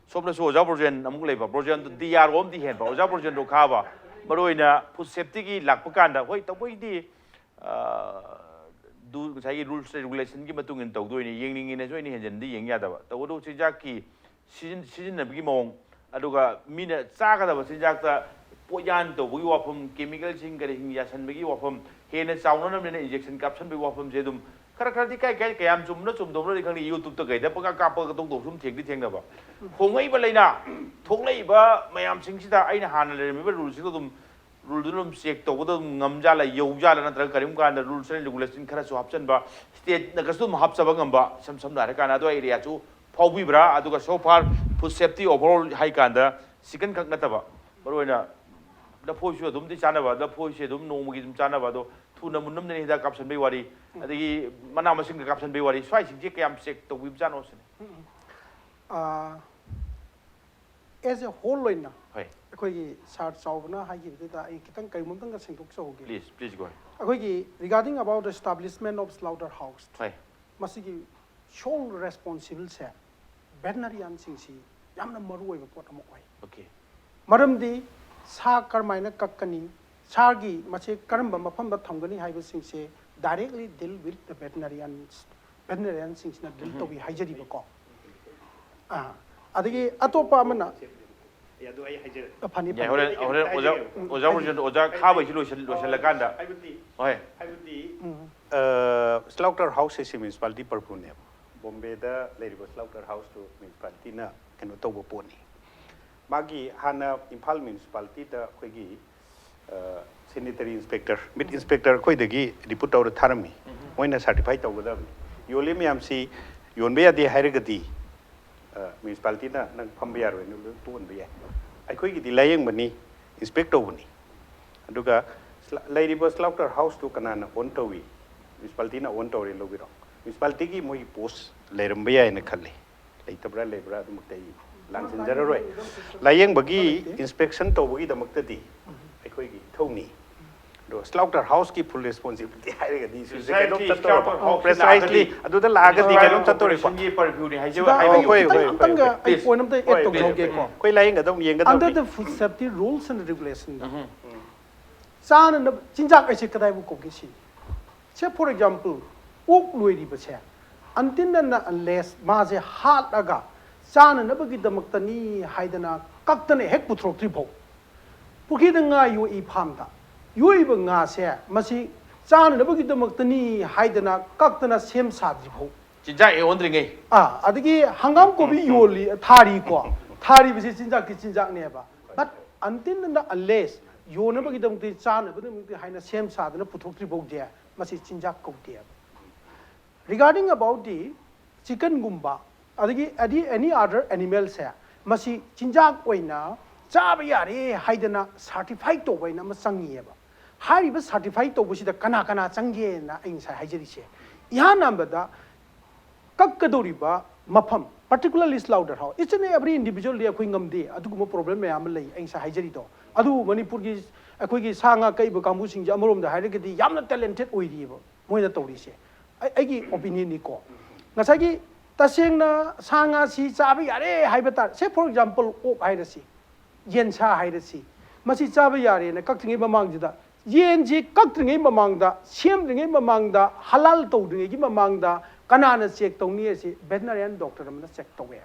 ꯁꯣꯝꯗꯁꯨ ꯑꯣꯖꯥ ꯕ꯭ꯔꯣꯖꯦꯟ ꯑꯃꯨꯛ ꯂꯩꯕ, ꯕ꯭ꯔꯣꯖꯦꯟꯗꯣ ꯗꯤ ꯑꯥꯔ ꯑꯣ ꯑꯃꯗꯤ ꯍꯦꯟꯕ, ꯑꯣꯖꯥ ꯕ꯭ꯔꯣꯖꯦꯟꯗꯣ ꯈꯥꯕ꯫ ꯃꯔꯨ ꯑꯣꯏꯅ ꯐꯨꯗ ꯁꯦꯐꯇꯤꯒꯤ ꯂꯥꯛꯄ ꯀꯥꯟꯗ, ꯍꯣꯏ, ꯇꯧꯕꯩꯗꯤ, ꯑ, ꯗꯨ-, ꯉꯁꯥꯏꯒꯤ ꯔꯨꯜꯁ ꯔꯦꯒꯨꯂꯦꯁꯟꯒꯤ ꯃꯇꯨꯡ ꯏꯟꯅ ꯇꯧꯗꯣꯏꯅꯤ, ꯌꯦꯡꯅꯤꯡꯉꯤꯅꯁꯨ ꯑꯩꯅ ꯍꯦꯟꯖꯤꯟꯗꯤ ꯌꯦꯡ ꯌꯥꯗꯕ꯫ ꯇꯧꯕꯇꯕꯨ ꯆꯤꯟꯖꯥꯛꯀꯤ ꯁꯤꯖꯤꯟ-, ꯁꯤꯖꯤꯟꯅꯕꯒꯤ ꯃꯑꯣꯡ, ꯑꯗꯨꯒ ꯃꯤꯅ ꯆꯥꯒꯗꯕ ꯆꯤꯟꯖꯥꯛꯇ ꯄꯣꯠꯌꯥꯟ ꯇꯧꯕꯒꯤ ꯋꯥꯐꯝ, ꯀꯦꯃꯤꯀꯦꯜꯁꯤꯡ ꯀꯔꯤꯁꯤꯡ ꯌꯥꯁꯟꯕꯒꯤ ꯋꯥꯐꯝ, ꯍꯦꯟꯅ ꯆꯥꯎꯅꯅꯕꯅꯤꯅ ꯏꯟꯖꯦꯛꯁꯟ ꯀꯥꯞꯁꯟꯕꯒꯤ ꯋꯥꯐꯝꯁꯦ ꯑꯗꯨꯝ ꯈꯔ ꯈꯔꯗꯤ ꯀꯥꯏ ꯀꯥꯏ ꯀꯌꯥꯝ ꯆꯨꯝꯕꯅꯣ ꯆꯨꯝꯗꯕꯅꯣꯗꯤ ꯈꯪꯗꯦ, ꯌꯨꯇ꯭ꯌꯨꯕꯇ ꯀꯩꯗ ꯄꯪꯀꯥꯞ ꯀꯥꯞꯄꯒ ꯇꯧꯗꯧ ꯁꯨꯝ ꯊꯦꯡꯗꯤ ꯊꯦꯡꯅꯕ꯫ ꯍꯣꯡꯂꯛꯏꯕ ꯂꯥꯏꯅꯥ, ꯊꯣꯛꯂꯛꯏꯕ ꯃꯌꯥꯝꯁꯤꯡꯁꯤꯗ ꯑꯩꯅ ꯍꯥꯟꯅ ꯂꯩꯔꯝꯃꯤꯕ ꯔꯨꯜꯁꯤꯡꯗꯣ ꯑꯗꯨꯝ, ꯔꯨꯜꯗꯨꯅ ꯑꯗꯨꯝ ꯆꯦꯛ ꯇꯧꯕꯗ ꯑꯗꯨꯝ ꯉꯝꯖꯥꯠꯂ, ꯌꯧꯖꯥꯠꯂ, ꯅꯠꯇ꯭ꯔꯒ ꯀꯔꯤꯒꯨꯝꯕ ꯀꯥꯟꯗ ꯔꯨꯜꯁ ꯑꯦꯟ ꯔꯤꯒꯨꯂꯦꯁꯟ ꯈꯔꯁꯨ ꯍꯥꯞꯆꯟꯕ, ꯁ꯭ꯇꯦꯠꯅꯒꯁꯨ ꯑꯗꯨꯝ ꯍꯥꯞꯆꯕ ꯉꯝꯕ, ꯏꯁꯝ ꯁꯝꯅ ꯍꯥꯏꯔꯀꯥꯟꯗ ꯑꯗꯨ ꯑꯦꯔꯤꯌꯥꯁꯨ ꯐꯥꯎꯕꯤꯕ꯭ꯔꯥ? ꯑꯗꯨꯒ so far food safety overall ꯍꯥꯏ ꯀꯥꯟꯗ ꯆꯤꯀꯟ ꯈꯛ ꯅꯠꯇꯕ, ꯃꯔꯨꯑꯣꯏꯅ ꯂꯐꯣꯏꯁꯨ ꯑꯗꯨꯝꯗꯤ ꯆꯥꯅꯕ, ꯂꯐꯣꯏꯁꯦ ꯑꯗꯨꯝ ꯅꯣꯡꯃꯒꯤ ꯑꯗꯨꯝ ꯆꯥꯅꯕ, ꯑꯗꯣ ꯊꯨꯅ ꯃꯨꯟꯅꯕꯅꯦ ꯍꯤꯗꯥꯛ ꯀꯥꯞꯁꯟꯕꯩ ꯋꯥꯔꯤ, ꯑꯗꯒꯤ ꯃꯅꯥ ꯃꯁꯤꯡꯒ ꯀꯥꯞꯁꯟꯕꯩ ꯋꯥꯔꯤ, ꯁ꯭ꯋꯥꯏꯁꯤꯡꯁꯦ ꯀꯌꯥꯝ ꯆꯦꯛ ꯇꯧꯕꯤꯕꯖꯥꯠꯅꯣ ꯁꯤꯅꯤ꯫ ꯑꯦꯖ ꯑꯦ ꯍꯣꯜ ꯑꯣꯏꯅ ꯍꯣꯏ꯫ ꯑꯩꯈꯣꯏꯒꯤ ꯁꯥꯔ ꯆꯥꯎꯕꯅ ꯍꯥꯏꯈꯤꯕꯗꯨꯗ ꯑꯩ ꯈꯤꯇꯪ ꯀꯔꯤꯒꯨꯝꯕ ꯑꯃꯇꯪꯒ ꯁꯦꯡꯗꯣꯛꯆꯍꯧꯒꯦ꯫ Please, please go ahead. ꯑꯩꯈꯣꯏꯒꯤ regarding about the establishment of slaughter house, ꯍꯣꯏ꯫ ꯃꯁꯤꯒꯤ sole responsible ꯁꯦ ꯚꯦꯇꯅꯔꯤꯌꯥꯟꯁꯤꯡꯁꯤ ꯌꯥꯝꯅ ꯃꯔꯨ ꯑꯣꯏꯕ ꯄꯣꯠ ꯑꯃ ꯑꯣꯏ꯫ Okay. ꯃꯔꯝꯗꯤ ꯁꯥ ꯀꯔꯝꯍꯥꯏꯅ ꯀꯛꯀꯅꯤ, ꯁꯥꯒꯤ ꯃꯁꯦ ꯀꯔꯝꯕ ꯃꯐꯝꯗ ꯊꯝꯒꯅꯤ ꯍꯥꯏꯕꯁꯤꯡꯁꯦ directly deal with the veterinarians, ꯚꯦꯇꯅꯔꯤꯌꯥꯟꯁꯤꯡꯁꯤꯅ ꯗꯤꯜ ꯇꯧꯏ ꯍꯥꯏꯖꯔꯤꯕꯀꯣ꯫ ꯑꯥ, ꯑꯗꯒꯤ ꯑꯇꯣꯞꯄ ꯑꯃꯅ ꯑꯗꯨ ꯑꯩ ꯍꯥꯏꯖꯔꯦ꯫ ꯑ, ꯐꯅꯤ, ꯌꯥꯏ, ꯐꯅꯤ꯫ ꯍꯣꯔꯦꯟ ꯍꯣꯔꯦꯟ ꯑꯣꯖꯥ, ꯑꯣꯖꯥ ꯕ꯭ꯔꯣꯖꯦꯟ, ꯑꯣꯖꯥ ꯈꯥꯕꯩꯁꯤ ꯂꯣꯏꯁꯤꯜ ꯂꯣꯏꯁꯤꯜꯂꯀꯥꯟꯗ꯫ ꯍꯥꯏꯕꯗꯤ ꯍꯣꯏ꯫ ꯍꯥꯏꯕꯗꯤ ꯎꯝ, ꯁ꯭ꯂꯥꯎꯇꯔ ꯍꯥꯎꯁ ꯍꯥꯏꯁꯤ ꯃ꯭ꯌꯨꯅꯤꯁꯤꯄꯥꯂꯤꯇꯤ ꯄꯔꯄꯨꯅꯦꯕ꯫ ꯕꯣꯝꯕꯦꯗ ꯂꯩꯔꯤꯕ ꯁ꯭ꯂꯥꯎꯇꯔ ꯍꯥꯎꯁꯇꯨ ꯃ꯭ꯌꯨꯅꯤꯁꯤꯄꯥꯂꯤꯇꯤꯅ ꯀꯩꯅꯣ ꯇꯧꯕ ꯄꯣꯠꯅꯤ꯫ ꯃꯥꯒꯤ ꯍꯥꯟꯅ ꯏꯝꯐꯥꯜ ꯃ꯭ꯌꯨꯅꯤꯁꯤꯄꯥꯂꯤꯇꯤꯗ ꯑꯩꯈꯣꯏꯒꯤ ꯁꯦꯅꯤꯇꯔꯤ ꯏꯟꯁꯄꯦꯛꯇꯔ, ꯃꯤꯠ ꯏꯟꯁꯄꯦꯛꯇꯔ ꯑꯩꯈꯣꯏꯗꯒꯤ ꯔꯤꯄꯣꯔꯠ ꯇꯧꯔ ꯊꯥꯔꯝꯃꯤ꯫ ꯃꯣꯏꯅ ꯁꯥꯔꯇꯤꯐꯥꯏ ꯇꯧꯒꯗꯕꯅꯤ꯫ ꯌꯣꯜꯂꯤ ꯃꯌꯥꯝꯁꯤ ꯌꯣꯟꯕ ꯌꯥꯗꯦ ꯍꯥꯏꯔꯒꯗꯤ ꯃ꯭ꯌꯨꯅꯤꯁꯤꯄꯥꯂꯤꯇꯤꯅ ꯅꯪ ꯐꯝꯕ ꯌꯥꯔꯣꯏ, ꯅꯪ ꯂꯣꯏ ꯇꯣꯛꯍꯟꯕ ꯌꯥꯏ꯫ ꯑꯩꯈꯣꯏꯒꯤꯗꯤ ꯂꯥꯏꯌꯦꯡꯕꯅꯤ, ꯏꯟꯁꯄꯦꯛ ꯇꯧꯕꯅꯤ꯫ ꯑꯗꯨꯒ ꯁ꯭ꯂ-, ꯂꯩꯔꯤꯕ ꯁ꯭ꯂꯥꯎꯇꯔ ꯍꯥꯎꯁꯇꯨ ꯀꯅꯥꯅ ꯑꯣꯟ ꯇꯧꯏ? ꯃ꯭ꯌꯨꯅꯤꯁꯤꯄꯥꯂꯤꯇꯤꯅ ꯑꯣꯟ ꯇꯧꯔꯦ ꯂꯧꯕꯤꯔꯣ꯫ ꯃ꯭ꯌꯨꯅꯤꯁꯤꯄꯥꯂꯤꯇꯤꯒꯤ ꯃꯣꯏꯒꯤ ꯄꯣꯁ ꯂꯩꯔꯝꯕ ꯌꯥꯏꯅ ꯈꯜꯂꯤ꯫ ꯂꯩꯇꯕ꯭ꯔꯥ ꯂꯩꯕ꯭ꯔꯥ ꯑꯗꯨꯃꯛꯇ ꯑꯩ ꯂꯥꯟꯖꯤꯟꯖꯔꯔꯣꯏ꯫ ꯂꯥꯏꯌꯦꯡꯕꯒꯤ ꯏꯟꯁꯄꯦꯛꯁꯟ ꯇꯧꯕꯒꯤꯗꯃꯛꯇꯗꯤ ꯑꯩꯈꯣꯏꯒꯤ ꯏꯊꯧꯅꯤ꯫ ꯑꯗꯣ ꯁ꯭ꯂꯥꯎꯇꯔ ꯍꯥꯎꯁꯀꯤ ꯐꯨꯜ ꯔꯦꯁꯄꯣꯟꯁꯤꯕꯤꯂꯤꯇꯤ ꯍꯥꯏꯔꯒꯗꯤ ꯁꯤꯁꯦ ꯀꯩꯅꯣꯝ Precisely, ꯆꯠꯇꯧꯔꯕ slaughter house ꯄ꯭ꯔꯤꯁꯥꯏꯁꯂꯤ ꯂꯥꯛꯑꯒꯗꯤ ꯑꯗꯨꯗ ꯂꯥꯛꯑꯒꯗꯤ ꯀꯩꯅꯣꯝ ꯆꯠꯇꯧꯔꯤꯕ Corporationꯒꯤ purviewꯅꯤ ꯍꯥꯏꯖꯕ ꯁꯤꯗ ꯍꯥꯏꯕ ꯑꯩ ꯍꯣꯏ, ꯈꯤꯇꯪ ꯍꯣꯏ, ꯑꯝꯇꯪꯒ ꯍꯣꯏ, ꯑꯩ please. ꯄꯣꯏꯟ ꯑꯝꯇ ꯑꯦꯗ ꯍꯣꯏ, please, ꯇꯧꯖꯍꯧꯒꯦꯀꯣ꯫ please. ꯑꯩꯈꯣꯏ ꯂꯥꯏꯌꯦꯡꯒꯗꯧꯅꯤ, Under ꯌꯦꯡꯒꯗꯧꯅꯤ. The Food Safety Rules and Regulation ꯗ ꯆꯥꯅꯅꯕ ꯆꯤꯟꯖꯥꯛ ꯍꯥꯏꯁꯦ ꯀꯗꯥꯏꯕꯨ ꯀꯧꯒꯦ ꯁꯤ? Say for example, okay ꯂꯣꯏꯔꯤꯕꯁꯦ until and unless ꯃꯥꯁꯦ ꯍꯥꯠꯂꯒ ꯆꯥꯅꯅꯕꯒꯤꯗꯃꯛꯇꯅꯤ ꯍꯥꯏꯗꯅ ꯀꯛꯇꯅ ꯍꯦꯛ ꯄꯨꯊꯣꯔꯛꯇ꯭ꯔꯤ ꯐꯥꯎ, ꯄꯨꯈ꯭ꯔꯤꯗ ꯉꯥ ꯌꯣꯛꯏ ꯐꯥꯝꯗ, ꯌꯣꯛꯏꯕ ꯉꯥꯁꯦ ꯃꯁꯤ ꯆꯥꯅꯅꯕꯒꯤꯗꯃꯛꯇꯅꯤ ꯍꯥꯏꯗꯅ ꯀꯛꯇꯅ ꯁꯦꯝ ꯁꯥꯗ꯭ꯔꯤ ꯐꯥꯎ, ꯆꯤꯟꯖꯥꯛ ꯑꯣꯟꯗ꯭ꯔꯤꯉꯩ ꯑꯥ, ꯑꯗꯒꯤ ꯍꯪꯒꯥꯝ ꯀꯣꯕꯤ ꯌꯣꯜꯂꯤ, ꯊꯥꯔꯤꯀꯣ, ꯊꯥꯔꯤꯕꯁꯤ ꯆꯤꯟꯖꯥꯛꯇꯤ ꯆꯤꯟꯖꯥꯛꯅꯦꯕ, but until and unless ꯌꯣꯟꯅꯕꯒꯤꯗꯃꯛꯇꯤ, ꯆꯥꯅꯕꯒꯤꯗꯃꯛꯇꯤ ꯍꯥꯏꯅ ꯁꯦꯝ ꯁꯥꯗꯅ ꯄꯨꯊꯣꯛꯇ꯭ꯔꯤ ꯐꯥꯎꯗꯤ ꯃꯁꯤ ꯆꯤꯟꯖꯥꯛ ꯀꯧꯗꯦꯕ. Regarding about the chicken ꯒꯨꯝꯕ ꯑꯗꯒꯤ any, any other animal ꯁꯦ ꯃꯁꯤ ꯆꯤꯟꯖꯥꯛ ꯑꯣꯏꯅ ꯆꯥꯕ ꯌꯥꯔꯦ ꯍꯥꯏꯗꯅ ꯁꯥꯔꯇꯤꯐꯥꯏ ꯇꯧꯕ ꯍꯥꯏꯅ ꯑꯃ ꯆꯪꯉꯤꯑꯕ. ꯍꯥꯏꯔꯤꯕ ꯁꯥꯔꯇꯤꯐꯥꯏ ꯇꯧꯕꯁꯤꯗ ꯀꯅꯥ ꯀꯅꯥ ꯆꯪꯒꯦꯅ ꯑꯩ ꯉꯁꯥꯏ ꯍꯥꯏꯖꯔꯤꯁꯦ, ꯏꯍꯥꯟ ꯍꯥꯟꯕꯗ ꯀꯛꯀꯗꯧꯔꯤꯕ ꯃꯐꯝ, particularly slaughter house, each and every individual ꯗꯤ ꯑꯩꯈꯣꯏ ꯉꯝꯗꯦ, ꯑꯗꯨꯒꯨꯝꯕ ꯄ꯭ꯔꯣꯕ꯭ꯂꯦꯝ ꯃꯌꯥꯝ ꯑꯃ ꯂꯩ ꯑꯩ ꯉꯁꯥꯏ ꯍꯥꯏꯖꯔꯤꯗꯣ. ꯑꯗꯨꯕꯨ ꯃꯅꯤꯄꯨꯔꯒꯤ ꯑꯩꯈꯣꯏꯒꯤ ꯁꯥ ꯉꯥ ꯀꯛꯏꯕ ꯀꯥꯡꯕꯨꯁꯤꯡꯁꯦ ꯑꯃꯔꯣꯝꯗ ꯍꯥꯏꯔꯒꯗꯤ ꯌꯥꯝꯅ ꯇꯦꯂꯦꯟꯇꯦꯠ ꯑꯣꯏꯔꯤꯑꯕ ꯃꯣꯏꯅ ꯇꯧꯔꯤꯁꯦ, ꯑꯩ- ꯑꯩꯒꯤ ꯑꯣꯄꯤꯅꯤꯌꯟꯅꯤꯀꯣ. ꯉꯁꯥꯏꯒꯤ ꯇꯁꯦꯡꯅ ꯁꯥ ꯉꯥꯁꯤ ꯆꯥꯕ ꯌꯥꯔꯦ ꯍꯥꯏꯕ ꯇꯥꯔꯦ, say for example ꯑꯣꯛ ꯍꯥꯏꯔꯁꯤ, ꯌꯦꯟꯁꯥ ꯍꯥꯏꯔꯁꯤ, ꯃꯁꯤ ꯆꯥꯕ ꯌꯥꯔꯦꯅ ꯀꯛꯇ꯭ꯔꯤꯉꯩ ꯃꯃꯥꯡꯁꯤꯗ, ꯌꯦꯟꯁꯤ ꯀꯛꯇ꯭ꯔꯤꯉꯩ ꯃꯃꯥꯡꯗ, ꯁꯦꯝꯗ꯭ꯔꯤꯉꯩ ꯃꯃꯥꯡꯗ, ꯍꯂꯥꯜ ꯇꯧꯗ꯭ꯔꯤꯉꯩꯒꯤ ꯃꯃꯥꯡꯗ ꯀꯅꯥꯅ ꯆꯦꯛ ꯇꯧꯅꯤ ꯍꯥꯏꯁꯤ veterinarian doctor ꯑꯃꯅ ꯆꯦꯛ ꯇꯧꯋꯦ.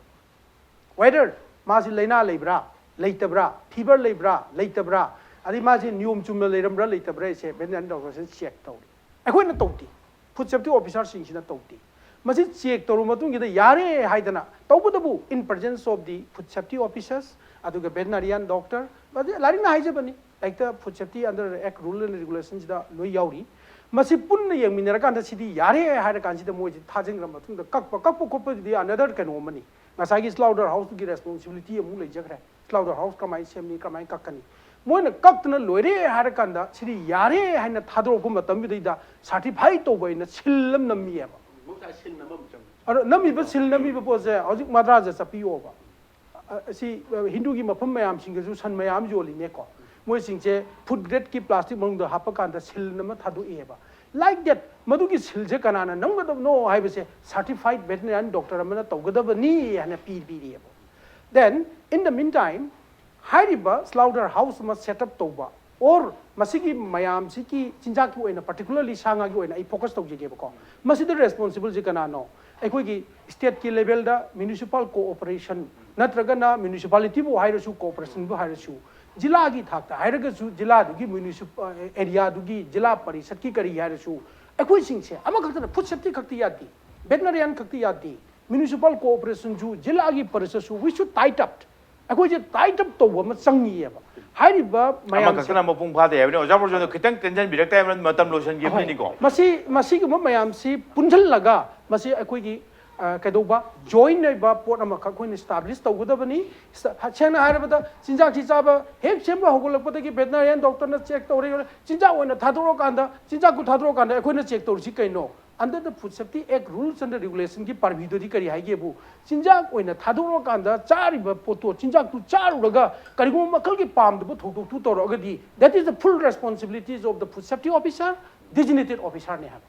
Whether ꯃꯥꯁꯤ ꯂꯥꯏꯅꯥ ꯂꯩꯕ꯭ꯔꯥ ꯂꯩꯇꯕ꯭ꯔꯥ, ꯐꯤꯕꯔ ꯂꯩꯕ꯭ꯔꯥ ꯂꯩꯇꯕ꯭ꯔꯥ, ꯑꯗꯩ ꯃꯥꯁꯤ ꯅꯤꯌꯣꯝ ꯆꯨꯝꯅ ꯂꯩꯔꯝꯕ꯭ꯔꯥ ꯂꯩꯇꯕ꯭ꯔꯥ ꯍꯥꯏꯁꯦ veterinarian doctor ꯁꯤꯅ ꯆꯦꯛ ꯇꯧꯔꯤ. ꯑꯩꯈꯣꯏꯅ ꯇꯧꯗꯦ, ꯐꯨꯗ ꯁꯦꯐꯇꯤ ꯑꯣꯐꯤꯁꯥꯔꯁꯤꯡꯁꯤꯅ ꯇꯧꯗꯦ. ꯃꯁꯤ ꯆꯦꯛ ꯇꯧꯔꯕ ꯃꯇꯨꯡꯁꯤꯗ ꯌꯥꯔꯦ ꯍꯥꯏꯗꯅ, ꯇꯧꯕꯇꯕꯨ in presence of the food safety officers ꯑꯗꯨꯒ veterinarian doctor, ꯃꯁꯤ ꯂꯥꯏꯔꯤꯛꯅ ꯍꯥꯏꯖꯕꯅꯤ, ꯂꯥꯏꯔꯤꯛꯇ food safety under act rule and regulation ꯁꯤꯗ ꯂꯣꯏ ꯌꯥꯎꯔꯤ. ꯃꯁꯤ ꯄꯨꯟꯅ ꯌꯦꯡꯃꯤꯟꯅꯔꯀꯥꯟꯗ ꯁꯤꯗꯤ ꯌꯥꯔꯦ ꯍꯥꯏꯔ ꯀꯥꯟꯁꯤꯗ ꯃꯣꯏꯁꯤ ꯊꯥꯖꯤꯟꯈ꯭ꯔ ꯃꯇꯨꯡꯗ ꯀꯛꯄ, ꯀꯛꯄ ꯈꯣꯠꯄꯗꯨꯗꯤ another ꯀꯩꯅꯣ ꯑꯃꯅꯤ. ꯉꯁꯥꯏꯒꯤ slaughter house ꯇꯨꯒꯤ responsibility ꯑꯃꯨꯛ ꯂꯩꯖꯈ꯭ꯔꯦ. Slaughter house ꯀꯃꯥꯏꯅ ꯁꯦꯝꯅꯤ, ꯀꯃꯥꯏꯅ ꯀꯛꯀꯅꯤ? ꯃꯣꯏꯅ ꯀꯛꯇꯅ ꯂꯣꯏꯔꯦ ꯍꯥꯏꯔ ꯀꯥꯟꯗ ꯁꯤꯗꯤ ꯌꯥꯔꯦ ꯍꯥꯏꯅ ꯊꯥꯗꯣꯔꯛꯄ ꯃꯇꯝꯗꯨꯗꯩꯗ ꯁꯥꯔꯇꯤꯐꯥꯏ ꯇꯧꯕ ꯍꯥꯏꯅ ꯁꯤꯜ ꯑꯃ ꯅꯝꯃꯤꯑꯕ. ꯃꯍꯧꯁꯥ ꯁꯤꯜ ꯑꯃ ꯆꯪꯉꯤ. ꯑꯗꯣ ꯅꯝꯃꯤꯕ ꯁꯤꯜ ꯅꯝꯃꯤꯕ ꯄꯣꯠꯁꯦ ꯍꯧꯖꯤꯛ ꯃꯗ꯭ꯔꯥꯁꯇ ꯆꯠꯄꯤꯌꯣꯕ. ꯑ, ꯁꯤ, ꯑ, ꯍꯤꯟꯗꯨꯒꯤ ꯃꯐꯝ ꯃꯌꯥꯝꯁꯤꯡꯗꯁꯨ ꯁꯟ ꯃꯌꯥꯝ ꯌꯣꯜꯂꯤꯅꯦꯀꯣ. ꯃꯣꯏꯁꯤꯡꯁꯦ ꯐꯨꯗ ꯒ꯭ꯔꯦꯗꯀꯤ ꯄ꯭ꯂꯥꯁꯇꯤꯛ ꯃꯅꯨꯡꯗ ꯍꯥꯞꯄꯀꯥꯟꯗ ꯁꯤꯜ ꯑꯃ ꯊꯥꯗꯣꯛꯑꯦꯕ꯫ ꯂꯥꯏꯛ ꯗꯦꯠ, ꯃꯗꯨꯒꯤ ꯁꯤꯜꯁꯦ ꯀꯅꯥꯅ ꯅꯝꯒꯗꯕꯅꯣ ꯍꯥꯏꯕꯁꯦ ꯁꯥꯔꯇꯤꯐꯥꯏꯠ ꯚꯦꯇꯅꯔꯤꯌꯥꯟ ꯗꯣꯛꯇꯔ ꯑꯃꯅ ꯇꯧꯒꯗꯕꯅꯤ ꯍꯥꯏꯅ ꯄꯤ ꯄꯤꯔꯤꯑꯕ꯫ Then in the meantime, ꯍꯥꯏꯔꯤꯕ ꯁ꯭ꯂꯥꯎꯗꯔ ꯍꯥꯎꯁ ꯑꯃ ꯁꯦꯠ ꯑꯞ ꯇꯧꯕ, ꯑꯣꯔ ꯃꯁꯤꯒꯤ ꯃꯌꯥꯝꯁꯤꯒꯤ ꯆꯤꯟꯖꯥꯛꯀꯤ ꯑꯣꯏꯅ, ꯄꯥꯔꯇꯤꯀꯨꯂꯔꯂꯤ ꯁꯥ ꯉꯥꯒꯤ ꯑꯣꯏꯅ ꯑꯩ ꯐꯣꯀꯁ ꯇꯧꯖꯒꯦꯕꯀꯣ꯫ ꯃꯁꯤꯗ ꯔꯦꯁꯄꯣꯟꯁꯤꯕꯜꯁꯤ ꯀꯅꯥꯅꯣ? ꯑꯩꯈꯣꯏꯒꯤ ꯁ꯭ꯇꯦꯠꯀꯤ ꯂꯦꯚꯦꯜꯗ ꯃ꯭ꯌꯨꯅꯤꯁꯤꯄꯥꯜ ꯀꯣꯑꯣꯄꯔꯦꯁꯟ, ꯅꯠꯇ꯭ꯔꯒꯅ ꯃ꯭ꯌꯨꯅꯤꯁꯤꯄꯥꯂꯤꯇꯤꯕꯨ ꯍꯥꯏꯔꯁꯨ, ꯀꯣꯑꯣꯄꯔꯦꯁꯟꯕꯨ ꯍꯥꯏꯔꯁꯨ, ꯖꯤꯂꯥꯒꯤ ꯊꯥꯛꯇ ꯍꯥꯏꯔꯒꯁꯨ, ꯖꯤꯂꯥꯗꯨꯒꯤ ꯃ꯭ꯌꯨꯅꯤꯁꯤꯄꯥ-, ꯑꯦꯔꯤꯌꯥꯗꯨꯒꯤ ꯖꯤꯂꯥ ꯄꯔꯤꯁꯠꯀꯤ ꯀꯔꯤ ꯍꯥꯏꯔꯁꯨ, ꯑꯩꯈꯣꯏꯁꯤꯡꯁꯦ ꯑꯃꯈꯛꯇꯅ, ꯐꯨꯗ ꯁꯦꯐꯇꯤ ꯈꯛꯇꯤ ꯌꯥꯗꯦ, ꯚꯦꯇꯅꯔꯤꯌꯥꯟ ꯈꯛꯇꯤ ꯌꯥꯗꯦ, ꯃ꯭ꯌꯨꯅꯤꯁꯤꯄꯥꯜ ꯀꯣꯑꯣꯄꯔꯦꯁꯟꯁꯨ, ꯖꯤꯂꯥꯒꯤ ꯄꯔꯤꯁꯠꯁꯨ, we should tied up꯫ ꯑꯩꯈꯣꯏꯁꯦ ꯇꯥꯏꯠ ꯑꯞ ꯇꯧꯕ ꯑꯃ ꯆꯪꯉꯤꯑꯕ꯫ ꯍꯥꯏꯔꯤꯕ ꯃꯌꯥꯝꯁꯦ, ꯑꯃꯈꯛꯇꯅ ꯃꯄꯨꯡ ꯐꯥꯗꯦ ꯍꯥꯏꯕꯅꯤ꯫ ꯑꯣꯖꯥ ꯄ꯭ꯔꯣꯖꯦꯟꯗꯣ ꯈꯤꯇꯪ ꯇꯦꯟꯁꯤꯟꯕꯤꯔꯛ ꯇꯥꯏ, ꯃꯇꯝ ꯂꯣꯏꯁꯤꯟꯈꯤꯕꯅꯤꯀꯣ꯫ ꯃꯁꯤ, ꯃꯁꯤꯒꯨꯝꯕ ꯃꯌꯥꯝꯁꯤ ꯄꯨꯟꯁꯤꯜꯂꯒ ꯃꯁꯤ ꯑꯩꯈꯣꯏꯒꯤ, ꯑ, ꯀꯩꯗꯧꯕ, ꯖꯣꯏꯟ ꯑꯣꯏꯕ ꯄꯣꯠ ꯑꯃꯈꯛ ꯑꯩꯈꯣꯏꯅ ꯏꯁꯇꯥꯕ꯭ꯂꯤꯁ ꯇꯧꯒꯗꯕꯅꯤ꯫ ꯁ-, ꯁꯦꯡꯅ ꯍꯥꯏꯔꯕꯗ, ꯆꯤꯟꯖꯥꯛꯁꯤ ꯆꯥꯕ ꯍꯦꯛ ꯁꯦꯝꯕ ꯍꯧꯒꯠꯂꯛꯄꯗꯒꯤ ꯚꯦꯇꯅꯔꯤꯌꯥꯟ ꯗꯣꯛꯇꯔꯅ ꯆꯦꯛ ꯇꯧꯔꯦ, ꯆꯤꯟꯖꯥꯛ ꯑꯣꯏꯅ ꯊꯥꯗꯣꯔꯛꯑꯀꯥꯟꯗ, ꯆꯤꯟꯖꯥꯛꯇꯨ ꯊꯥꯗꯣꯔꯛꯑꯀꯥꯟꯗ ꯑꯩꯈꯣꯏꯅ ꯆꯦꯛ ꯇꯧꯔꯤꯁꯤ ꯀꯩꯅꯣ? Under the Food Safety Act rules and regulationꯒꯤ purviewꯗꯗꯤ ꯀꯔꯤ ꯍꯥꯏꯒꯦꯕꯨ, ꯆꯤꯟꯖꯥꯛ ꯑꯣꯏꯅ ꯊꯥꯗꯣꯔꯛꯑꯀꯥꯟꯗ ꯆꯥꯔꯤꯕ ꯄꯣꯠꯇꯣ, ꯆꯤꯟꯖꯥꯛꯇꯨ ꯆꯥꯔꯨꯔꯒ ꯀꯔꯤꯒꯨꯝꯕ ꯃꯈꯜꯒꯤ ꯄꯥꯝꯗꯕ ꯊꯧꯗꯣꯛꯇꯨ ꯇꯧꯔꯛꯑꯒꯗꯤ, that is the full responsibilities of the food safety officer, designated officerꯅꯦ ꯍꯥꯏꯕ꯫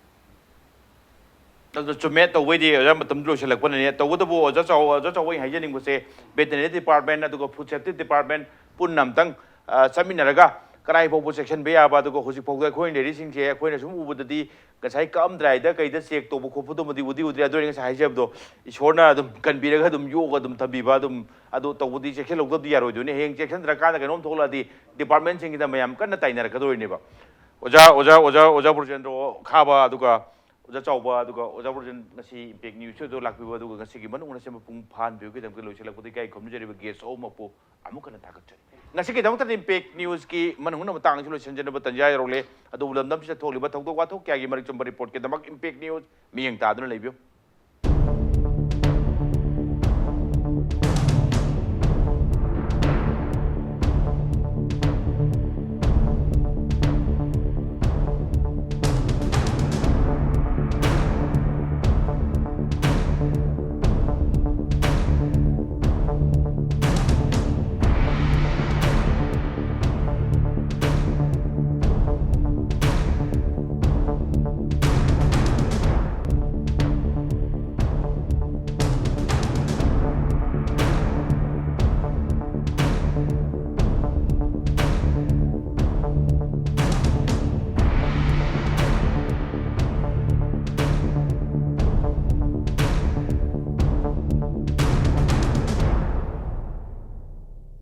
ꯑꯗꯨ ꯆꯨꯝꯃꯦ, ꯇꯧꯕꯩꯗꯤ ꯑꯣꯖꯥ ꯃꯇꯝꯗꯨ ꯂꯣꯏꯁꯤꯜꯂꯛꯄꯅꯅꯦ꯫ ꯇꯧꯕꯇꯕꯨ ꯑꯣꯖꯥ ꯆꯥꯎ-, ꯑꯣꯖꯥ ꯆꯥꯎꯕꯩ ꯍꯥꯏꯖꯅꯤꯡꯕꯁꯦ, ꯚꯦꯇꯅꯔꯤ ꯗꯤꯄꯥꯔꯠꯃꯦꯟ ꯑꯗꯨꯒ ꯐꯨꯗ ꯁꯦꯐꯇꯤ ꯗꯤꯄꯥꯔꯠꯃꯦꯟ ꯄꯨꯟꯅ ꯑꯝꯇꯪ, ꯑ, ꯆꯠꯃꯤꯟꯅꯔꯒ ꯀꯗꯥꯏ ꯐꯥꯎꯕ ꯆꯦꯛꯁꯤꯟꯕ ꯌꯥꯕ, ꯑꯗꯨꯒ ꯍꯧꯖꯤꯛ ꯐꯥꯎꯗ ꯑꯩꯈꯣꯏꯅ ꯂꯩꯔꯤꯁꯤꯡꯁꯦ ꯑꯩꯈꯣꯏꯅ ꯁꯨꯝ ꯎꯕꯗꯗꯤ ꯉꯁꯥꯏ ꯀꯛꯑꯝꯗ꯭ꯔꯥꯏꯗ ꯀꯩꯗ ꯆꯦꯛ ꯇꯧꯕ ꯈꯣꯠꯄꯗꯨꯃꯗꯤ ꯎꯗꯤ ꯎꯗ꯭ꯔꯦ꯫ ꯑꯗꯨ ꯑꯩꯅ ꯉꯁꯥꯏ ꯍꯥꯏꯖꯕꯗꯣ, ꯏꯁꯣꯔꯅ ꯑꯗꯨꯝ ꯀꯟꯕꯤꯔꯒ ꯑꯗꯨꯝ ꯌꯣꯛꯑꯒ ꯑꯗꯨꯝ ꯊꯝꯕꯤꯕ, ꯑꯗꯨꯝ ꯑꯗꯨ ꯇꯧꯕꯗꯤ ꯆꯦꯛꯁꯤꯜꯍꯧꯗꯕꯗꯤ ꯌꯥꯔꯣꯏꯗꯣꯏꯅꯤ꯫ ꯍꯌꯦꯡ ꯆꯦꯛꯁꯤꯟꯗ꯭ꯔꯀꯥꯟꯗ ꯀꯩꯅꯣꯝ ꯊꯣꯛꯂꯛꯑꯗꯤ ꯗꯤꯄꯥꯔꯠꯃꯦꯟꯁꯤꯡꯒꯤꯗ ꯃꯌꯥꯝ ꯀꯟꯅ ꯇꯥꯏꯅꯔꯛꯀꯗꯣꯏꯅꯦꯕ꯫ ꯑꯣꯖꯥ, ꯑꯣꯖꯥ, ꯑꯣꯖꯥ, ꯑꯣꯖꯥ ꯕ꯭ꯔꯣꯖꯦꯟꯗ꯭ꯔꯣ ꯈꯥꯕ, ꯑꯗꯨꯒ ꯑꯣꯖꯥ ꯆꯥꯎꯕ, ꯑꯗꯨꯒ ꯑꯣꯖꯥ ꯕ꯭ꯔꯣꯖꯦꯟ ꯉꯁꯤ ꯏꯝꯄꯦꯛ ꯅ꯭ꯌꯨꯁꯇꯨꯗ ꯂꯥꯛꯄꯤꯕ, ꯑꯗꯨꯒ ꯉꯁꯤꯒꯤ ꯃꯅꯨꯡ ꯑꯁꯦꯝꯕ ꯄꯨꯡ ꯐꯥꯍꯟꯕꯤꯕꯒꯤꯗꯃꯛꯇ ꯂꯣꯏꯁꯤꯜꯂꯛꯄꯗ ꯏꯀꯥꯏ ꯈꯨꯝꯅꯖꯔꯤꯕ ꯒꯦꯁ ꯑꯍꯨꯝꯃꯛꯄꯨ ꯑꯃꯨꯛ ꯍꯟꯅ ꯊꯥꯒꯠꯆꯔꯤ꯫ ꯉꯁꯤꯒꯤꯗꯃꯛꯇꯗꯤ ꯏꯝꯄꯦꯛ ꯅ꯭ꯌꯨꯁꯀꯤ ꯃꯅꯨꯡ ꯍꯨꯠꯅ ꯃꯇꯥꯡ ꯑꯁꯤ ꯂꯣꯏꯁꯤꯟꯖꯅꯕ ꯇꯟꯖꯥ ꯌꯧꯔꯛꯂꯦ꯫ ꯑꯗꯨꯕꯨ ꯂꯝꯗꯝꯁꯤꯗ ꯊꯣꯛꯂꯤꯕ ꯊꯧꯗꯣꯛ ꯋꯥꯊꯣꯛ ꯀꯌꯥꯒꯤ ꯃꯔꯤꯛ ꯆꯨꯝꯕ ꯔꯤꯄꯣꯔꯠꯀꯤꯗꯃꯛ ꯏꯝꯄꯦꯛ ꯅ꯭ꯌꯨꯁ ꯃꯤꯠꯌꯦꯡ ꯇꯥꯗꯨꯅ ꯂꯩꯕꯤꯌꯨ꯫